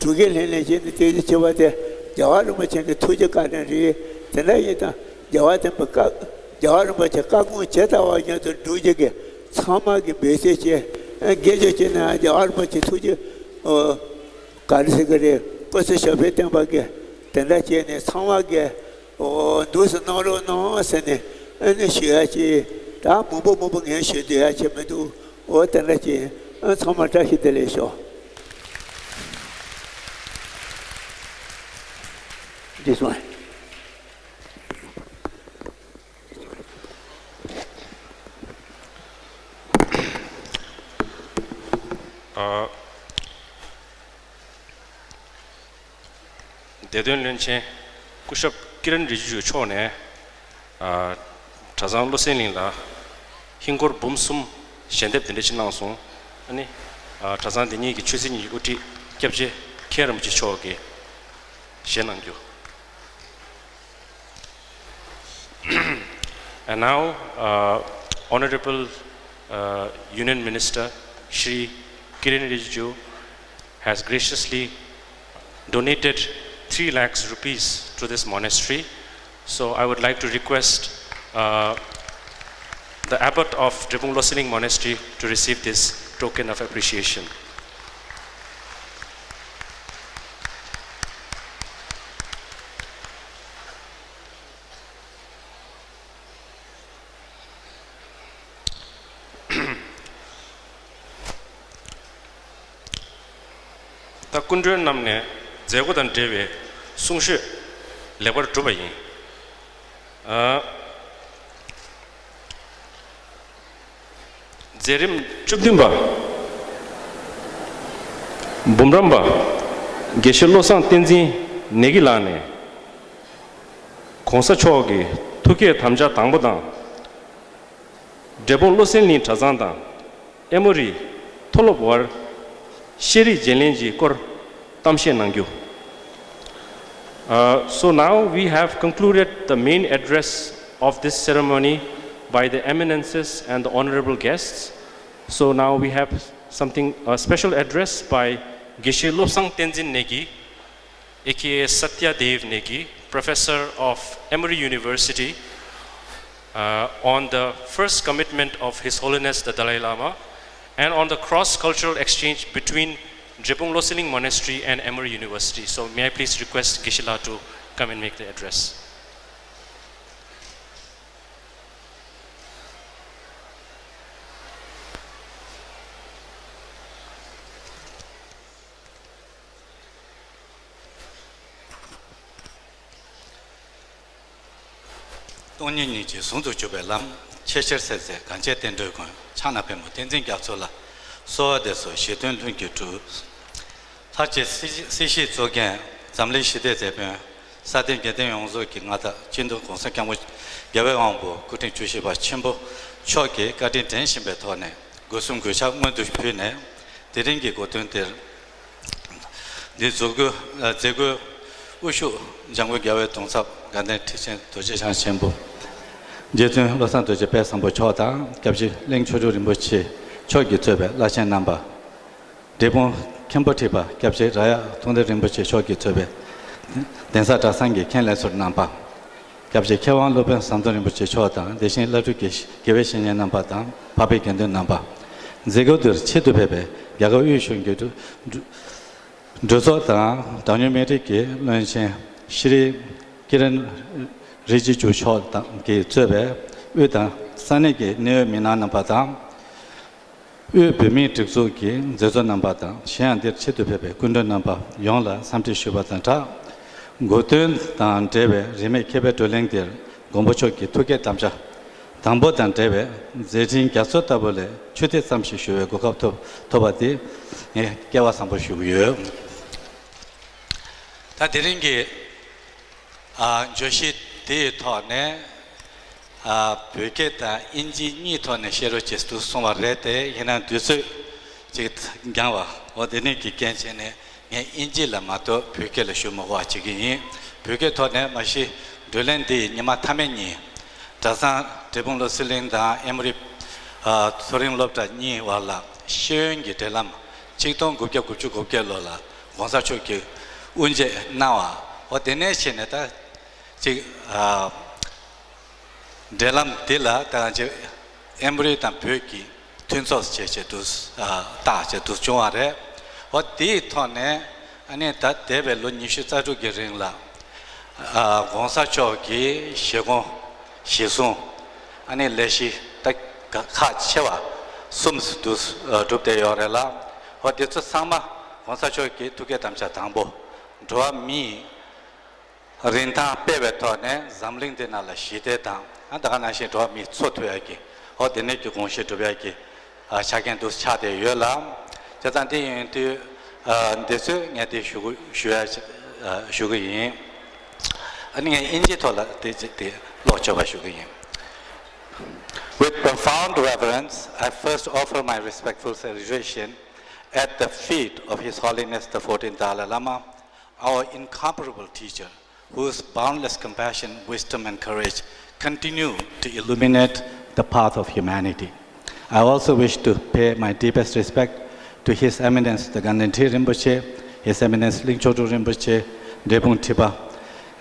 དྲུག་གི་ལྷན་ལྷན་བྱས་ནས་དེ་བྱེད་པ་དེ་རྒྱལ་བ་རིན་པོ་ཆེ་གི་ཐུགས་རྗེ་བཀའ་དྲིན་རེད། དེ་འདྲ་ཡིན་དང་རྒྱལ་བ་དེ་བཀའ་རྒྱལ་བ་རིན་པོ་ཆེ་བཀའ་དགོངས་ཇི་ལྟ་བ་བཞིན་དུ་སྒྲུབ་རྒྱུ་གི་ཚང་མ་གི་འབད་བརྩོན་བྱས། དགེ་སྦྱོར་བྱས་ན་རྒྱལ་བ་རིན་པོ་ཆེ་ཐུགས་རྗེ་ག་རེ་ཟེར་གི་རེད། སྐུ་ཚེ་ཞབས་པད་བརྟན་པ་གི་དེ་འདྲ་བྱས་ནས་ཚང་མ་གི་འོ་འདུག་སེ་གནང་རོགས་གནང་ཟེར་ནས་ཨ་ནི་ཞུ་ཡ་ཅིག་ད་མང་པོ་མང་པོ་ངས་ཞུ་འདོད་ཡ་ཅིག་མི་འདུག་འོ་དེ་འདྲ་ཅིག་ཨ་ཚང་མ་བཀྲ་ཤིས་བདེ་ལེགས་ཤོག་འདི་སོང་། ཨ། བདེ་དོན་བློན་ཆེན་སྐུ་ཞབས་ཀི་རན་རི་ཇི་ཇུ་མཆོག་ནས། ཨ། གྲྭ་ཚང་བློ་གསལ་གླིང་ལ་ཧིན་སྒོར་འབུམ་གསུམ་ཞལ་འདེབས་འདི་འདྲ་ཞིག་གནང་སོང་། ཨ་ནི། ཨ། གྲྭ་ཚང་འདི་ཉིད་ཀྱི་ཆོས་སྲིད་གཉིས་ཀྱི་དབུ་ཁྲིད་སྐྱབས་རྗེ་མཁན་རིན་པོ་ཆེ་མཆོག་གིས་བཞེས་གནང་རྒྱུ། And now, uh, Honorable, uh, Union Minister Shri Kiren Rijiju has graciously donated three lakhs rupees to this monastery. So I would like to request, uh, the Abbot of Drepung Loseling Monastery to receive this token of appreciation. ད་སྐུ་མགྲོན་རྣམས་ནས་མཛད་སྒོ་དང་འབྲེལ་བའི་གསུང་ཆོས་ལེགས་པར་གྲུབ་པ་ཡིན། ཨ། མཛད་རིམ་བཅུ་བདུན་པ། འབུམ་རམས་པ་དགེ་བཤེས་བློ་བཟང་བསྟན་འཛིན་ནེ་གི་ལགས་ནས། ༸གོང་ས་མཆོག་གི་ཐུགས་བསྐྱེད་དམ་བཅའ་དང་པོ་དང་། འབྲས་སྤུངས་བློ་གསལ་གླིང་གྲྭ་ཚང་དང་ཨེ་མོ་རི་མཐོ་སློབ་དབར་ཤེས་རིག་བརྗེ་ལེན་གྱི་སྐོར་གཏམ་བཤད་གནང་རྒྱུ། Uh, so now we have concluded the main address of this ceremony by the eminences and the honorable guests. So now we have something, a special address by དགེ་བཤེས་བློ་བཟང་བསྟན་འཛིན་ནེ་གི། A K A Satya Dev Negi, Professor of Emory University, uh, on the first commitment of His Holiness the Dalai Lama and on the cross-cultural exchange between Drepung Loseling Monastery and Emory University. So may I please request Geshe-la to come and make the address. སྟོང་ཉིད་གཉིས་ཀྱིས་ཟུང་དུ་འཇུག་པའི་ལམ། ཆེས་ཆེར་གསལ་མཛད་གངས་ཅན་བསྟན་འགྲོའི་མགོན། ཕྱག་ན་པདྨོ་བསྟན་འཛིན་རྒྱ་མཚོ་ལ། གསོལ་བ་འདེབས་སོ་བཞེད་དོན་ལྷུན་གྱིས་གྲུབ། ལྷར་བཅས་སྲིད་སྲིད་ཞིའི་གཙུག་རྒྱན་འཛམ་གླིང་ཞི་བདེའི་མཛད་དཔོན། ས་སྟེང་རྒྱལ་བསྟན་ཡོངས་རྫོགས་ཀྱི་མངའ་བདག་སྤྱི་ནོར་༸གོང་ས་༸སྐྱབས་མགོན་རྒྱལ་བའི་དབང་པོ་སྐུ་ཕྲེང་བཅུ་བཞི་པ་ཆེན་པོ་མཆོག་གིས་བཀའ་དྲིན་དྲན་བཞིན་པའི་ཐོག་ནས། སྒོ་གསུམ་གུས་ཕྱག་སྔོན་དུ་ཕུལ་ནས། དེ་རིང་གི་གོ་སྟོན་དེར་འདི་མཛད་སྒོའི་མཛད་སྒོའི་དབུ་བཞུགས་འཇམ་མགོན་རྒྱལ་བའི་གདུང་ཚབ་དགའ་ལྡན་ཁྲི་ཆེན་རྡོ་རྗེ་འཆང་ཆེན་པོ། རྗེ་བཙུན་བློ་བཟང་རྡོ་རྗེ་དཔལ་བཟང་པོ་མཆོག་དང་། སྐྱབས་རྗེ་གླིང་ཆོས་དྲུག་རིན་པོ་ཆེ་མཆོག་གིས་གཙོས་པའི་བླ་ཆེན་རྣམ་པ། འབྲས་སྤུངས་མཁན་པོ་ཁྲི་པ་སྐྱབས་རྗེ་ར་ཡག་མཐོང་ལྡན་རིན་པོ་ཆེ་མཆོག་གིས་གཙོས་པའི་གདན་ས་གྲྭ་ཚང་གི་མཁན་ལས་ཟུར་རྣམ་པ། སྐྱབས་རྗེ་མཁས་དབང་སློབ་དཔོན་ཟམ་གདོང་རིན་པོ་ཆེ་མཆོག་དང་། དེ་བཞིན་བླ་སྤྲུལ་དགེ་དགེ་བའི་བཤེས་གཉེན་རྣམ་པ་དང་། འཕགས་པའི་དགེ་འདུན་རྣམ་པ། མཛད་སྒོ་འདིར་ཆེད་དུ་ཕེབས་པའི་རྒྱ་གར་དབུས་གཞུང་གི་འབྲུ་འབྲུ་ གྲོས་ཚོགས་དང་གྲངས་ཉུང་མི་རིགས་ཀྱི་བློན་ཆེན་ཤྲི་ཀི་རན་རི་ཇི་ཇུ་མཆོག་དང་གིས་གཙོས་པའི་དབུས་དང་ས་གནས་ཀྱི་གནད་ཡོད་མི་སྣ་རྣམ་པ་དང་། དབུས་བོད་མིའི་སྒྲིག་འཛུགས་ཀྱི་མཛད་གཙོ་རྣམ་པ་དང་གཞན་ཡང་འདིར་ཆེད་དུ་ཕེབས་པའི་སྐུ་མགྲོན་རྣམ་པ་ཡོངས་ལ་འཚམས་འདྲི་ཞུས་པ་དང་སྦྲགས། འགོ་སྟོན་དང་འབྲེལ་བའི་རིན་མེད་མཁས་པའི་བགྲོ་གླེང་འདིར་མགོན་པོ་མཆོག་གི་ཐུགས་བསྐྱེད་དམ་བཅའ་དང་པོ་དང་འབྲེལ་བའི་མཛད་འཕྲིན་རྒྱ་མཚོ་ལྟ་བུ་ལས་ཆུ་ཐིགས་ཙམ་ཞིག་ཞུ་བའི་གོ་སྐབས་ཐོབ་ཐོབ་པ་འདི་ངས་སྐལ་བ་བཟང་པོ་ཞུ་གི་ཡོད། ད་དེ་རིང་གི་ཨ། བརྗོད་གཞི་དེའི་ཐོག་ནས་ཨ། བོད་སྐད་དང་དབྱིན་ཇི་གཉིས་ཐོག་ནས་བཤད་རོགས་བྱེད་དུ་སོང་བ་རེད་དེ། ཡིན་ནའང་དུས་ཚོད་ཅིག་འགྱངས་པ་འོ་དེ་ནས་ཀྱི་རྐྱེན་བྱས་ནས་ངས་དབྱིན་ཇི་ལ་མ་གཏོགས་བོད་སྐད་ལ་ཞུ་མི་དགོས་པ་བྱེད་ཀྱི་ཡིན། བོད་སྐད་ཐོག་ནས་མ་གཞི་བགྲོ་གླེང་འདི་ཉི་མ་མཐའ་མའི་ཉིན་གྲྭ་ཚང་འབྲས་སྤུངས་བློ་གསལ་གླིང་དང་ཨེ་མོ་རི་ཨ། མཐོ་རིམ་སློབ་གྲྭ་གཉིས་བར་ལ་ཤེས་ཡོན་གྱི་འབྲེལ་ལམ་ཆིག་སྟོང་དགུ་བརྒྱ་དགུ་བཅུ་གོ་བརྒྱད་ལོ་ལ་༸གོང་ས་མཆོག་གིས་དབུ་འབྱེད་གནང་བ་འོ་དེ་ནས་བྱས་ནས་ད་ཅིག་ཨ། འབྲེལ་ལམ་འདི་ལ་ད་ཅིག་ཨེ་མོ་རི་དང་བོད་ཀྱི་མཐུན་ཚོགས་བྱས་བྱས་འདུག་ཨ། བཏགས་བྱས་འདུག་བྱུང་བ་རེད། འོ་དེའི་ཐོག་ནས་ཨ་ནི་ད་འདས་པའི་ལོ་ཉི་ཤུ་རྩ་དྲུག་གི་རིང་ལ་ཨ། ༸གོང་ས་མཆོག་གི་བཞེད་དགོངས་གཞི་བཟུང་ཨ་ནི་ལས་གཞི་ད་ཁག་ཆེ་བ་གསུམ་འདུག་ཨ། བསྒྲུབས་བསྡད་ཡོད་རེད་ལ། འོ་དེ་ཚོ་ཚང་མ་༸གོང་ས་མཆོག་གི་ཐུགས་བསྐྱེད་དམ་བཅའ་དང་པོ་འགྲོ་བ་མིའི་རིན་ཐང་སྤེལ་བའི་ཐོག་ནས་འཛམ་གླིང་འདི་ནང་ལ་ཞི་བདེ་དང་ཨ། ད་ག་ནང་བཞིན་འགྲོ་བ་མིའི་འཚོ་ཐུབ་ཡ་གི་འོ་དེ་ནས་ཀྱི་དགོངས་བཞེས་སྒྲུབ་ཡ་གི་ཨ། ཆ་རྐྱེན་དུ་ཆགས་བསྡད་ཡོད་ལ། བྱས་ཙང་དེ་ཡིན་དུས་ཨ། འདི་ཚོས་ངས་དེ་ཞུ་གི་ཞུ་ཡ་ཨ། ཞུ་གི་ཡིན། ཨ་ནི་ངས་དབྱིན་ཇིའི་ཐོག་ལ་དེ་དེ་ཀློག་ཆོག་པ་ཞུ་གི་ཡིན། With profound reverence, I first offer my respectful salutation at the feet of His Holiness the fourteenth Dalai Lama, our incomparable teacher, whose boundless compassion, wisdom, and courage continue to illuminate the path of humanity. I also wish to pay my deepest respect to His Eminence the Ganden Tri Rinpoche, His Eminence Ling Cho Tru Rinpoche, འབྲས་སྤུངས་ཁྲི་པ།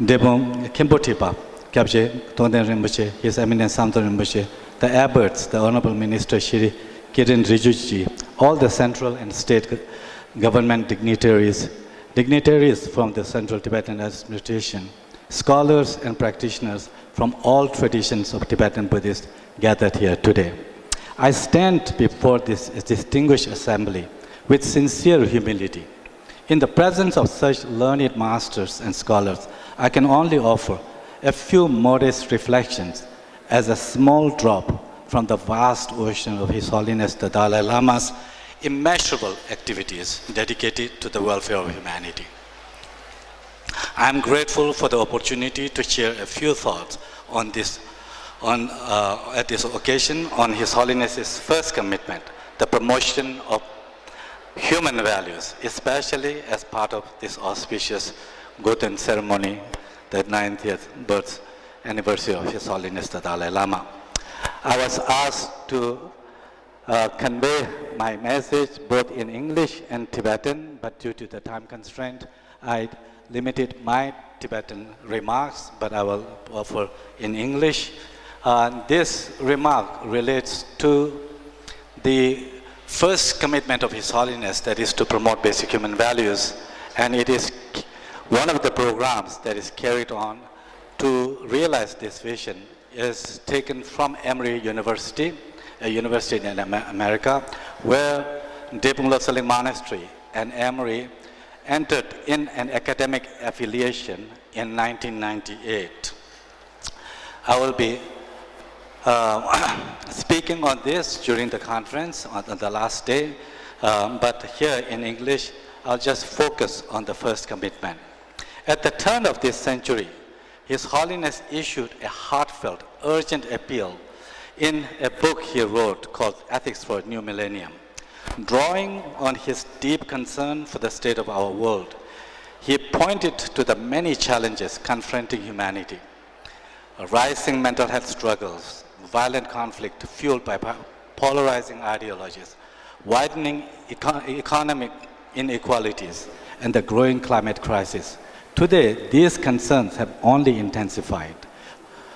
འབྲས་སྤུངས་མཁན་པོ་ཁྲི་པ་སྐྱབས་རྗེ་རྟོགས་ལྡན་རིན་པོ་ཆེ, His Eminence Samdhar Rinpoche, the abbots, the Honorable Minister Shri Kiren Rijiju ji, all the central and state government dignitaries, dignitaries from the Central Tibetan Administration, scholars and practitioners from all traditions of Tibetan Buddhists gathered here today. I stand before this distinguished assembly with sincere humility. In the presence of such learned masters and scholars, I can only offer a few modest reflections as a small drop from the vast ocean of His Holiness the Dalai Lama's immeasurable activities dedicated to the welfare of humanity. I am grateful for the opportunity to share a few thoughts on this, on, uh, at this occasion on His Holiness's first commitment, the promotion of human values, especially as part of this auspicious Goten ceremony, the ninetieth birth anniversary of His Holiness the Dalai Lama. I was asked to uh, convey my message both in English and Tibetan, but due to the time constraint, I limited my Tibetan remarks, but I will offer in English. Uh, this remark relates to the first commitment of His Holiness, that is to promote basic human values, and it is one of the programs that is carried on to realize this vision is taken from Emory University, a university in Am- America, where Drepung Lobsang Monastery and Emory entered in an academic affiliation in nineteen ninety-eight. I will be uh, speaking on this during the conference on the last day, um, but here in English, I'll just focus on the first commitment. At the turn of this century, His Holiness issued a heartfelt, urgent appeal in a book he wrote called Ethics for a New Millennium. Drawing on his deep concern for the state of our world, he pointed to the many challenges confronting humanity: rising mental health struggles, violent conflict fueled by po- polarizing ideologies, widening eco- economic inequalities, and the growing climate crisis. Today, these concerns have only intensified.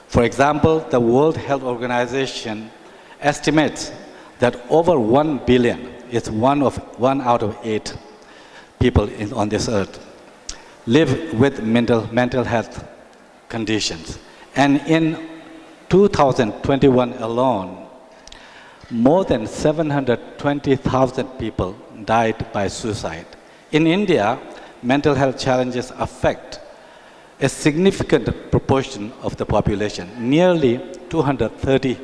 For example, the World Health Organization estimates that over one billion, it's one of one out of eight, people in, on this earth live with mental, mental health conditions. And in two thousand twenty-one alone, more than seven hundred twenty thousand people died by suicide. In India, mental health challenges affect a significant proportion of the population. Nearly two hundred thirty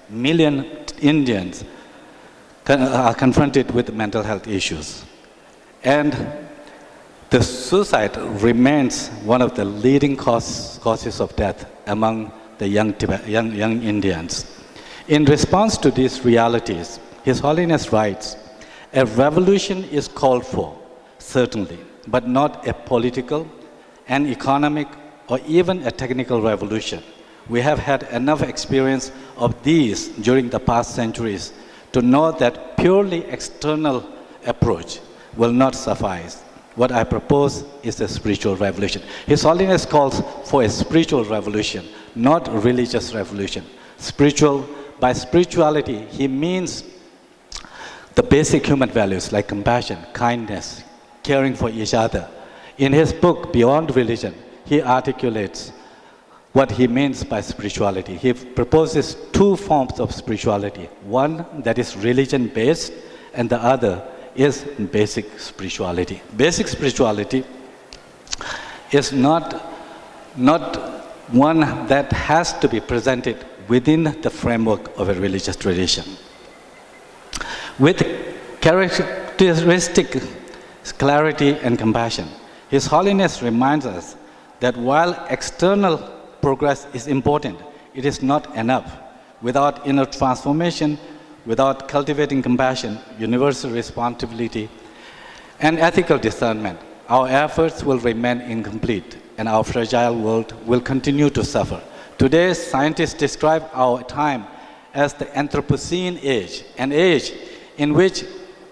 million Indians con- are confronted with mental health issues. And the suicide remains one of the leading cause, causes of death among the young, Tibet, young, young Indians. In response to these realities, His Holiness writes, "A revolution is called for, certainly, but not a political, an economic, or even a technical revolution. We have had enough experience of these during the past centuries to know that purely external approach will not suffice. What I propose is a spiritual revolution." His Holiness calls for a spiritual revolution, not religious revolution. Spiritual, by spirituality, he means the basic human values like compassion, kindness, caring for each other. In his book, Beyond Religion, he articulates what he means by spirituality. He proposes two forms of spirituality, one that is religion based, and the other is basic spirituality. Basic spirituality is not, not one that has to be presented within the framework of a religious tradition. With characteristic clarity and compassion, His Holiness reminds us that while external progress is important, it is not enough. Without inner transformation, without cultivating compassion, universal responsibility, and ethical discernment, our efforts will remain incomplete and our fragile world will continue to suffer. Today, scientists describe our time as the Anthropocene age, an age in which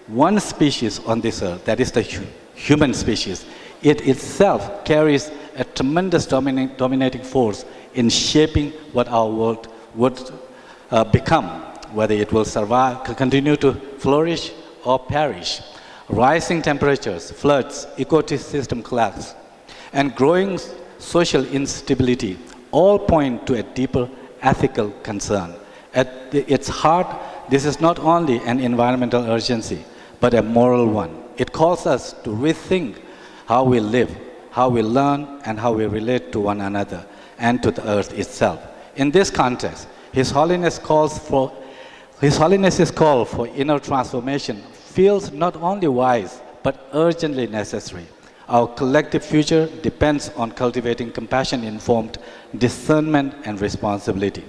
one species on this earth, that is the hu- human species, it itself carries a tremendous dominating, dominating force in shaping what our world would uh, become, whether it will survive, c- continue to flourish or perish. Rising temperatures, floods, ecosystem collapse, and growing social instability all point to a deeper ethical concern. At its heart, this is not only an environmental urgency, but a moral one. It calls us to rethink how we live, how we learn, and how we relate to one another and to the earth itself. In this context, His Holiness calls for His Holiness's call for inner transformation feels not only wise but urgently necessary. Our collective future depends on cultivating compassion informed discernment and responsibility.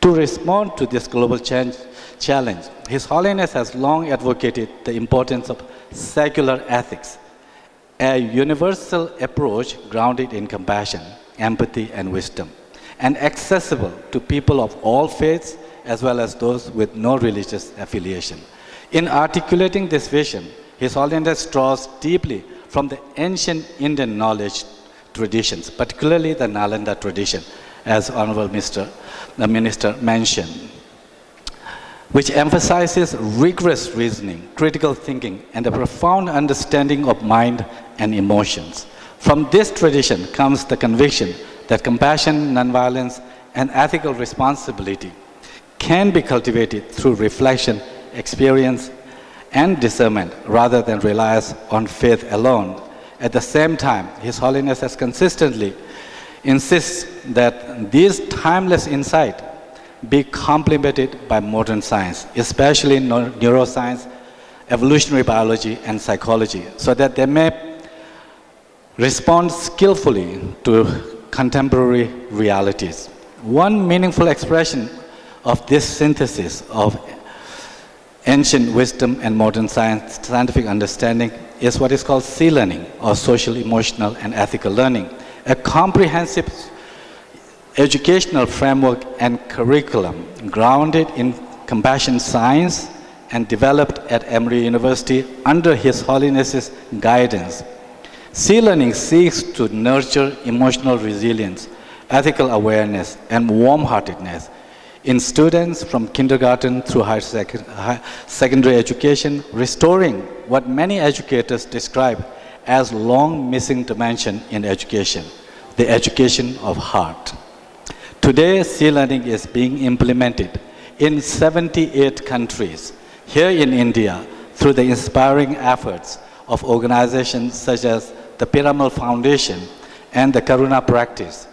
To respond to this global change, challenge, His Holiness has long advocated the importance of secular ethics, a universal approach grounded in compassion, empathy, and wisdom, and accessible to people of all faiths as well as those with no religious affiliation. In articulating this vision, His Holiness draws deeply from the ancient Indian knowledge traditions, particularly the Nalanda tradition, as Honorable Mister the Minister mentioned, which emphasizes rigorous reasoning, critical thinking, and a profound understanding of mind and emotions. From this tradition comes the conviction that compassion, nonviolence, and ethical responsibility can be cultivated through reflection, experience, and discernment rather than reliance on faith alone. At the same time, His Holiness has consistently insists that these timeless insights be complemented by modern science, especially neu- neuroscience, evolutionary biology, and psychology, so that they may respond skillfully to contemporary realities. One meaningful expression of this synthesis of ancient wisdom and modern science, scientific understanding is what is called C learning, or social, emotional, and ethical learning, a comprehensive educational framework and curriculum grounded in compassion science and developed at Emory University under His Holiness's guidance. C learning seeks to nurture emotional resilience, ethical awareness, and warm heartedness. in students from kindergarten through higher sec- high secondary education, restoring what many educators describe as long missing dimension in education, the education of heart. Today, C-learning is being implemented in seventy-eight countries. Here in India, through the inspiring efforts of organizations such as the Piramal Foundation and the Karuna Practice,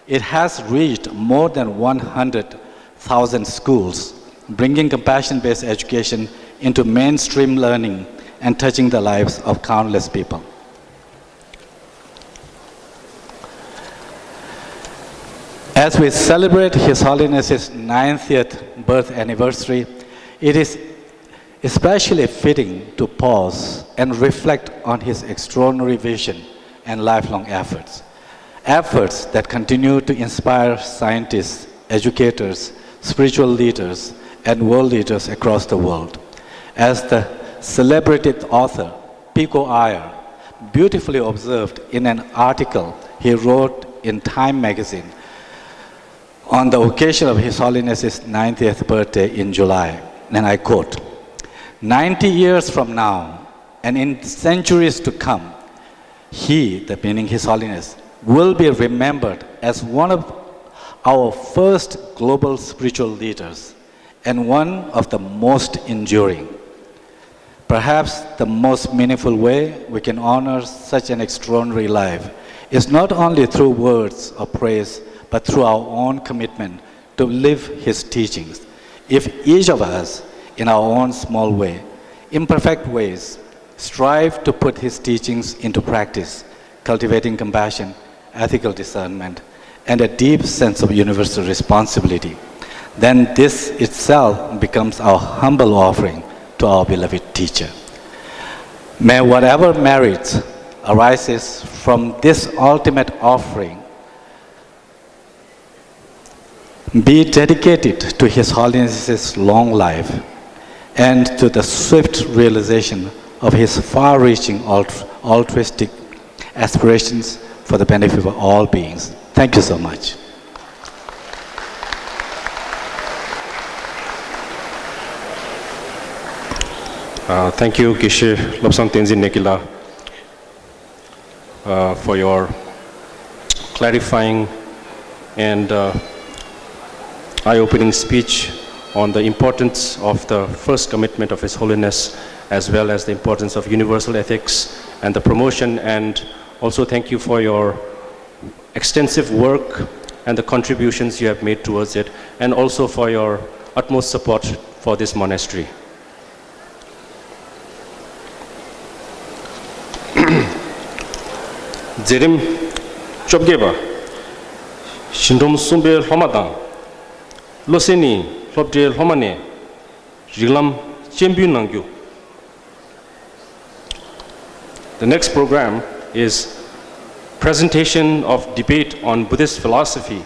it has reached more than one hundred thousand schools, bringing compassion-based education into mainstream learning and touching the lives of countless people. As we celebrate His Holiness's ninetieth birth anniversary, it is especially fitting to pause and reflect on his extraordinary vision and lifelong efforts. Efforts that continue to inspire scientists, educators, spiritual leaders, and world leaders across the world. As the celebrated author Pico Iyer beautifully observed in an article he wrote in Time magazine on the occasion of His Holiness's ninetieth birthday in July, and I quote, "Ninety years from now, and in centuries to come, he," the meaning His Holiness, "will be remembered as one of our first global spiritual leaders and one of the most enduring." Perhaps the most meaningful way we can honor such an extraordinary life is not only through words of praise, but through our own commitment to live his teachings. If each of us, in our own small way, imperfect ways, strive to put his teachings into practice, cultivating compassion, ethical discernment, and a deep sense of universal responsibility, then this itself becomes our humble offering to our beloved teacher. May whatever merit arises from this ultimate offering be dedicated to His Holiness's long life and to the swift realization of his far-reaching alt- altruistic aspirations for the benefit of all beings. Thank you so much. Uh, thank you, དགེ་བཤེས་བློ་བཟང་བསྟན་འཛིན་ནེ་གི་ལགས, uh, for your clarifying and uh, eye-opening speech on the importance of the first commitment of His Holiness, as well as the importance of universal ethics and the promotion. And also thank you for your extensive work and the contributions you have made towards it, and also for your utmost support for this monastery. མཛད་རིམ་བཅོ་བརྒྱད་པ། གཞི་འབྲོམ་གསུམ་པའི་སློབ་མ་དང་། བློ་གསལ་ནི་སློབ་གྲྭའི་སློབ་མ་ནས་རིགས་ལམ་སྤྱན་འབུལ་གནང་རྒྱུ། The next program is presentation of debate on Buddhist philosophy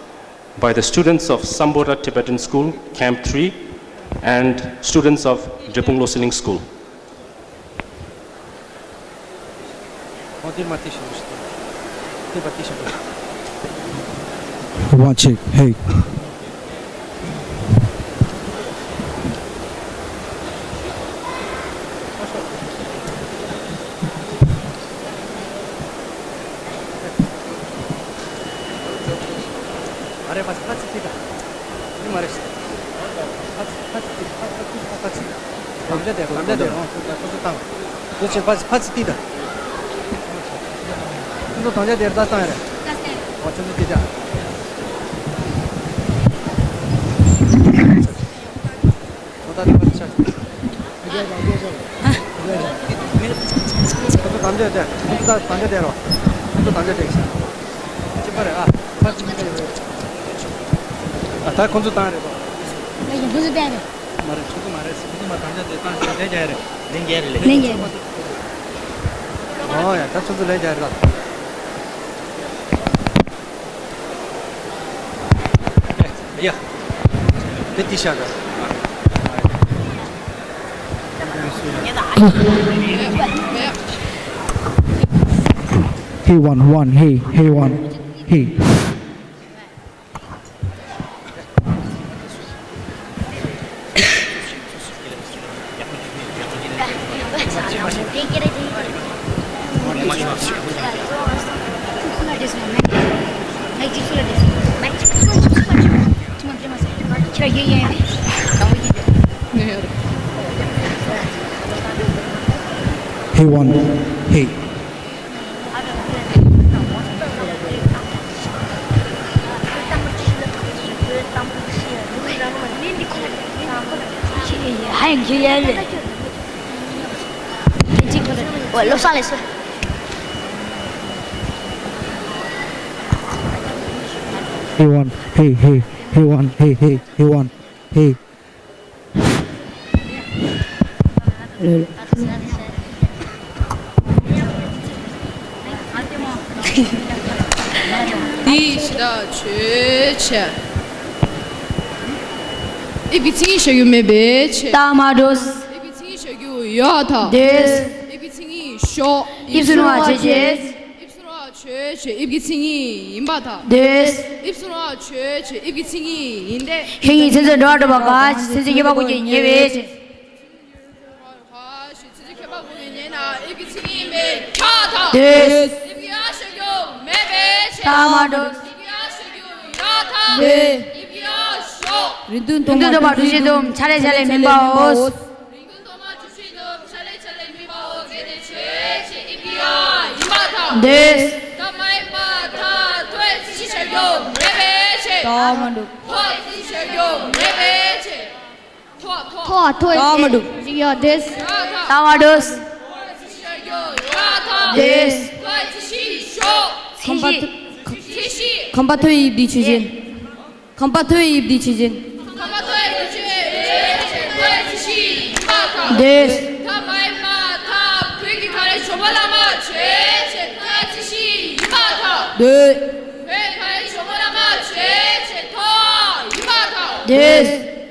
by the students of Sambodha Tibetan School, Camp three, and students of Drepung Loseling School. One check. Hey. དམ་བཅའ་དེ་དམ་བཅའ་དེ་རང་ཁོ་ཚོ་བཏང་། དེ་ཕྱིར་ཕ་ཕ་ཚི་ཏི་ད། ཁོ་ཚོ་དམ་བཅའ་དེར་ད་བཏང་ཡ་རེད། ཨོ་ཁྱོད་ཚོ་ཏི་ད། ཁོ་ད་དེ་ཕ་ཚི་ཆ། ཁོ་ཚོ་དམ་བཅའ་དེ་ཁོ་ཚོ་ད་དམ་བཅའ་དེ་རོ། ཁོ་ཚོ་དམ་བཅའ་དེ་ཤ། ཅི་པ་རེད་ཨ། ཕ་ཚི་ཏི་ད་ཡོད་རེད། ཨ་ད་ཁོ་ཚོ་བཏང་རེད་པ། ང་ཡིན་ཁོ་ཚོ་བཏང་རེད། མ་རེད་ཁོ་ཚོ་མ་རེད་ཁོ་ཚོ་མ་དམ་བཅའ་དེ་བཏང་ཞིག་ལས་རྒྱག་རེད། ལན་རྒྱག་རེད་ལན་རྒྱག་རེད། ཨོ་ཡ་ད་ཁོ་ཚོ་ལས་རྒྱག་རེད་ད། ཡ། དེ་ཏི་ཤ་ག He won, won, he, he won, he. Hey, one. Hey. Hey, one. Hey, hey. Hey, one. Hey, hey. Hey, one. Hey. འདི་ཞེ་དྲག་བྱས་བྱས། དབྱིབས་ཀྱི་མཚན་ཉིད་བཞག་རྒྱུ་མེད་པའི་ཕྱིར། རྟགས་མ་གྲུབ། དབྱིབས་ཀྱི་མཚན་ཉིད་བཞག་རྒྱུ་ཡོད་ད། འདོད། དབྱིབས་ཀྱི་མཚན་ཉིད་ཞོག་དབྱིབས་སུ་རུང་བ་ཆོས་ཅན། དབྱིབས་སུ་རུང་བ་ཆོས་ཅན། དབྱིབས་ཀྱི་མཚན་ཉིད་ཡིན་པར་ཐལ། འདོད། དབྱིབས་སུ་རུང་བ་ཆོས་ཅན། དབྱིབས་ཀྱི་མཚན་ཉིད་ཡིན་ཏེ། ཁྱོད་ཀྱིས་མཚན་མཚོན་འགྲོ་བ་གྲུབ་པ་ག་མཚན་མཚོན་ཁྱད་པར་ཀུན་གྱིས་ངེས་པའི་ཕྱིར། མཚན་མཚོན་ཁྱད་པར་ཀུན་གྱིས་ངེས་ན་དབྱིབས་ཀྱི་མཚན་ཉིད་མེད་ཁྱབ་ཐལ། འདོད། དབྱིབས་ཀྱི་ཡང་བཞག་རྒྱུ་མེད་པའི་ཕྱིར། རྟགས་མ་གྲུབ། དབྱིབས་ཀྱི་ཡང་བཞག་རྒྱུ་ཡོད་ཐལ། འདོད། དབྱིབས་ཀྱི་ཡང་ཞོག་རིང་ཐུང་ཐོག་མ་དྲུག་ཅུ་དུམ་ཆ་ལས་ཆ་ལས་མིན་པའོ། རིང་ཐུང་ཐོག་མ་དྲུག་ཅུ་དུམ་ཆ་ལས་ཆ་ལས་མིན་པའོ། གལ་ཏེ་ཆོས་ཅན། དབྱིབས་ཀྱི་ཡང་ཡིན་པར་ཐལ། འདོད། རྟགས་མ་ཡིན་པར་ཐལ། ཐོག་གི་མཚན་ཉིད་བཞག་རྒྱུ་མེད་པའི་ཕྱིར། རྟགས་མ་གྲུབ། ཐོག་གི་མཚན་ཉིད་བཞག་རྒྱུ་མེད་པའི་ཕྱིར། ཐོག་ཐོག་ཐོག་ཐོག་ཡོད། རྟགས་མ་གྲུབ། རྟགས་མ་གྲུབ། ཁམས་པ་ཐོ། ཁམས་པ་ཐོའི་དབྱིབས་འདི་ཆོས་ཅན། ཁམས་པ་ཐོའི་དབྱིབས་འདི་ཆོས་ཅན། འདོད། འདོད། བོད་ཀྱི་གངས་རིའི་ཇོ་མོ་བླ་མ་ཆོས་ཅན། ཐོག་ཡིན་པར་ཐལ།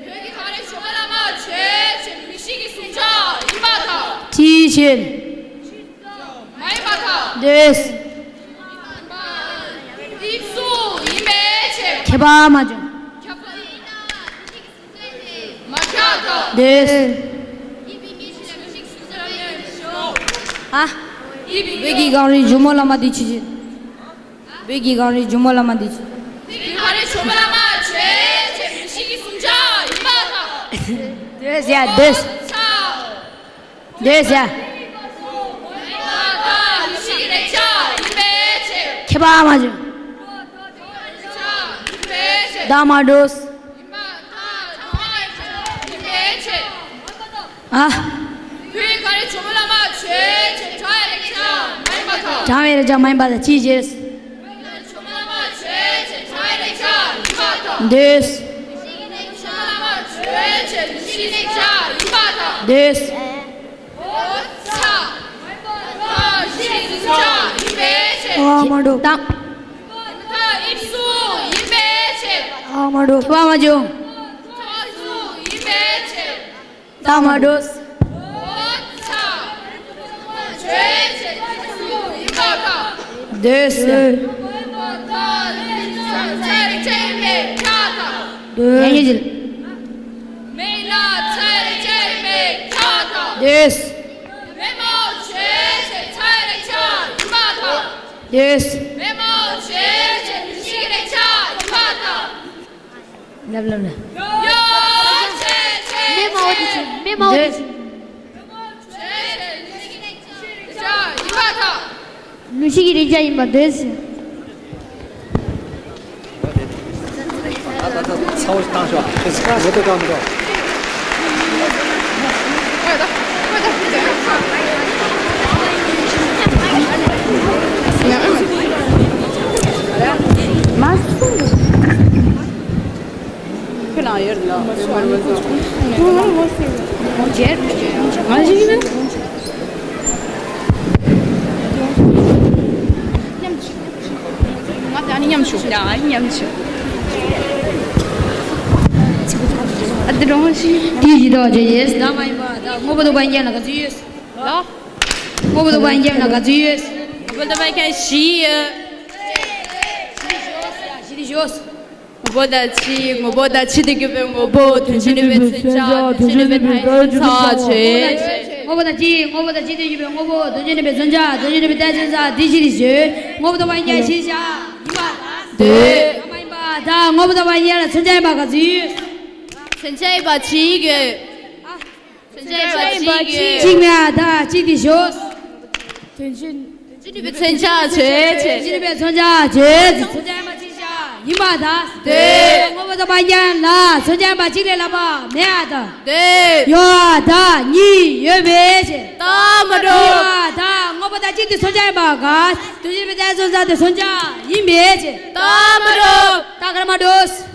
བོད་ཀྱི་གངས་རིའི་ཇོ་མོ་བླ་མ་ཆོས་ཅན། མིག་ཤེས་ཀྱི་གཟུང་བྱ་ཡིན་པར་ཐལ། ཅི་ཕྱིར། མ་ཡིན་པར་ཐལ། འདོད། དབྱིབས་སུ་ཡིན་པའི་ཕྱིར། ཁྱད་པར་མ་བྱུང་། ཁྱད་པར། མ་ཁྱབ་ཐལ། འདོད། ཨ། བོད་ཀྱི་གངས་རིའི་ཇོ་མོ་བླ་མ་འདི་ཆོས་ཅན། བོད་ཀྱི་གངས་རིའི་ཇོ་མོ་བླ་མ་འདི་ཆོས། བོད་ཀྱི་གངས་རིའི་ཇོ་མོ་བླ་མ་ཆོས་ཅན། མིག་ཤེས་ཀྱི་གཟུང་བྱ་ཡིན་པར་ཐལ། འདོད་ཡ་འདོད། འདོད་ཡ། མིག་ཤེས་ཀྱི་རེག་བྱ་ཡིན་པའི་ཕྱིར། ཁྱད་པར་མ་བྱུང་། རྟགས་མ་གྲུབ། ཡིན་པར་ཐལ། ཡིན་པའི་ཕྱིར། ཨ། བོད་ཀྱི་གངས་རིའི་ཇོ་མོ་བླ་མ་ཆོས་ཅན། བྱ་བའི་རེག་བྱ་མ་ཡིན་པར་ཐལ། བྱ་བའི་རེག་བྱ་མ་ཡིན་པར་ཐལ། ཅི་བྱས། བོད་ཀྱི་གངས་རིའི་ཇོ་མོ་བླ་མ་ཆོས་ཅན། བྱ་བའི་རེག་བྱ་ཡིན་པར་ཐལ། འདོད། ཇོ་མོ་བླ་མ་ཆོས་ཅན། མིག་ཤེས་ཀྱི་རེག་བྱ་ཡིན་པར་ཐལ། འདོད། འོ་ཚ། མ་ཡིན་པར་ཐལ། མིག་ཤེས་ཀྱི་གཟུང་བྱ་ཡིན་པའི་ཕྱིར། ཨ་མ་འགྲོ། ད། མ་ཡིན་པར་ཐལ། དབྱིབས་སུ་ཡིན་པའི་ཕྱིར། ཨ་མ་འགྲོ། ཁྱད་པར་མ་བྱུང་། ཐོག་སུ་ཡིན་པའི་ཕྱིར། རྟགས་མ་གྲུབ། འོ་ཚ། ཆོས་ཅན། དབྱིབས་སུ་ཡིན་པར་ཐལ། འདོད། མ་ཡིན་པར་ཐལ། ཚ་ཡི་རེག་བྱ་ཡིན་པས་ཁྱབ་པར་ཐལ། འདོད། ཡང་ཡིན། མིག་ལ་ཚ་ཡི་རེག་བྱ་ཡིན་པས་ཁྱབ་པར་ཐལ། འདོད། མེ་མའོ་ཆོས་ཅན། ཚ་ཡི་རེག་བྱ་ཡིན་པར་ཐལ། འདོད། མེ་མའོ་ཆོས་ཅན། མིག་ཤེས་ཀྱི་རེག་བྱ་ཡིན་པར་ཐལ། ལབ་ལབ་ལབ། ཡོ་ཆོས་ཅན། མེ་མའོ་དེ་ཆོས། མེ་མའོ་དེ་ཆོས། ཆོས་ཅན། མིག་ཤེས་ཀྱི་རེག་བྱ་ཡིན་པར་ཐལ། མིག་ཤེས་ཀྱི་རེག་བྱ་ཡིན་པར་འདོད་ཟེར། ཚ་བོ་ཞིག་བཏང་ཤོག་ངོ་ཐོག་བཀག་མི་འགྲོ། ཁྱོད་ལ་ཡོད་ལ། ང་ཞིག་ཡིན་ན། ང་དང་ནི་མཉམ་ཞུགས། ཡ་ཨ་ནི་མཉམ་ཞུགས། ཨ་དེ་རང་ཞིག་དེའི་ཡི་དྭགས་ཀྱི་ཡས་ཟླ་མ་ཡིན་པ་དང་དངོས་པོ་རྟོགས་པ་ཡིན་ན་ག་ཚོད་ཡོད། ལ། དངོས་པོ་རྟོགས་པ་ཡིན་ན་ག་ཚོད་ཡོད། དངོས་པོ་རྟོགས་པ་ཡིན་བཞི་ཡོད། བཞི་དེ་ཞོག་ངོ་བོ་དང་ཕྱི། ངོ་བོ་དང་ཕྱི་དུ་གྱུར་པའི་ངོ་བོ། དོན་སྤྱི་ནུས་པའི་མཚོན་བྱ། དོན་སྤྱི་ནུས་པའི་མཐའ་ཡས་ཚུལ་ཚ་བྱེད། དངོས་པོ་དང་གཅིག་དངོས་པོ་དང་གཅིག་ཏུ་ཡོད་པའི་དངོས་པོ་དོན་བྱེད་ནུས་པའི་མཚོན་བྱ། དོན་བྱེད་ནུས་པའི་རྟགས་མཚོན་བྱ་འདི་ཕྱིར་བཞོན། དངོས་པོ་དང་མ་ཡིན་ཀྱང་ཕྱིར་བཞག་ཡིན་པར་ཐལ། འདོད། མ་ཡིན་པར་ཐལ། དངོས་པོ་དང་མ་ཡིན་ལ་མཚོན་བྱ་ཡིན་པ་ག་ཚོད་ཡོད། མཚོན་བྱ་ཡིན་པ་ཅི་ཡོད། མཚོན་བྱ་ཡིན་པ་ཅི་ཡོད། གཅིག་མེད་པར་ཐལ། གཅིག་ཏུ་བཞོན། དོན་བྱེད། དོན་བྱེད་ནུས་པའི་མཚོན་བྱ་བརྗོད་བྱེད། དོན་བྱེད་ནུས་པའི་མཚོན་བྱ་བརྗོད་བྱེད། མཚོན་བྱ་ཡིན་པ་ཅི་བཞག་ཡིན་པར་ཐལ། འདོད། དངོས་པོ་དང་མ་ཡིན་ལ་མཚོན་བྱ་ཡིན་པ་གཅིག་ལས་ལྷག་པ་མེད་པར་ཐལ། འདོད། ཡོད་པར་ཐལ། གཉིས་ཡོད་པའི་ཕྱིར། རྟགས་མ་གྲུབ། ཡོད་པར་ཐལ། དངོས་པོ་དང་གཅིག་ཏུ་མཚོན་བྱ་ཡིན་པར་ཐལ། དོན་བྱེད་ནུས་པའི་རྟགས་མཚོན་བྱ་དེ་མཚོན་བྱ་ཡིན་པའི་ཕྱིར། རྟགས་མ་གྲུབ། རྟགས་ག་རེ་མ་གྲུབ།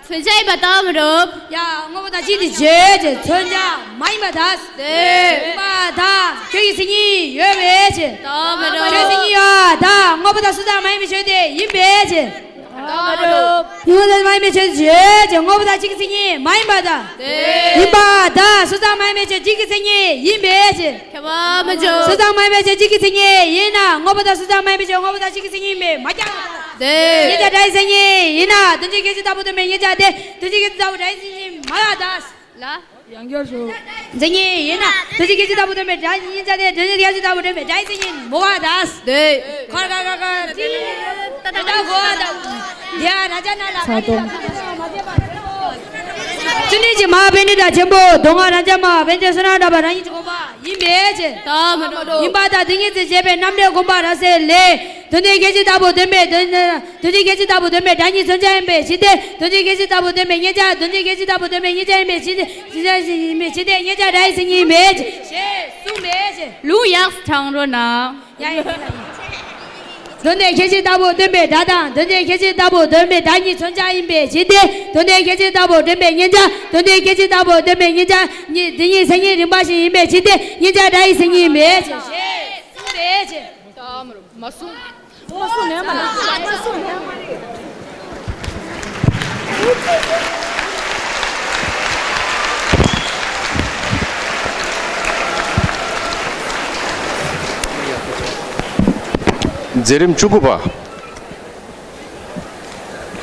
མཚོན་བྱ་ཡིན་པར་རྟགས་མ་གྲུབ། ཡ། དངོས་པོ་དང་གཅིག་ཏུ་བརྗོད་བྱེད་མཚོན་བྱ་མ་ཡིན་པར་ཐལ། འདོད། ཡིན་པར་ཐལ། ཁྱོད་ཀྱི་མཚན་ཉིད་ཡོད་པའི་ཕྱིར། རྟགས་མ་གྲུབ། ཁྱོད་མཚན་ཉིད་ཡོད་པར་ཐལ། དངོས་པོ་དང་སོ་ཙམ་མ་ཡིན་པའི་ཆོས་དེ་ཡིན་པའི་ཕྱིར། རྟགས་མ་གྲུབ། དངོས་པོ་དང་མ་ཡིན་པའི་ཆོས་བརྗོད་བྱེད་དངོས་པོ་དང་གཅིག་གི་མཚན་ཉིད་མ་ཡིན་པར་ཐལ། འདོད། ཡིན་པར་ཐལ། སོ་ཙམ་མ་ཡིན་པའི་ཆོས་གཅིག་གི་མཚན་ཉིད་ཡིན་པའི་ཕྱིར། ཁྱབ་པ་མ་བྱུང་། སོ་ཙམ་མ་ཡིན་པའི་ཆོས་གཅིག་གི་མཚན་ཉིད་ཡིན་ན་དངོས་པོ་དང་སོ་ཙམ་མ་ཡིན་པའི་ཆོས་དངོས་པོ་དང་གཅིག་གི་མཚན་ཉིད་ཡིན་པས་མ་ཁྱབ། འདོད། མཚོན་བྱ་སྒྲ་ཡི་མཚན་ཉིད་ཡིན་ན་དོན་བྱེད་སྐད་ཅིག་ལྟ་བུ་སྟོན་པའི་མཚོན་བྱ་དེ་དོན་བྱེད་སྐད་ཅིག་ལྟ་བུ་སྒྲ་ཡི་མཚན་ཉིད་མ་ཡིན་པར་ཐལ། ལ། ཡང་བསྐྱར་ཞུ། མཚན་ཉིད་ཡིན་ན་དོན་བྱེད་སྐད་ཅིག་ལྟ་བུ་སྟོན་པའི་སྒྲ་ཡི་མཚོན་བྱ་དེ་དོན་བྱེད་སྐད་ཅིག་ལྟ་བུ་སྟོན་པའི་སྒྲ་ཡི་མཚན་ཉིད་མ་ཡིན་པར་ཐལ། འདོད། ཁར་ཁ་ཁ་ཁ་ཏི། ད་ད་གོ་ད། ཡ་ར་ཅ་ན་ལ་ཚ་ཏོམ། བརྩོན་འགྲུས་ཀྱི་མ་པཎྜི་ཏ་ཆེན་པོ་མདོ་སྔགས་རབ་འབྱམས་པ་པཎ་ཆེན་བསོད་ནམས་གྲགས་པ་རང་ཉིད་ཀྱི་དགོངས་པ་ཡིན་པའི་ཕྱིར། རྟགས་མ་གྲུབ། ཡིན་པར་ཐལ། དེ་ཉིད་དུ་བྱས་པའི་རྣམ་འགྲེལ་དགོངས་པ་རབ་གསལ་ལས། དོན་དེ་སྐད་ཅིག་ལྟ་བུ་སྟོན་པའི་དོན། དོན་དེ་སྐད་ཅིག་ལྟ་བུ་སྟོན་པའི་སྒྲ་ཉིད་མཚོན་བྱ་ཡིན་པའི་ཕྱིར་ཏེ། དོན་དེ་སྐད་ཅིག་ལྟ་བུ་སྟོན་པའི་མཚོན་བྱ། དོན་དེ་སྐད་ཅིག་ལྟ་བུ་སྟོན་པའི་མཚོན་བྱ་ཡིན་པའི་ཕྱིར་ཏེ། མཚོན་བྱ་ཡིན་པའི་ཕྱིར་ཏེ། མཚོན་བྱ་སྒྲ་ཡི་མཚན་ཉིད་མེད་ཅེས་གསུངས་པའི་ཕྱིར། ལུང་ཡག་དྲང་རོགས་གནང་། ཡ་ཡ་ཡ། དོན་དེ་སྐད་ཅིག་ལྟ་བུ་སྟོན་པའི་སྒྲ་དང་། དོན་དེ་སྐད་ཅིག་ལྟ་བུ་སྟོན་པའི་སྒྲ་ཉིད་མཚོན་བྱ་ཡིན་པའི་ཕྱིར་ཏེ། དོན་དེ་སྐད་ཅིག་ལྟ་བུ་སྟོན་པའི་མཚོན་བྱ། དོན་དེ་སྐད་ཅིག་ལྟ་བུ་སྟོན་པའི་མཚོན་བྱ་ཉིད་དེ་ཉིད་མཚན་ཉིད་རིམ་པ་བཞིན་ཡིན་པའི་ཕྱིར་ཏེ། མཚོན་བྱ་སྒྲ་ཡི་མཚན་ཉིད་མེད་ཅེས་གསུངས་པའི་ཕྱིར། མ་གསུངས། མ་གསུངས་ནས་མ་གསུངས་ནས་མ་གསུངས་ནས་མ་གསུངས། མཛད་རིམ་བཅུ་དགུ་པ།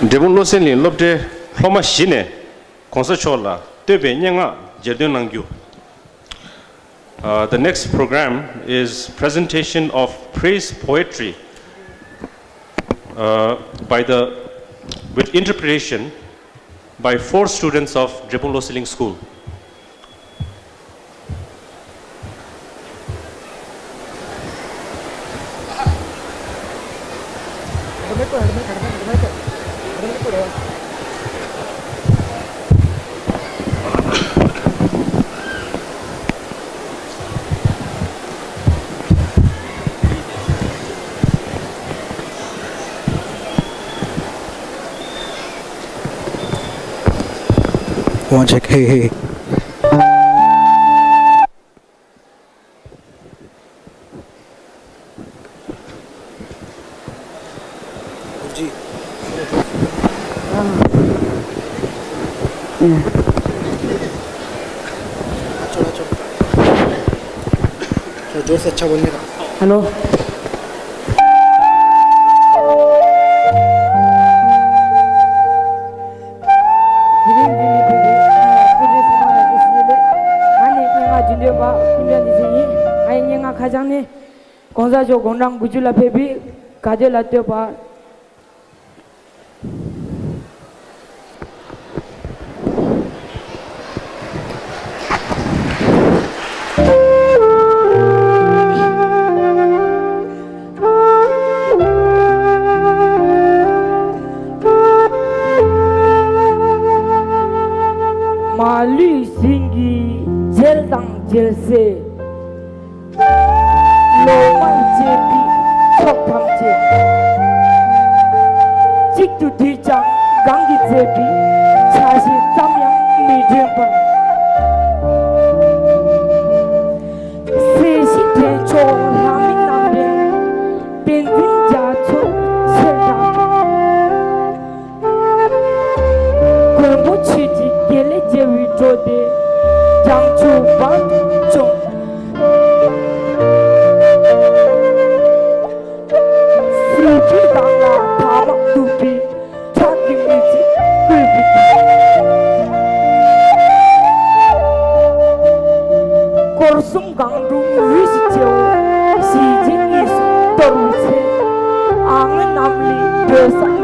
འབྲས་སྤུངས་བློ་གསལ་གླིང་སློབ་གྲྭའི་སློབ་མ་བཞི་ནས་གོང་ས་མཆོག་ལ་བསྟོད་པའི་སྙན་ངག་རྗེས་ཟློས་གནང་རྒྱུ། Uh, the next program is presentation of praise poetry, uh, by the, with interpretation by four students of འབྲས་སྤུངས་བློ་གསལ་གླིང་སྐུལ། One check, hey, hey. Hello. དེ་རིང་འདི་ནི་བོད་རིགས་སྐུ་ཕྲེང་གསུམ་པ་ལ་སྐུ་ཞིག་ལས། ང་ནི་སྙན་ངག་རྒྱུན་འདོན་པ་ཀུན་ལྡན་འདི་ཚེ་ཡིན། ང་ཡི་སྙན་ངག་ཁ་བྱང་ནི། གོང་ས་མཆོག་དགུང་གྲངས་དགུ་བཅུ་ལ་ཕེབས་པའི་དགའ་སྟོན་ལ་བསྟོད་པ། མ་ལུས་ཟིན་གྱི་རྒྱལ་དང་རྒྱལ་སྲས། ལོ་མང་བཅས་པའི་ཚོགས་ཐམས་ཅད། གཅིག་ཏུ་བསྡུས་ཀྱང་གང་གིས་མཛད་པའི་ཆ་ཤས་ཙམ་ཡང་མི་འདྲེན་པར། སྲས་ཞིག་འདྲེན་མཆོག་ལྷ་མིན་རྣམ་འདྲེན་བསྟན་འཛིན་རྒྱ་མཚོ་ཆེར་དྲག་མགོན་པོ་ཆོས་ཀྱི་དགེ་ལེགས་རྒྱལ་བའི་འགྲོ་དེ་བྱང་ཆུབ་བར་དུ་བྱུང་། སྲིད་པའི་གདངས་ལ་ཐ་མག་གདུག་པའི་ཁྲག་གི་མེ་ལྕེ་བསྐུལ་བའི་དུས།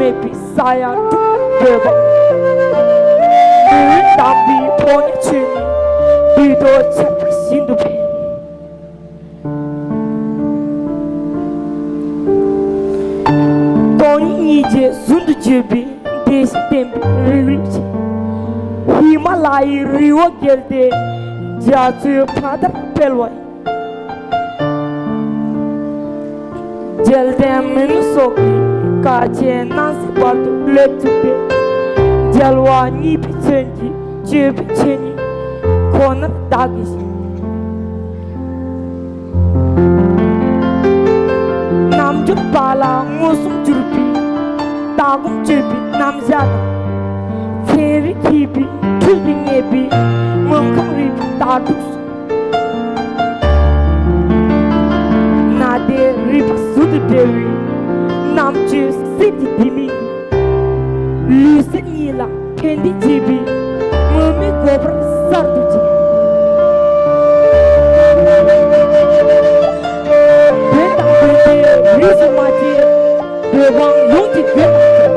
མེད་པའི་ས་ཡ་དྲུག་འདོད་པ། མི་འོས་དམ་པའི་ཕོ་ཉ་ཆོས་ནི་དུས་དོ་ཆར་པ་བཞིན་དུ་འཕེལ། སྟོང་ཉིད་སྙིང་རྗེ་ཟུང་དུ་འཇུག་པའི་བདེ་གཤེགས་བསྟན་པའི་རིགས་རུས་ཆེ། ཧི་མ་ལ་ཡི་རི་བོ་བརྒལ་ཏེ་རྒྱ་མཚོའི་ཕ་མཐར་འཕེལ་བ་ཡིན། རྒྱལ་བསྟན་མི་ནུབ་སོགས་ཀྱི་བཀའ་ཆེན་སྣང་སྲིད་བར་དུ་ལེགས་བཙུགས་ཏེ། རྒྱལ་བ་གཉིས་པའི་མཚན་གྱི་སྤྱོད་པའི་ཆོས་ཉིད་ཁོ་ནར་བདག་གིས་བཞེས། རྣལ་འབྱོར་པ་ལ་མངོན་སུམ་གྱུར་པའི་ལྟ་སྒོམ་སྤྱོད་པའི་རྣམ་གཞག་དང་། ཚན་རིག་མཁས་པའི་འཕྲུལ་དུ་བསྙད་པའི་སྨོན་ཁང་རིག་པའི་ལྟ་གྲུབ་སོགས། ནཱ་དའི་རིག་པ་ཟུང་དུ་འབྲེལ་བའི་རྣམ་དཔྱོད་གསེར་གྱི་ལྡེ་མིག་གིས། ལུས་སེམས་གཉིས་ལ་ཕན་བདེ་བྱེད་པའི་མུ་མེད་གོ་འཕང་གསར་དུ་འབྱེད། བོད་དང་བོད་པའི་རིས་སུ་མ་ཆད་བོད་འབངས་ཡོངས་ཀྱི་དགེ་དང་ཆོས།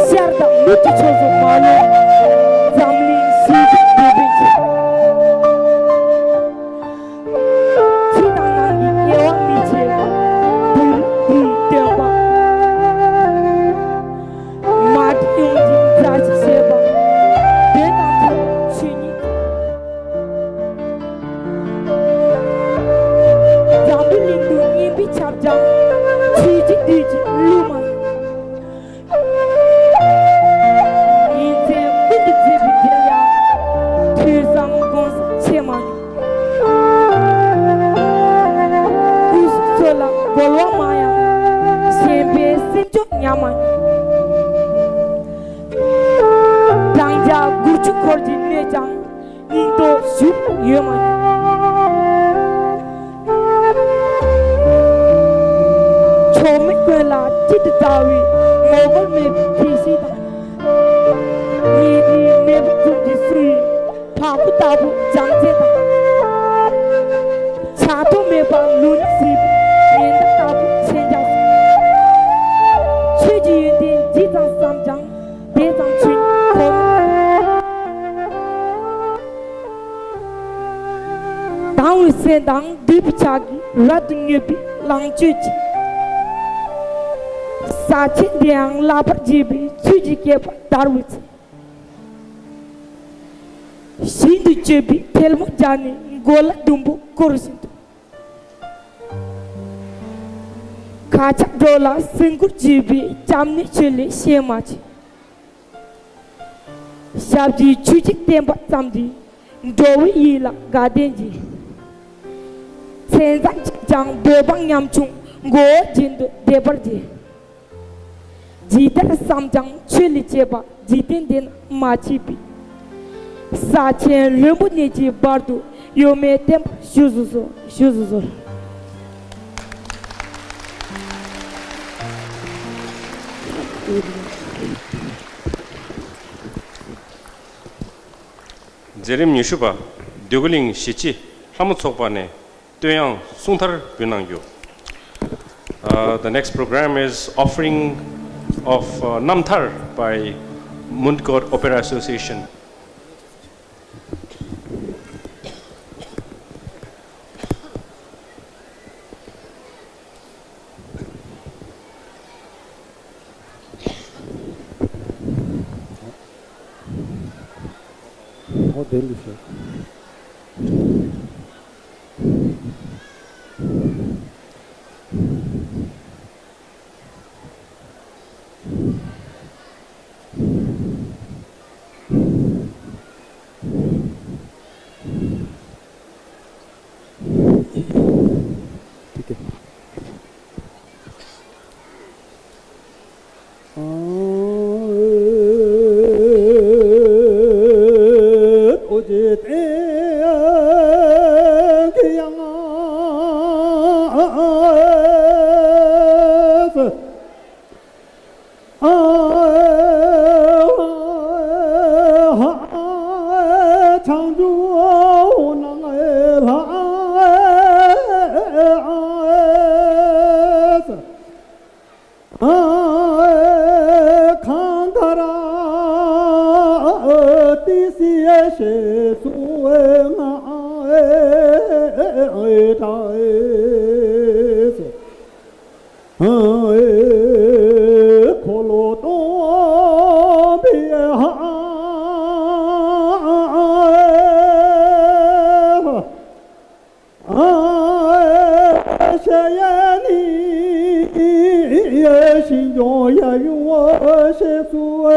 ཤར་དང་ནུབ་ཀྱི་ཕྱོགས་སུ་མ་ལོག་འཛམ་གླིང་ཞི་བདེའི་དེད་དཔོན་ཆེ། ཕྱི་དང་ནང་གི་དབྱེ་བ་མི་ཕྱེད་བོད་རིགས་འདིའི་སྟོན་པ། མ་བསྒྲིགས་ཡོངས་ཀྱི་མཛའ་བཤེས་བྱེད་པ། བདེན་དང་ཐོབ་ཆོས་ཉིད། འཛམ་བུའི་གླིང་དུ་སྙན་པའི་ཁྱབ་བྱ། ཆོས་ཀྱི་བདུད་ཀྱི་གླུ་མ་ཡིན། ཉིན་མཚན་ཀུན་ཏུ་མཛེས་པའི་རྒྱན་ཡང་། ཐོས་བསམ་སྒོམ་གསུམ་ཆེས་མ་མྱོང་། སྐུ་གཟུགས་ཚོ་ལ་རྒོལ་བ་མང་ཡང་། གཞན་ཕན་སེམས་མཆོག་ཉམས་མ་མྱོང་། སྦྲང་རྒྱ་དགུ་བཅུ་འཁོར་གྱི་གནས་ཀྱང་། སྙིང་སྟོབས་ཞུགས་ཡོད་མ་ཡིན། ཕྱོགས་མེད་ཀུན་ལ་གཅིག་ཏུ་བལྟ་བའི་ངོ་རྒོལ་མེད་པའི་དད་གཤིས་དང་། ཉེ་དུས་མེས་པོ་འཛུམ་གྱིས་བསུ་བའི་ཕ་ཁུ་ལྟ་བུ་བྱམས་བརྩེ་དང་། ཆགས་ཐོགས་མེད་པར་ལུས་ནི་གཟིགས་པའི་ཉི་ཟླ་ལྟ་བུ་མཁྱེན་རྒྱ་སོགས། ཆོས་ཀྱི་ཡོན་ཏན་ཇི་ཙམ་བསམ་ཀྱང་། དེ་ཙམ་ཆོས་ཉིད་ཁོ་ན། དྭངས་བའི་སེམས་དང་འདུས་པའི་ཆ་གིས་རབ་ཏུ་མྱུར་བའི་ལོངས་སྤྱོད་ཅིང་། ས་ཆེན་འདི་ཡང་བརླག་པར་བྱེད་པའི་ཚུལ་གྱིས་བསྐལ་པ་བརྡལ་བའི་ཚེ། ཞིང་དུ་སྤྱོད་པའི་ཐལ་མོ་སྦྱར་ནས་མགོ་ལ་ཟླུམ་པོ་བསྐོར་བཞིན་དུ། མཁའ་ཁྱབ་འགྲོ་ལ་སེམས་ཁུར་བྱེད་པའི་སྐྱབས་གནས་ཆོས་ལས་ཤེས་མ་བྱེད། ཞབས་ཀྱི་ཆོས་ཀྱི་བསྟན་པ་བརྩམས་ཏེ། འགྲོ་བའི་ཡིད་ལ་དགའ་ལྡན་གྱི། མཚན་ཙམ་གཅིག་ཀྱང་བོད་འབངས་ཉམ་ཆུང་མགོ་བོ་གྱེན་དུ་བསྡད་པར་བྱེད། ཇི་ལྟར་བསམ་ཀྱང་ཆོས་ལས་བཅས་པ་འཇིག་རྟེན་འདི་ན་མ་མཆིས་པས། ས་ཆེན་ལྷུན་པོ་གནས་ཀྱི་བར་དུ་གཡོ་མེད་བརྟན་པར་བཞུགས་སུ་གསོལ། བཞུགས་སུ་གསོལ། མཛད་རིམ་ཉི་ཤུ་པ། འདོད་རྒུ་གླིང་གཞིས་བྱེས་ལྷ་མོ་ཚོགས་པ་ནས་བསྟོད་དབྱངས་གསུང་ཐར་འབུལ་གནང་རྒྱུ། Uh, the next program is offering of uh, Namthar by Mundkot Opera Association. ཨོ་དེ་འདྲ་ཞིག་འཁོར་ལོ་སྟོང་པའི་ཞལ་ནི་ཞིང་སྐྱོང་ཡབ་ཡུམ་གཤེགས་སུ།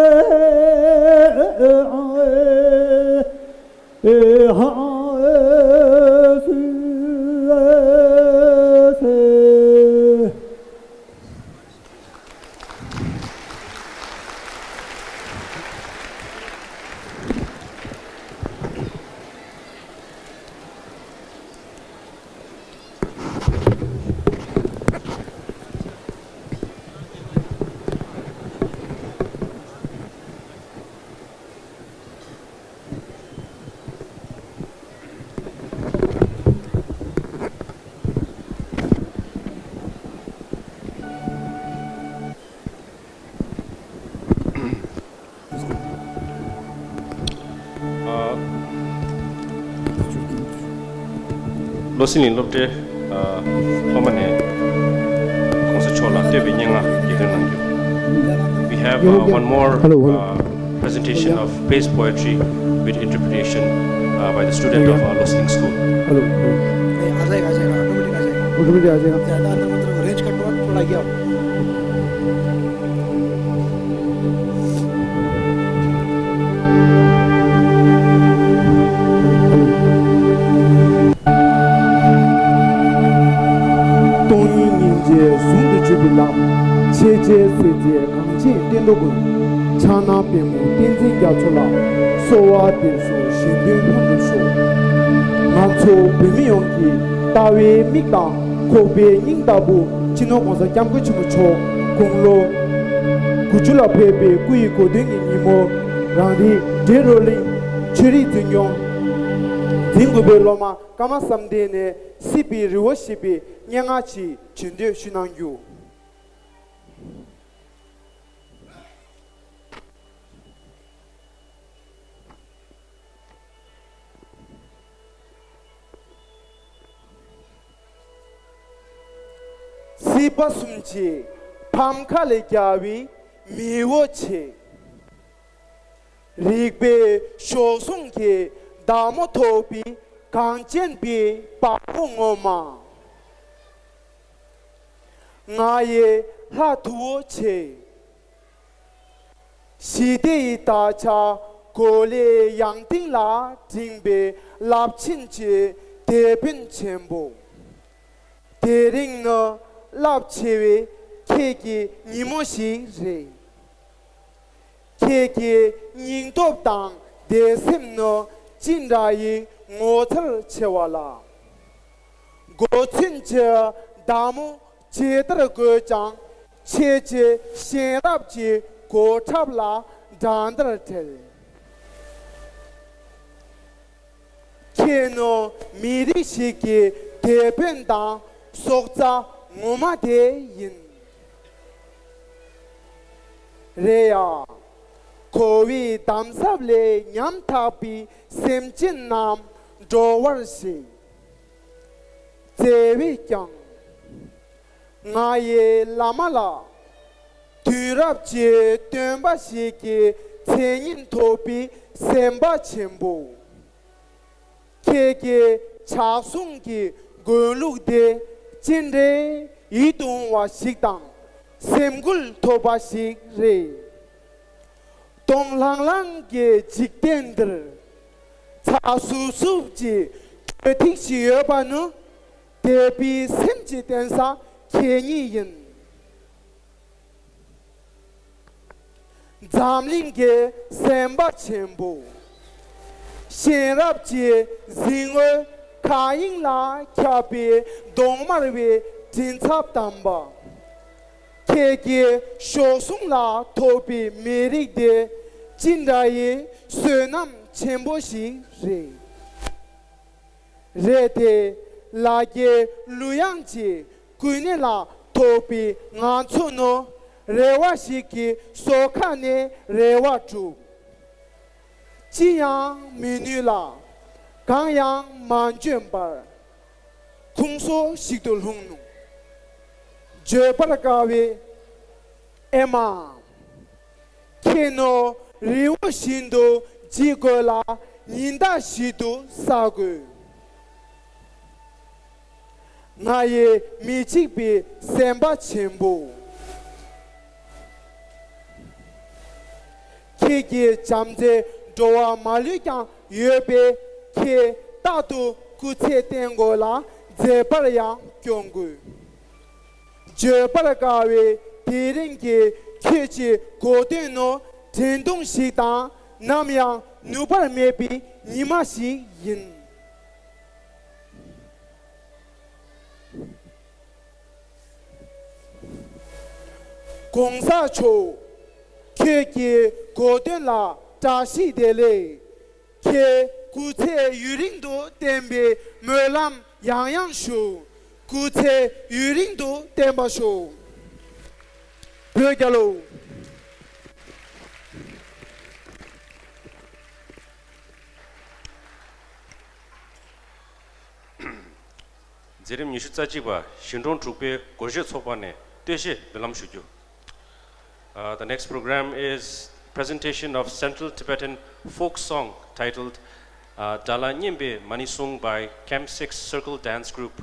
བློ་གསལ་གླིང་སློབ་གྲྭའི་སློབ་མ་ནས་གོང་ས་མཆོག་ལ་བསྟོད་པའི་སྙན་ངག་རྒྱས་སྟོན་གནང་རྒྱུ། We have uh, one more uh, presentation of bass poetry with interpretation uh, by the student of uh, Losling School. Hello. नहीं, आ जाएगा, आ जाएगा, ऑटोमेटिक आ जाएगा। ऑटोमेटिक आ जाएगा। ज़्यादा अंदर मंदर को range cut हुआ, थोड़ा गया। སྟོང་ཉིད་སྙིང་རྗེ་ཟུང་དུ་འཇུག་པའི་ལམ། ཆེས་ཆེར་གསལ་མཛད་གངས་ཅན་བསྟན་འགྲོ་མགོན། ཕྱག་ན་པདྨོ་བསྟན་འཛིན་རྒྱ་མཚོ་ལ། གསོལ་བ་འདེབས་སོ་གཞན་དོན་ལྷུན་གྲུབ་ཤོག། ང་ཚོ་བོད་མི་ཡོངས་ཀྱི་ལྟ་བའི་མིག་དང་ཁོག་པའི་སྙིང་ལྟ་བུ་སྤྱི་ནོར་༸གོང་ས་༸སྐྱབས་མགོན་ཆེན་པོ་མཆོག་དགུང་ལོ་དགུ་བཅུ་ལ་ཕེབས་པའི་སྐུ་ཡི་གོ་སྟོན་གྱི་ཉིན་མོར་རང་རིགས་འབྲི་རོ་གླིང་ཆོས་རིག་འཛིན་སྐྱོང་འཛིན་དགོས་པའི་སློབ་མ་ཀརྨ་བསམ་གཏན་ནས་སྲིད་པའི་རི་བོ་ཞེས་པའི་སྙན་ངག་ཅིག་བརྗོད་འདོད་ཞུ་གནང་རྒྱུ། སྲིད་པ་གསུམ་གྱི་ཕམ་ཁ་ལས་རྒྱལ་བའི་མི་བོ་ཆེ། རིག་པའི་གཤོག་ཟུང་གི་བདག་མོ་ཐོབ་པའི་གངས་ཅན་པའི་དཔའ་བོ་ངོ་མ། ང་ཡི་ལྷ་མཐུ་བོ་ཆེ། ཞི་བདེ་ཡི་དར་ཆ་གོ་ལའི་ཡང་སྟེང་ལ་བསྒྲེངས་པའི་རླབས་ཆེན་གྱི་དེད་དཔོན་ཆེན་པོ། དེ་རིང་ནི་རླབས་ཆེ་བའི་ཁྱེད་ཀྱི་ཉིན་མོ་ཞིག་རེད། ཁྱེད་ཀྱི་སྙིང་སྟོབས་དང་དད་སེམས་ནི་ཅི་འདྲ་ཡི་ངོ་མཚར་ཆེ་བ་ལ། མགོ་ཚོད་ཀྱི་བདག་མོ་ཇི་ལྟར་རྒོད་ཀྱང་ཁྱེད་ཀྱི་གཤེན་རབ་ཀྱི་གོ་ཁྲབ་ལ་འགྲན་ཟླར་བྲལ། ཁྱེད་ནི་མི་རིགས་ཤིག་གི་དེད་དཔོན་དང་སྲོག་རྩ་ངོ་མ་དེ་ཡིན། རེད་ཡ། འཁོར་བའི་འདམ་ཟབ་ལས་ཉམ་ཐག་པའི་སེམས་ཅན་རྣམས་སྒྲོལ་བར་ཞིག་བརྩེ་བས་ཀྱང་། ང་ཡི་བླ་མ་ལགས། དུས་རབས་ཀྱི་སྟོན་པ་ཞིག་གི་མཚན་སྙན་ཐོབ་པའི་སེམས་དཔའ་ཆེན་པོ། ཁྱེད་ཀྱི་ཕྱག་ཟུང་གི་མགོན་ལུགས་དེ་ཅི་འདྲའི་ཡིད་དུ་འོང་བ་ཞིག་དང་སེམས་འགུལ་ཐོབ་པ་ཞིག་རེད། སྟོང་ལྷང་ལྷང་གི་འཇིག་རྟེན་འདིར་ཚ་སུབ་སུབ་ཀྱི་དྲོད་ཐིགས་ཤིག་ཡོད་པ་ནི་དད་པའི་སེམས་ཀྱི་བརྟེན་ས་ཁྱེད་ཉིད་ཡིན། འཛམ་གླིང་གི་སེམས་དཔའ་ཆེན་པོ། གཤེན་རབ་ཀྱི་གཟིགས་དངོས་མཁའ་དབྱིངས་ལ་ཁྱབ་པའི་གདོང་དམར་བའི་མགྲིན་ཚབ་དམ་པ། ཁྱེད་ཀྱི་གཤོག་ཟུང་ལ་ཐོབ་པའི་མི་རིགས་དེ་ཅི་འདྲ་ཡི་བསོད་ནམས་ཆེན་པོ་ཞིག་རེད། རེད་དེ། ལ་རྒྱའི་གླུ་དབྱངས་ཀྱི་སྐུད་སྣེ་ལ་ཐོགས་པའི་ང་ཚོ་ནི་རེ་བ་ཞིག་གི་སོ་ཁ་ནས་རེ་བ་དྲུག་ཅི་ཡང་མི་ནུས་ལ། གང་ཡང་མ་འཇོན་པར། སོ་ཞིག་ཏུ་ལྷུང་ནུས། བརྗོད་པར་དཀའ་བའི་ཨེ་མ། ཁྱེད་ནོར་རི་བོ་བཞིན་དུ་འཇིག་དགོས་ལ། ཉི་ཟླ་བཞིན་དུ་གསལ་དགོས། ང་ཡི་མི་འཇིགས་པའི་སེམས་དཔའ་ཆེན་པོ། ཁྱེད་ཀྱི་བྱམས་བརྩེ་འགྲོ་བ་མ་ལུས་ཀྱང་ཡོད་པས། ཁྱེད་རྟག་ཏུ་སྐུ་ཚེ་བརྟན་དགོས་ལ། མཛད་པར་ཡང་སྐྱོང་དགོས། བརྗོད་པར་དཀའ་བའི་དེ་རིང་གི་ཁྱོད་ཀྱི་གོ་སྟོན་ནོར་དྲན་གདུང་ཞིག་དང་། ནམ་ཡང་ནུབ་པར་མེད་པའི་ཉི་མ་ཞིག་ཡིན། གོང་ས་མཆོག་ཁྱོད་ཀྱི་གོ་སྟོན་ལ་བཀྲ་ཤིས་བདེ་ལེགས། ཁྱེད་སྐུ་ཚེ་ཡུན་རིང་དུ་བརྟན་པའི་སྨོན་ལམ་ཡང་ཡང་ཞུ། སྐུ་ཚེ་ཡུན་རིང་དུ་བརྟན་པར་ཤོག་བོད་རྒྱལ་ལོ། མཛད་རིམ་ཉི་ཤུ་རྩ་གཅིག་པ་གཞིས་གྲོང་དྲུག་པའི་སྒོར་གཞས་ཚོགས་པ་ནས་སྟོད་གཞས་འབུལ་ལམ་ཞུ་རྒྱུ། Uh, the next program is presentation of Central Tibetan folk song titled uh, Dala Nyembe Manisung by Camp six Circle Dance Group.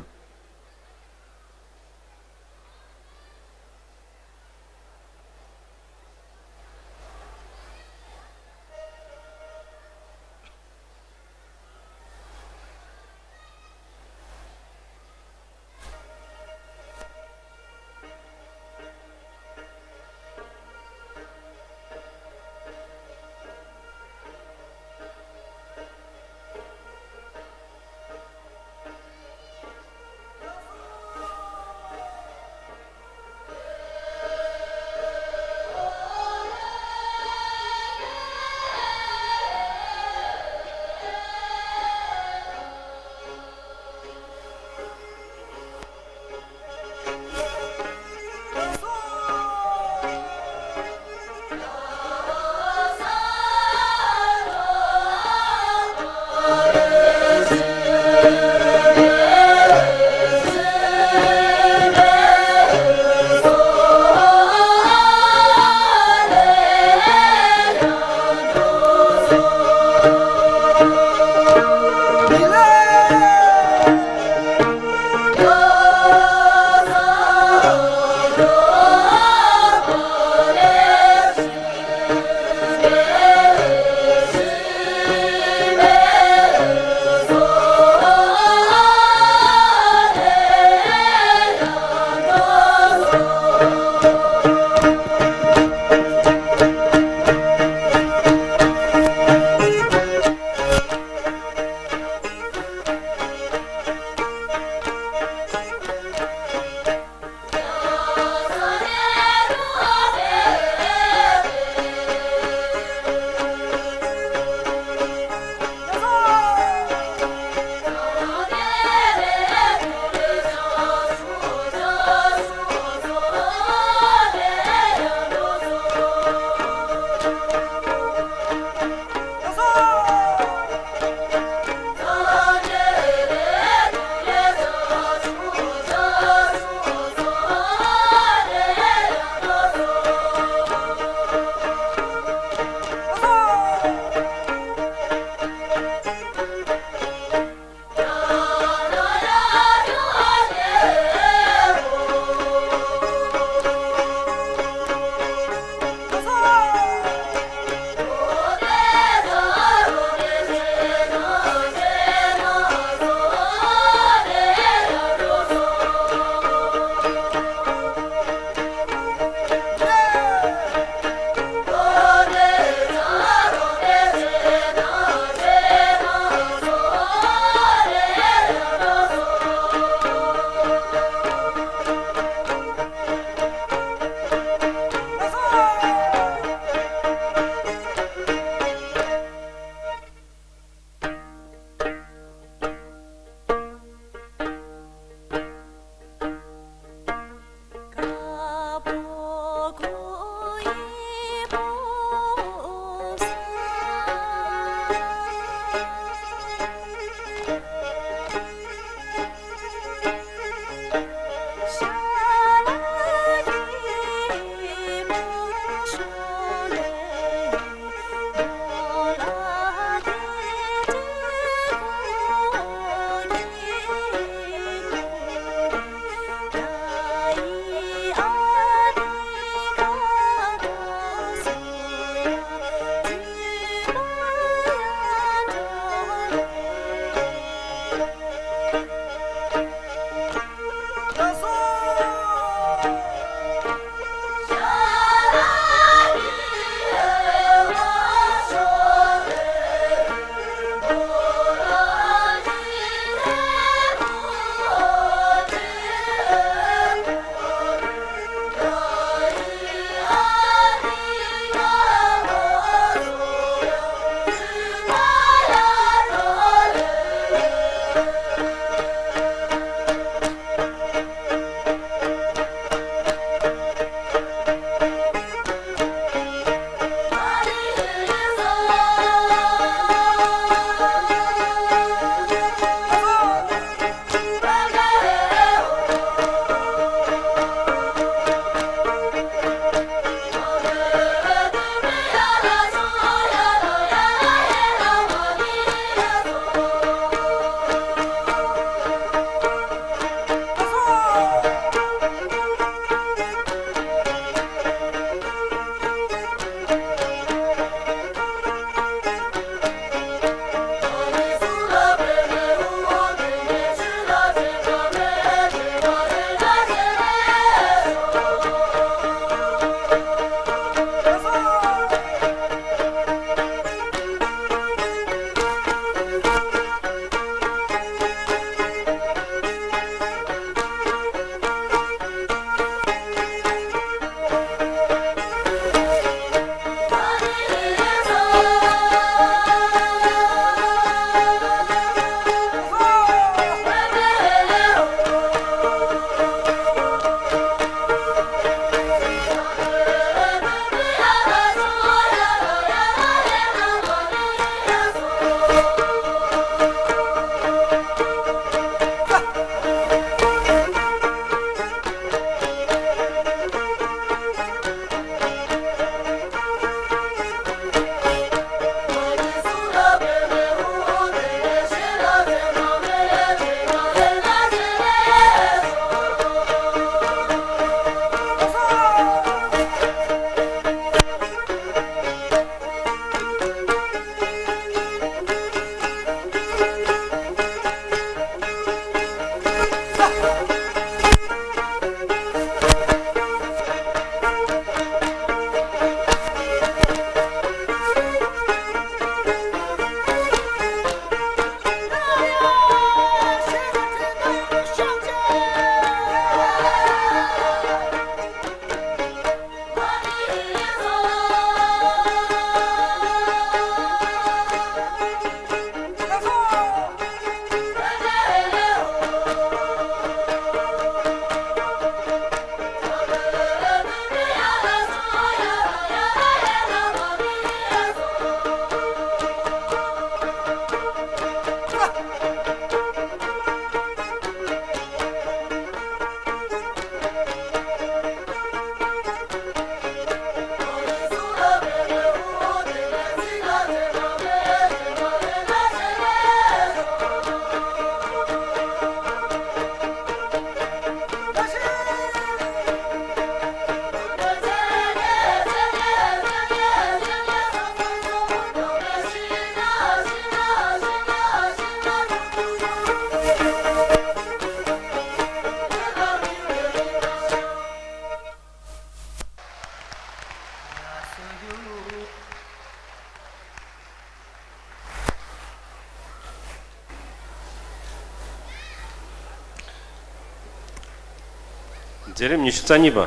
མཛད་རིམ་ཉི་ཤུ་རྩ་གཉིས་པ།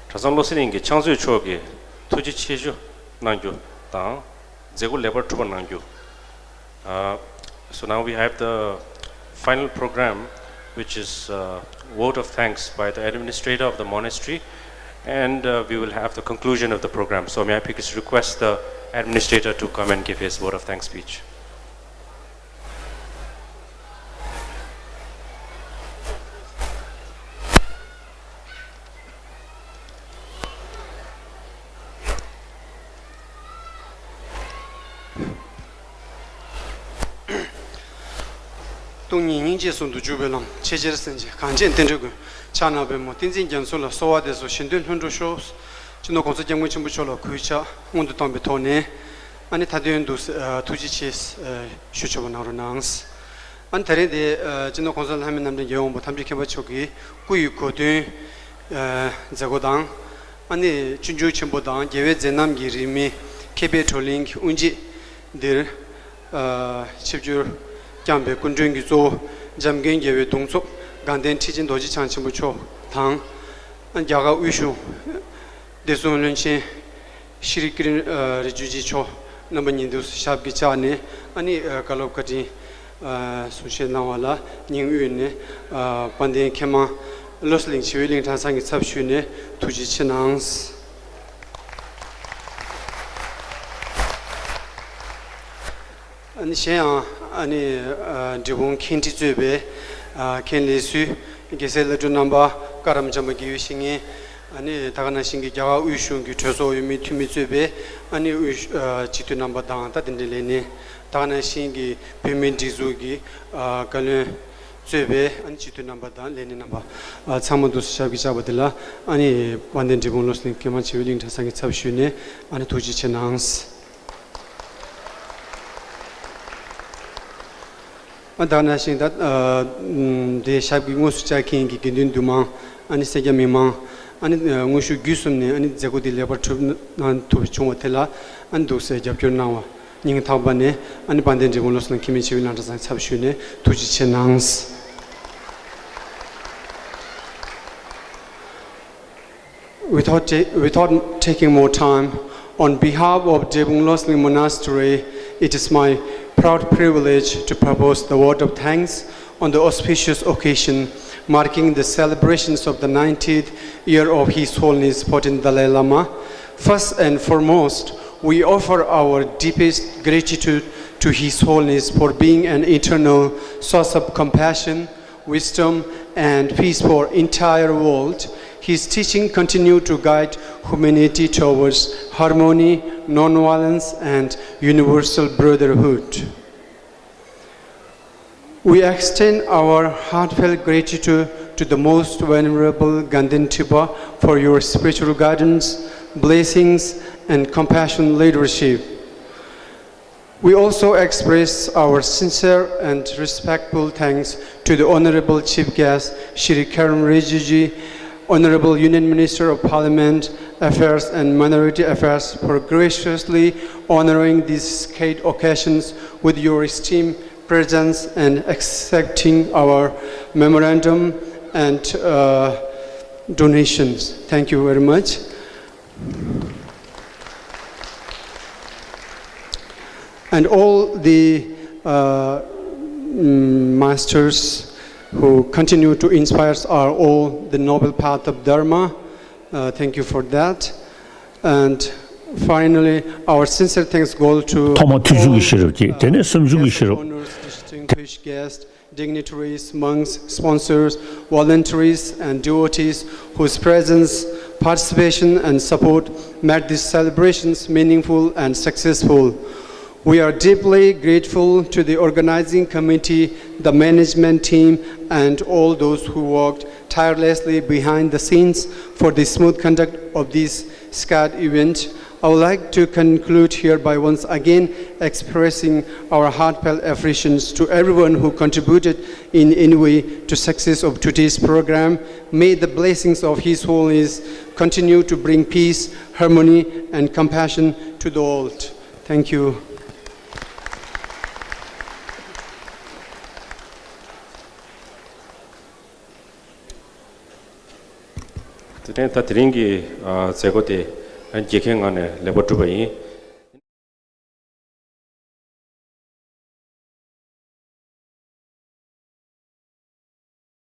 གྲྭ་ཚང་བློ་གསལ་གླིང་གི་ཕྱག་མཛོད་མཆོག་གིས་ཐུགས་རྗེ་ཆེ་ཞུ་གནང་རྒྱུ་དང་། མཛད་སྒོ་ལེགས་པར་གྲུབ་པ་གནང་རྒྱུ། Uh, so now we have the final program, which is uh, vote of thanks by the administrator of the monastery, and uh, we will have the conclusion of the program. So may I please request the administrator to come and give his vote of thanks speech. སྟོང་ཉིད་སྙིང་རྗེ་ཟུང་དུ་འཇུག་པའི་ལམ། ཆེས་ཆེར་གསལ་བྱེད་གངས་ཅན་བསྟན་འགྲོའི་མགོན། ཕྱག་ན་པདྨོ་བསྟན་འཛིན་རྒྱ་མཚོ་ལ། གསོལ་བ་འདེབས་སོ་གཞན་དོན་ལྷུན་གྲུབ་ཤོག། སྤྱི་ནོར་༸གོང་ས་༸སྐྱབས་མགོན་ཆེན་པོ་མཆོག་ལ་གུས་ཕྱག་སྔོན་དུ་བཏང་པའི་ཐོག་ནས། ཨ་ནི་མཐའ་དོན་དུ་ཨ་ཐུགས་རྗེ་ཆེ་ཨ་ཞུ་ཆོག་པ་གནང་རོགས་གནང་། ཨ་ནི་ད་རེས་འདི་ཨ་སྤྱི་ནོར་༸གོང་ས་ལྷ་མི་རྣམ་འདྲེན་རྒྱལ་བའི་དབང་པོ་ཐམས་ཅད་མཁྱེན་པ་མཆོག་གི་སྐུ་ཡི་གོ་སྟོན་ཨ་མཛད་སྒོ་དང་། ཨ་ནི་སྤྱོད་འཇུག་ཆེན་པོ་དང་རྒྱལ་བའི་མཛད་རྣམ་གྱི་རིས་མེད་མཁས་པའི་བགྲོ་གླེང་གི་དབུ་འབྱེད་འདིར་ཨ་ཆིབས་བསྒྱུར་བསྐྱངས་པའི་སྐུ་མགྲོན་གྱི་གཙོ་བོ་འཇམ་མགོན་རྒྱལ་བའི་གདུང་འཚོབ་དགའ་ལྡན་ཁྲི་ཆེན་རྡོ་རྗེ་འཆང་ཆེན་པོ་མཆོག་དང་། ཨ་རྒྱ་གར་དབུས་གཞུང་བདེ་སྲུང་བློན་ཆེན་ཤྲི་ཀི་རེན་ཨ་རི་ཇི་ཇུ་མཆོག་རྣམ་པ་གཉིས་འདུག་ཞབས་ཀྱིས་བཅགས་ནས། ཨ་ནི་ཨ་བཀའ་སློབ་བཀའ་དྲིན་ཨ་གསུང་བཤད་གནང་བ་ལ་སྙིང་དབུས་ནས་ཨ་དཔལ་ལྡན་མཁས་མང་བློ་གསལ་གླིང་བྱིས་པའི་གླིང་གྲྭ་ཚང་གི་ཚབ་ཞུས་ནས་ཐུགས་རྗེ་ཆེ་གནང་། ཨ་ནི་གཞན་ཡང་ཨ་ནི་ཨ་འབྲས་སྤུངས་མཁན་ཁྲི་གཙོས་པའི་ཨ་མཁན་ལས་ཟུར་རྒྱལ་སྲས་བླ་སྤྲུལ་རྣམ་པ། བཀའ་རབ་འབྱམས་པ་དགེ་བའི་བཤེས་གཉེན། ཨ་ནི་ད་ག་ནང་བཞིན་གྱི་རྒྱ་གར་དབུས་གཞུང་གི་གྲོས་ཚོགས་འོས་མི་འཐུས་མི་གཙོས་པའི་ཨ་ནི་དབུས་ཨ་སྤྱི་འཐུས་རྣམ་པ་དང་། ད་དེ་འདྲའི་ལས་སྣེ། ད་ག་ནང་བཞིན་གྱི་བོད་མིའི་སྒྲིག་འཛུགས་ཀྱི་ཨ་བཀའ་བློན་གཙོས་པའི་ཨ་ནི་སྤྱི་འཐུས་རྣམ་པ་དང་ལས་སྣེ་རྣམ་པ་ཨ་ཚང་མ་འདུག་ཞབས་ཀྱིས་བཅགས་པ་དེ་ལ་ཨ་ནི་དཔལ་ལྡན་འབྲས་སྤུངས་བློ་གསལ་གླིང་མཁས་མང་བྱིས་པའི་གླིང་གྲྭ་ཚང་གི་ཚབ་ཞུས་ནས་ཨ་ནི་ཐུགས་རྗེ་ཆེ་གནང་། ཨ་ད་ག་ནང་བཞིན་ད་ཨ་ཨམ་དེ་ཞབས་ཀྱིས་དངོས་སུ་བཅགས་མཁན་གྱི་དགེ་འདུན་འདུས་མང་། ཨ་ནི་སེར་སྐྱ་མི་མང་། ཨ་ནི་ཨ་དངོས་ཤུགས་བརྒྱུད་གསུམ་ནས་ཨ་ནི་མཛད་སྒོ་འདི་ལེགས་པར་གྲུབ་གནང་ཐུབ་བྱུང་བ་དེ་ལ་ཨ་ནི་འདུག་སེ་རྒྱབ་སྐྱོར་གནང་བ་སྙིང་ཐག་པ་ནས། ཨ་ནི་དཔལ་ལྡན་འབྲས་སྤུངས་བློ་གསལ་གླིང་མཁས་མང་བྱིས་པའི་གླིང་གྲྭ་ཚང་ཚབ་ཞུས་ནས་ཐུགས་རྗེ་ཆེ་གནང་། Without, ta- without taking more time, on behalf of Drebung Losling Monastery, it is my proud privilege to propose the vote of thanks on the auspicious occasion marking the celebrations of the ninetieth year of His Holiness fourteenth Dalai Lama. First and foremost, we offer our deepest gratitude to His Holiness for being an eternal source of compassion, wisdom, and peace for entire world. His teaching continue to guide humanity towards harmony, non-violence, and universal brotherhood. We extend our heartfelt gratitude to the most venerable Ganden Tripa for your spiritual guidance, blessings, and compassionate leadership. We also express our sincere and respectful thanks to the Honorable Chief Guest, Shri Kiren Rijiju, Honorable Union Minister of Parliament Affairs and Minority Affairs, for graciously honoring these sacred occasions with your esteemed presence and accepting our memorandum and, uh, donations. Thank you very much. And all the, uh, mm, masters who continue to inspire us are all the noble path of Dharma. Uh, thank you for that. And finally, our sincere thanks go to ཐོག་མར་དུས་མཆོད་ཀྱི་ཤེས་རབ་ཀྱིས། དེ་ནས་སེམས་མཆོག་གི་ཤེས་རབ། Honours, distinguished guests, dignitaries, monks, sponsors, volunteers, and devotees whose presence, participation, and support made these celebrations meaningful and successful. We are deeply grateful to the organizing committee, the management team, and all those who worked tirelessly behind the scenes for the smooth conduct of this sacred event. I would like to conclude here by once again expressing our heartfelt appreciations to everyone who contributed in any way to success of today's program. May the blessings of His Holiness continue to bring peace, harmony, and compassion to the world. Thank you. དེ་ནས་ད་དེ་རིང་གི་ཨ་མཛད་སྒོ་དེ་རྒྱལ་ཁའི་ངང་ནས་ལེགས་པར་གྲུབ་པ་ཡིན།